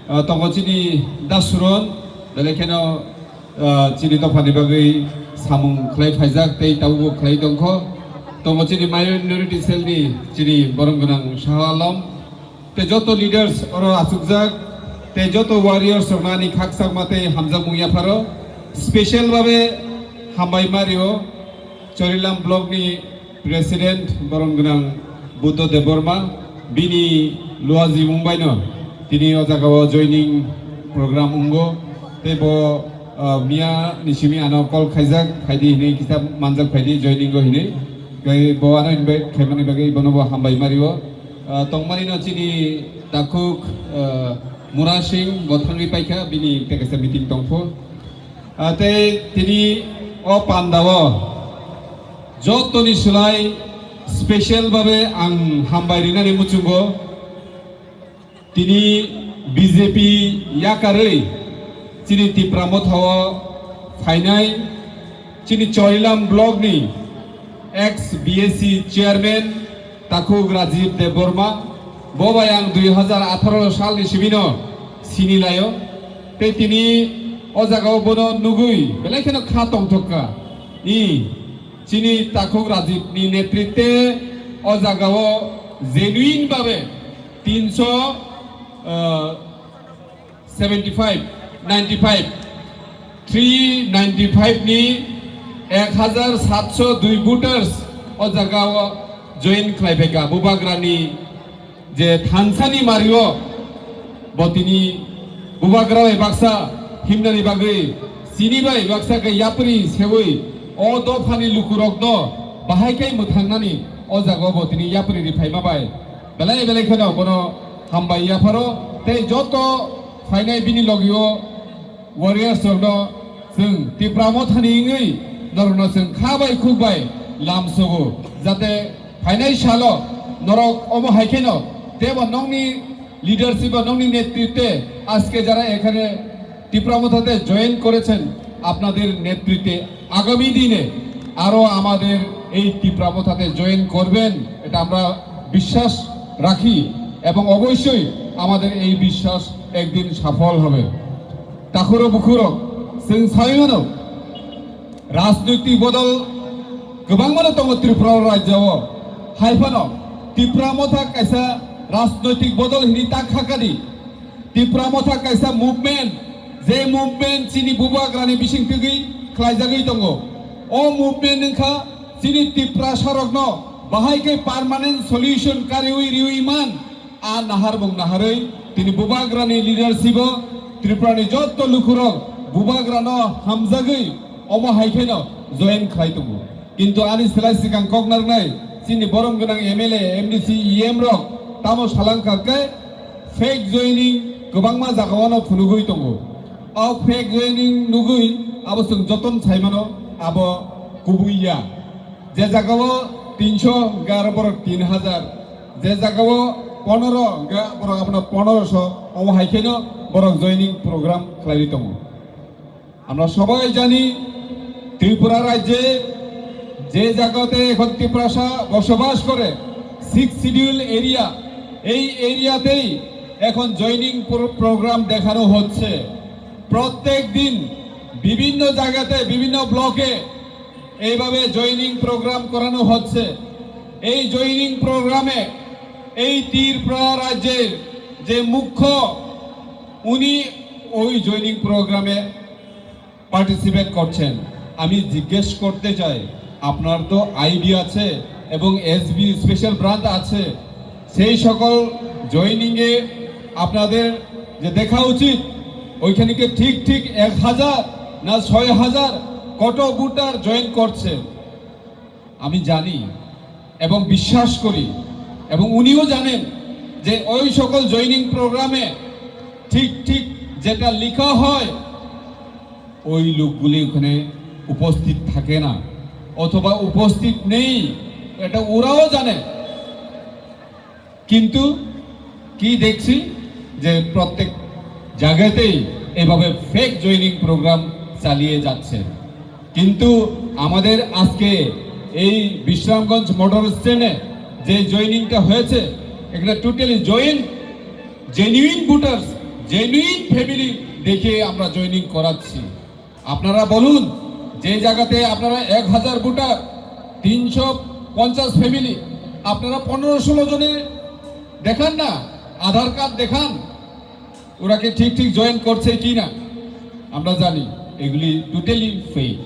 ah, tongo chini Dasuron, belai kheno, ah, chini dopha ni bagwi samung khlai phaijak tei tabuk bo khlai tongkho, tongo chini minority cell ni chini borom gwnang Shah Alam, tei joto leaders oro achukjak, tei joto warriors rokno ani khakchangma tei hamjakmung yapharo special babe hambai ma rio Chorilam block ni president borom gwnang Buddha Debbarma, bini luajimung baino tini o jaga o joining program wngo, tei bo, ah, miya ni simi ano call khaijak, phaidi hinwi kisa manjak phaidi joining o hinwi, tei bo ano invite khaimani bagwi bono bo hambai ma rio. Ah, tongmani no chini takhuk, ah, Mura Singh bo thangwi paikha, bini tei kaisa meeting tongpho. Ah, tei tini o panda o jotoni slai special babe ang hambai rinani muchungo tini B J P yakarwi chini Tipra Motha o phainai chini Chorilam block ni ex B S C chairman Takhuk Rajiv Debbarma, bo bai ang dui hazar atharo salni sibino sini laio. Tei tini o jagao bono nugwi belai kheno kha tongthokka. I chini Takhuk Rajiv ni netritwe o jagao genuine babe tinso, ah, seventy five, ninety five, three ninety five ni ek hazar satso dui voters o jaga o join khlai phaikha. Bubagrani je thansani mario bo tini Bubagra bai baksa himnani bagwi chini bai baksa khe yapri sewi o dophani lukurokno bahai khe mwthangnani o jaga o bo tini yapri ri phaima bai. Belai belai kheno bono hambai yapharo tei joto phainai bini logio warriors rokno chwng Tipra Mothani wngwi norokno chwng kha bai khuk bai lamsogo, jate phainai salo norok omo hai kheno tebo nokni leadership o nokni netritwe aske jara ekhane Tipra Mothaতে জয়েন করেছেন, আপনাদের নেতৃত্বে আগামী দিনে আরো আমাদের এই টিপ্রা মথাতে জয়েন করবেন, এটা আমরা বিশ্বাস রাখি এবং অবশ্যই আমাদের এই বিশ্বাস একদিন সফল হবে। Takhuro bukhuro, chwng sai mano, rajnoitik bodol kwbangmano tongo Tripura rajyo o. Hai phano Tipra Motha kaisa rajnoitik bodol hini ta khakadi. Tipra Motha kaisa movement, je movement chini bubagrani bising twgwi khlaijagwi tongo. O movement wngkha chini Tiprasarokno bahai khe permanent solution kariwi riwi man, a nahar bung naharwi tini bubagrani leadership o Tripurani jotto lukurok bubagrano hamjagwi omo hai kheno join khlai tongo. Kintu ani slai swkang kok narwknai chini borom gwnang M L A, M D C, E M rok tamo salangkha khe fake joining kwbangma jagao no phunugwi tongo. O fake joining nugwi abo chwng jotono sai mano abo kubui ya. Je jagao tinso hwnkhe aro borok tin hajar, je jagao ponoro hwnkhe borok abono poneroso, omo hai kheno borok joining program khlaiwi tongo. আমরা সবাই জানি, ত্রিপুরা রাজ্যে যে জায়গাতে এখন তিপ্রাসা বসবাস করে, six schedule area, এই এরিয়াতেই এখন জয়েনিং প্রোগ্রাম দেখানো হচ্ছে। প্রত্যেক দিন বিভিন্ন জায়গাতে, বিভিন্ন ব্লকে এইভাবে জয়েনিং প্রোগ্রাম করানো হচ্ছে। এই জয়েনিং প্রোগ্রামে এই ত্রিপুরা রাজ্যের যে মুখ্য, উনি ওই জয়েনিং প্রোগ্রামে পার্টিসিপেট করছেন। আমি জিজ্ঞেস করতে চাই, আপনার তো আইবি আছে এবং এসবি স্পেশাল ব্রাঞ্চ আছে, সেই সকল জয়েনিংয়ে আপনাদের যে দেখা উচিত, ওইখানে কি ঠিক ঠিক এক হাজার না ছয় হাজার কত ভোটার জয়েন করছে? আমি জানি এবং বিশ্বাস করি, এবং উনিও জানেন যে ওই সকল জয়েনিং প্রোগ্রামে ঠিক ঠিক যেটা লেখা হয়, ওই লোকগুলি ওখানে উপস্থিত থাকে না অথবা উপস্থিত নেই, এটা ওরাও জানে। কিন্তু কি দেখছি যে প্রত্যেক জায়গাতেই এভাবে ফেক জয়েনিং প্রোগ্রাম চালিয়ে যাচ্ছে। কিন্তু আমাদের আজকে এই বিশ্রামগঞ্জ মোটর স্ট্যান্ডে যে জয়েনিংটা হয়েছে, এখানে totally join, genuine voters, genuine family দেখে আমরা জয়েনিং করাচ্ছি। আপনারা বলুন, যে জায়গাতে আপনারা এক হাজার ভোটার, তিনশো পঞ্চাশ ফ্যামিলি, আপনারা পনেরো ষোলো জনে দেখান না, আধার কার্ড দেখান, ওরা কি ঠিক ঠিক জয়েন করছে কি না। আমরা জানি এগুলি টোটালি ফেক।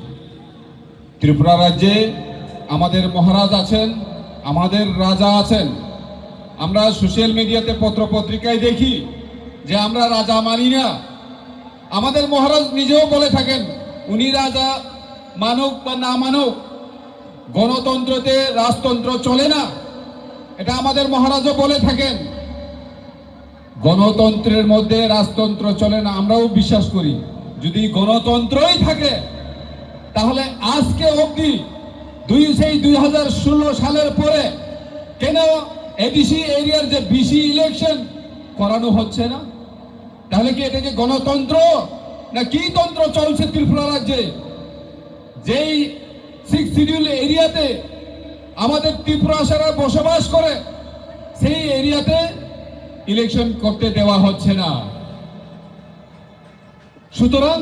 ত্রিপুরা রাজ্যে আমাদের মহারাজ আছেন, আমাদের রাজা আছেন। আমরা সোশ্যাল মিডিয়াতে, পত্র পত্রিকায় দেখি যে আমরা রাজা মানি না। আমাদের মহারাজ নিজেও বলে থাকেন, উনি রাজা মানুক বা না মানুক, গণতন্ত্রতে রাজতন্ত্র চলে না, এটা আমাদের মহারাজও বলে থাকেন। গণতন্ত্রের মধ্যে রাজতন্ত্র চলে না, আমরাও বিশ্বাস করি। যদি গণতন্ত্রই থাকে, তাহলে আজকে অবধি দুই, সেই দুই হাজার ষোলো সালের পরে কেন এডিসি এরিয়ার যে বিসি ইলেকশন করানো হচ্ছে না? তাহলে কি এটা কি গণতন্ত্র না কি তন্ত্র চলছে ত্রিপুরা রাজ্যে? যেই সিক্স শিডিউল এরিয়াতে আমাদের ত্রিপুরা সারা বসবাস করে, সেই এরিয়াতে ইলেকশন করতে দেওয়া হচ্ছে না। সুতরাং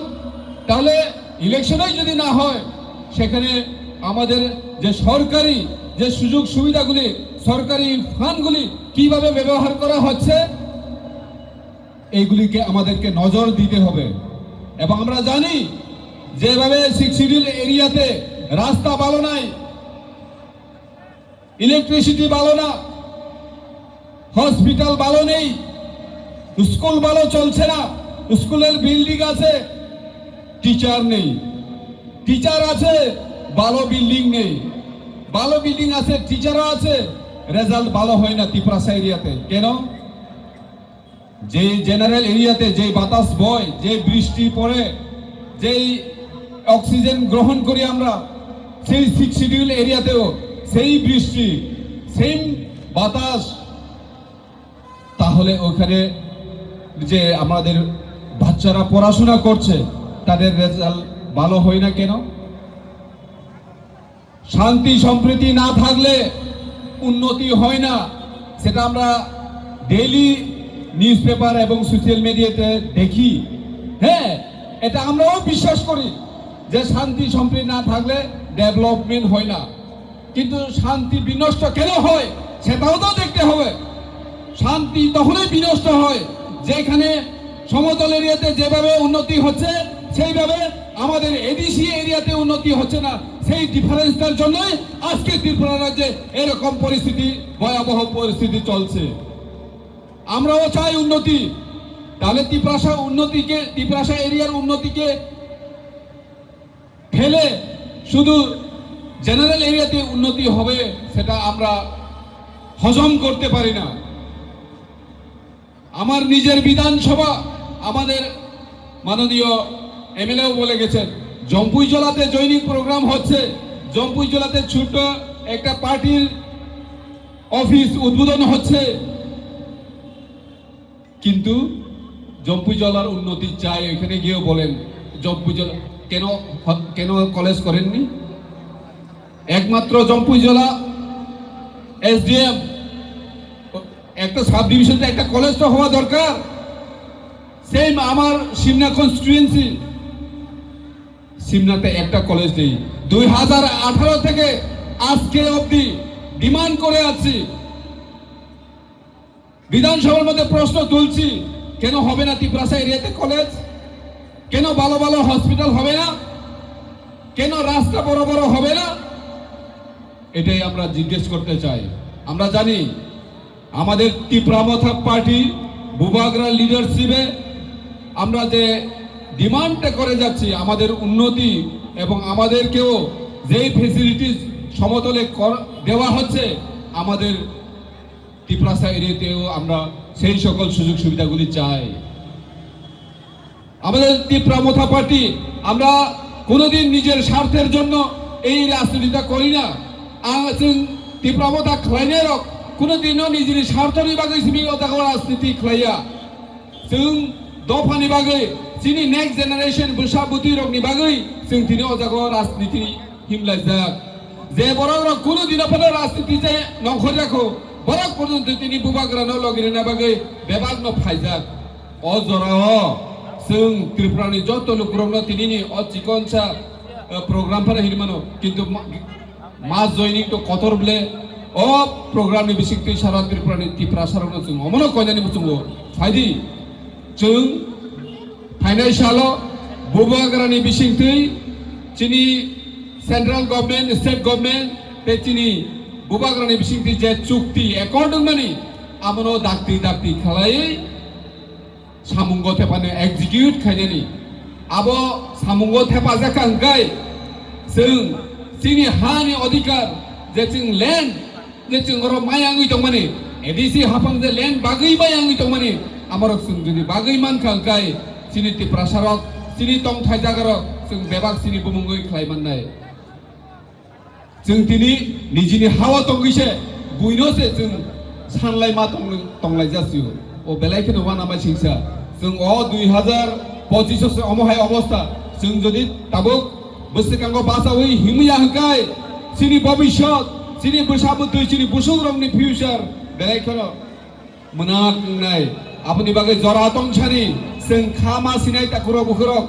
তাহলে ইলেকশনই যদি না হয়, সেখানে আমাদের যে সরকারি যে সুযোগ সুবিধাগুলি, সরকারি ফান্ডগুলি কিভাবে ব্যবহার করা হচ্ছে, এইগুলিকে আমাদেরকে নজর দিতে হবে। এবং আমরা জানি যেভাবে সিক্স শিডিউল এরিয়াতে রাস্তা ভালো নাই, ইলেকট্রিসিটি ভালো না, হসপিটাল ভালো নেই, স্কুল ভালো চলছে না, স্কুলের বিল্ডিং আছে, টিচার নেই, টিচার আছে, ভালো বিল্ডিং নেই, ভালো বিল্ডিং আছে, টিচারও আছে, রেজাল্ট ভালো হয় না তিপ্রাসা এরিয়াতে। কেন? যে জেনারেল এরিয়াতে যে বাতাস বয়, যে বৃষ্টি পড়ে, যেই অক্সিজেন গ্রহণ করি আমরা, সেই সিক্স শিডিউল এরিয়াতেও সেই বৃষ্টি, সেম বাতাস, তাহলে ওখানে যে আমাদের বাচ্চারা পড়াশোনা করছে, তাদের রেজাল্ট ভালো হয় না কেন? শান্তি সম্প্রীতি না থাকলে উন্নতি হয় না। সেটা আমরা ডেইলি নিউজ পেপার এবং সোশ্যাল মিডিয়াতে দেখি। হ্যাঁ, এটা আমরাও বিশ্বাস করি যে শান্তি সম্প্রীতি না থাকলে ডেভেলপমেন্ট হয় না। কিন্তু শান্তি বিনষ্ট কেন হয়, সেটাও তো দেখতে হবে। শান্তি তখনই বিনষ্ট হয়, যেখানে সমতল এরিয়াতে যেভাবে উন্নতি হচ্ছে, সেইভাবে আমাদের এডিসি এরিয়াতে উন্নতি হচ্ছে না। সেই ডিফারেন্সটার জন্যই আজকে ত্রিপুরা রাজ্যে এরকম পরিস্থিতি, ভয়াবহ পরিস্থিতি চলছে। আমরাও চাই উন্নতি, তাহলে তিপ্রাসা উন্নতিকে, তিপ্রাসা এরিয়ার উন্নতিকে ফেলে শুধু জেনারেল এরিয়াতে উন্নতি হবে, সেটা আমরা হজম করতে পারি না। আমার নিজের বিধানসভা, আমাদের মাননীয় এমএলএও বলে গেছেন, জম্পুইজলাতে জয়েনিং প্রোগ্রাম হচ্ছে, জম্পুইজলাতে ছোট্ট একটা পার্টির অফিস উদ্বোধন হচ্ছে, কিন্তু জম্পুইজলার উন্নতি চাই। এখানে গিয়েও বলেন, জম্পুইজলা কেন, কেন কলেজ করেননি? একমাত্র জম্পুইজলা এসডিএম, একটা সাব ডিভিশনে একটা কলেজ তো হওয়া দরকার। সেম আমার সিমনা কনস্টিটুয়েন্সি, সিমনাতে একটা কলেজ নেই। দুই হাজার আঠারো থেকে আজকে অবধি ডিমান্ড করে আছি, বিধানসভার মধ্যে প্রশ্ন তুলছি, কেন হবে না তিপ্রাসা এরিয়াতে কলেজ? কেন ভালো ভালো হসপিটাল হবে না? কেন রাস্তা বড় বড় হবে না? এটাই আমরা জিজ্ঞেস করতে চাই। আমরা জানি আমাদের তিপ্রা মথা পার্টি, বুবাগ্রা লিডারশিপে আমরা যে ডিমান্ডটা করে যাচ্ছি, আমাদের উন্নতি এবং আমাদেরকেও যেই ফেসিলিটিস সমতলে কর-, দেওয়া হচ্ছে, আমাদের তিপ্রাসা এরিয়াতেও আমরা সেই সকল সুযোগ সুবিধাগুলি চাই। আমাদের তিপ্রা মথা পার্টি, আমরা কোনোদিন নিজের স্বার্থের জন্য এই রাজনীতিটা করি না। Ang chwng Tipra Motha khlainairok kunodino nijini sarthoni bagwi simi o jagao rajniti khlaiya. Chwng dophani bagwi, chini next generation bwsa bwtwirokni bagwi chwng tini o jagao rajniti himlaijak. Je borokrok kunodino phano rajniti je nongkhorjakho, borok porjonto tini bubagrano logirina bagwi bebakno phaijak. O jorao chwng Tripurani joto lukurokno tinini o chikonsa, eh, program phano hinwi mano, kintu ma-, mass joining to kotor ble o program ni bisingtwi sara Tripurani Tiprasarokno chwng omono koinani muchungo phaidi. Chwng phainai salo bubagrani bisingtwi chini central government, state government tei chini bubagrani bisingtwi je chukti accord wngmani, abono dakti dakti khlaiwi samungo thepano execute khainani. Abo samungo thepajak kha hwnkhe chwng chini hani odhikar, je chwng land, je chwng oro maya wngwi tongmani, A D C haphang je land bagwi maya wngwi tongmani, amorok chwng jodi bagwi mankha hwnkhe chini Tiprasarok, chini tongthai jagarok chwng bebak chini bumungwi khlai mannai. Chwng tini nijini hao tongwi se buino se chwng sanlai ma tong-, tonglai jasio. O belai kheno uanama singsa. Chwng o dui hazar pochish o se omo hai obostha. Chwng jodi tabuk bwswkango bachawi himya hwnkhe chini bobishyot, chini bwsa bwtwi, chini busukrokni future belai kheno mwnak wngnai. Aboni bagwi jora tongsani chwng kha ma sinai takhurok bukhurok.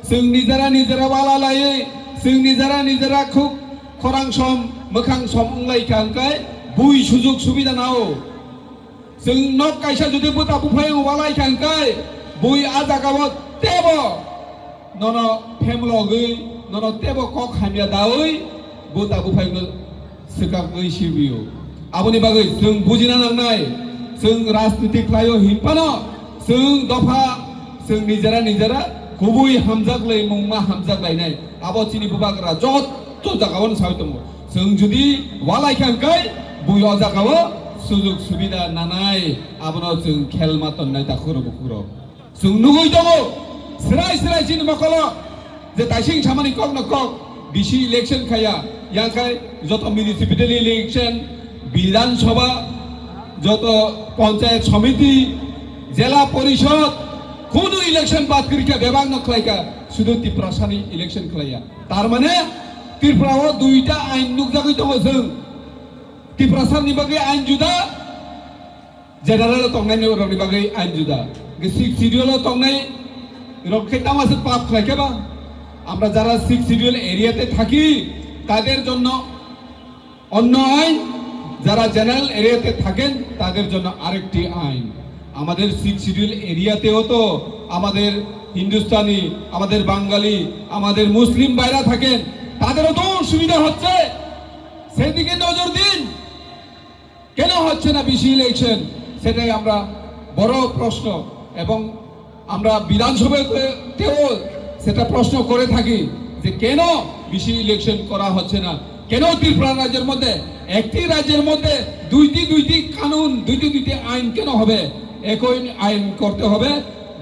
Chwng nijera nijera wala laiwi, chwng nijera nijera khuk khorang som, mwkhang som wnglaikha hwnkhe bui sujuk subida nao. Chwng nok kaisa jodi bwta buphayung walaikha hwnkhe bui a jagao tebo nono phemlogwi, nono tebo kok hamya dawi bwta buphayungno swkakgwi sibio. Aboni bagwi chwng bujina nangnai, chwng rajniti khlaio hinphano chwng dopha, chwng nijera nijera kubui hamjak lai mungma hamjak lainai. Abo chini bubagra jotto jagao sawi tongo. Chwng jodi walaikha hwnkhe bui o jagao sujuk subida nanai, abono chwng khelma tonnai takhurok bukhurok. Chwng nugwi tongo, srai srai chini mokolo je taising samani kokno kok, bisi election khaya, yang khai joto municipal election, Bidhan Sabha, joto Panchayat Samiti, Jela Porishad, kunu election bad kwrwikha, bebakno khlaikha, sudu Tiprasani election khlaiya. Tar mane Tripura o duita ain nukjagwi tongo chwng. Tiprasani bagwi ain juda, General tongnai rokni bagwi ain juda. Sixth schedule tongnai rok khe tama se pap khlai khe ba? আমরা যারা six schedule এরিয়াতে থাকি, তাদের জন্য অন্য আইন, যারা জেনারেল এরিয়াতে থাকেন, তাদের জন্য আরেকটি আইন। আমাদের সিক্স শিডিউল এরিয়াতেও তো আমাদের হিন্দুস্তানি, আমাদের বাঙালি, আমাদের মুসলিম ভাইরা থাকেন, তাদেরও তো অসুবিধা হচ্ছে। সেদিকে নজর দিন। কেন হচ্ছে না বিসি ইলেকশন, সেটাই আমরা বড় প্রশ্ন। এবং আমরা বিধানসভাতেও সেটা প্রশ্ন করে থাকি যে কেন বিসি ইলেকশন করা হচ্ছে না, কেন ত্রিপুরা রাজ্যের মধ্যে একটি রাজ্যের মধ্যে দুইটি দুইটি কানুন, দুইটি দুইটি আইন কেন হবে? একই আইন করতে হবে,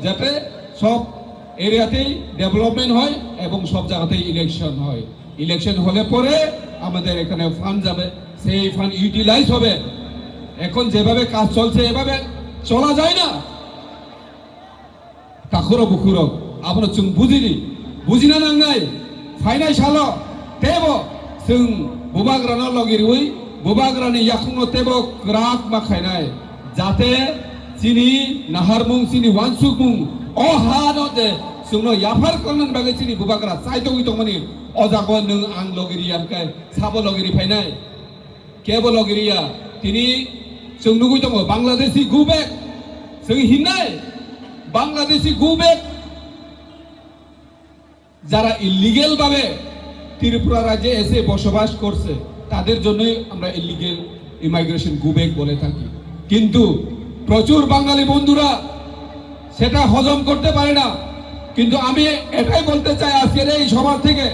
যাতে সব এরিয়াতেই ডেভেলপমেন্ট হয় এবং সব জায়গাতেই ইলেকশন হয়। ইলেকশন হলে পরে আমাদের এখানে ফান্ড যাবে, সেই ফান্ড ইউটিলাইজ হবে। এখন যেভাবে কাজ চলছে, এভাবে চলা যায় না। Takhurok bukhurok, abono chwng bujidi, bujina nangnai. Phainai salo teibo chwng bubagrano logi rwi, bubagrani yakhungno teibo kwrak ma khainai, jate chini naharmung, chini wansukmung, o hano je chwngno yaphar klangnani bagwi chini bubagra chaitogwi tongmani, o jago nwng ang logi riya hwnkhe sabo logi ri phainai. Kebo logiriya, tini chwng nugwi tongo, Bangladeshi go back. Chwng hinnai, Bangladeshi go back. যারা ইলিগ্যাল ভাবে ত্রিপুরা রাজ্যে এসে বসবাস করছে, তাদের জন্যই আমরা ইলিগ্যাল ইমাইগ্রেশন গো ব্যাক বলে থাকি। কিন্তু প্রচুর বাঙালি বন্ধুরা সেটা হজম করতে পারে না। কিন্তু আমি এটাই বলতে চাই আজকের এই সভা থেকে,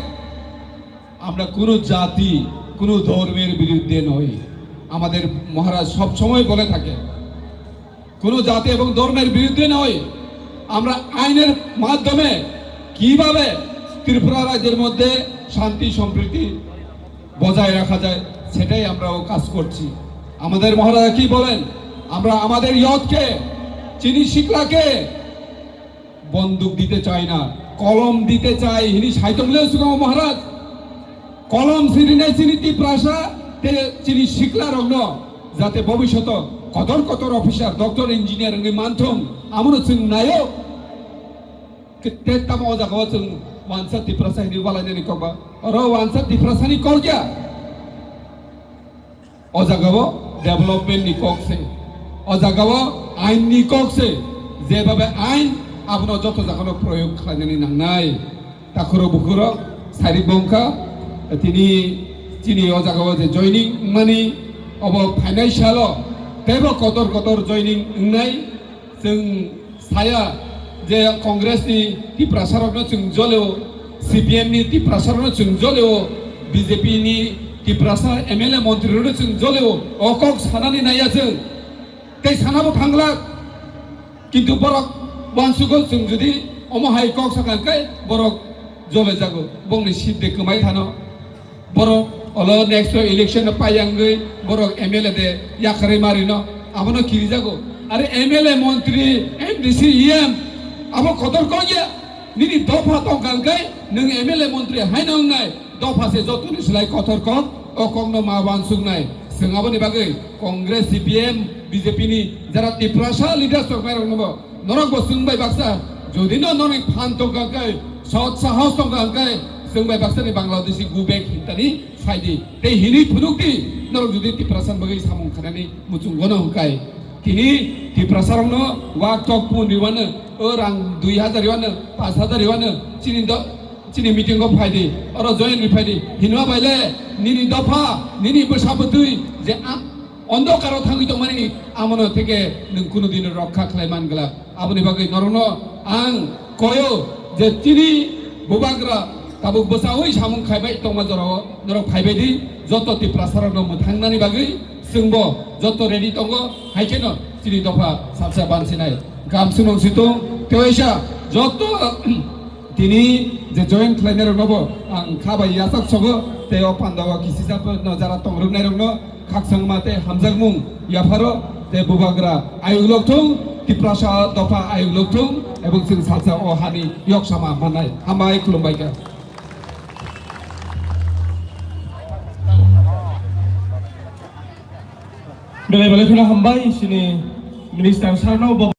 আমরা কোনো জাতি, কোনো ধর্মের বিরুদ্ধে নই। আমাদের মহারাজ সব সময় বলে থাকে, কোনো জাতি এবং ধর্মের বিরুদ্ধে নই। আমরা আইনের মাধ্যমে কিভাবে ত্রিপুরা রাজ্যের মধ্যে শান্তি সম্প্রীতি বজায় রাখা যায়, সেটাই আমরাও কাজ করছি। আমাদের মহারাজা কি বলেন, আমরা আমাদের ইয়তকে, চিনি শিখলাকে বন্দুক দিতে চাই না, কলম দিতে চাই, hini saitongleo swkango Maharaj. Kolom sirinai chini Tiprasa, te chini sikla rokno, jate bobishoto kotor kotor officer, doctor, engineer wngwi manthung, amono chwng naio. Te tamo o jagao chwng wansa Tiprasa hini walainani kokba. Oro wansa Tiprasani kok ya. O jagao development ni kok se, o jagao ain ni kok se, jebhabe ain abono joto jagano proyog khlainani nangnai. Takhuro bukhuro sari bongkha, tini chini o jagao je joining wngmani, obo phainai salo teibo kotor kotor joining wngnai. Chwng saya je Congress ni Tiprasa rokno chwng joleo, C P M ni Tiprasa rokno chwng joleo, B J P ni Tiprasa M L A montri rokno chwng joleo, o kok sanani naiya chwng. Tei sanabo thanglak, kintu borok wansugo chwng jodi omo hai kok sakha khe borok jole jago, bongni seat de kwmai thano. Borok olo next election no paiyangwi borok M L A de yakarwi marino, abono kirijago. Are M L A, montri, M D C, E M, abo kotor kok ya. Nini dopha tongkha hwnkhe nwng M L A, montri haino wngnai. Dopha se jotoni slai kotor kok, o kokno ma wansuknai. Chwng aboni bagwi Congress, C P M, B J P ni jara Tiprasa leaders tongnairokno bo Norok bo chwng bai baksa, jodi no norok phan tongkha hwnkhe, sot sahos tongkha hwnkhe, chwng bai baksa ni Bangladeshi go back hintani phaidi. Tei hinwi phunukdi, norok jodi Tiprasa ni bagwi samung khanani muchungo no hwnkhe. Tini Tiprasa rokno wak tok pun riwano, o rang dui hajar riwano, panch hajar riwano, chini do, chini meeting o phaidi, oro join ri phaidi. Hinma baile nini dopha, nini bwsa bwtwi je a-, Ondokaro thangwi tongmani amono theke nwng kunu din rokha khlai man glak. Aboni bagwi norokno ang koyo je chini bubagra tabuk bwsaui samung khaibai tongma jorao norok phaibai di, joto Tiprasarokno mwthangnani bagwi chwngbo joto ready tongo, hai kheno chini dopha salsa bansinai. Gam swnong situng tewaisa joto Tini je join khlainai rokno bo ang kha bai yachak sogo, tei o pandao kisisa no jara tongrwknai rokno khakchangma tei hamjakmung yapharo tei bubagra ayuk lokthung, Tiprasa dopha ayuk lokthung, ebong chwng salsa o hani yoksama mannai. Hambai, khulumbai kha. Belai belai kheno hambai chini Minister sir no bo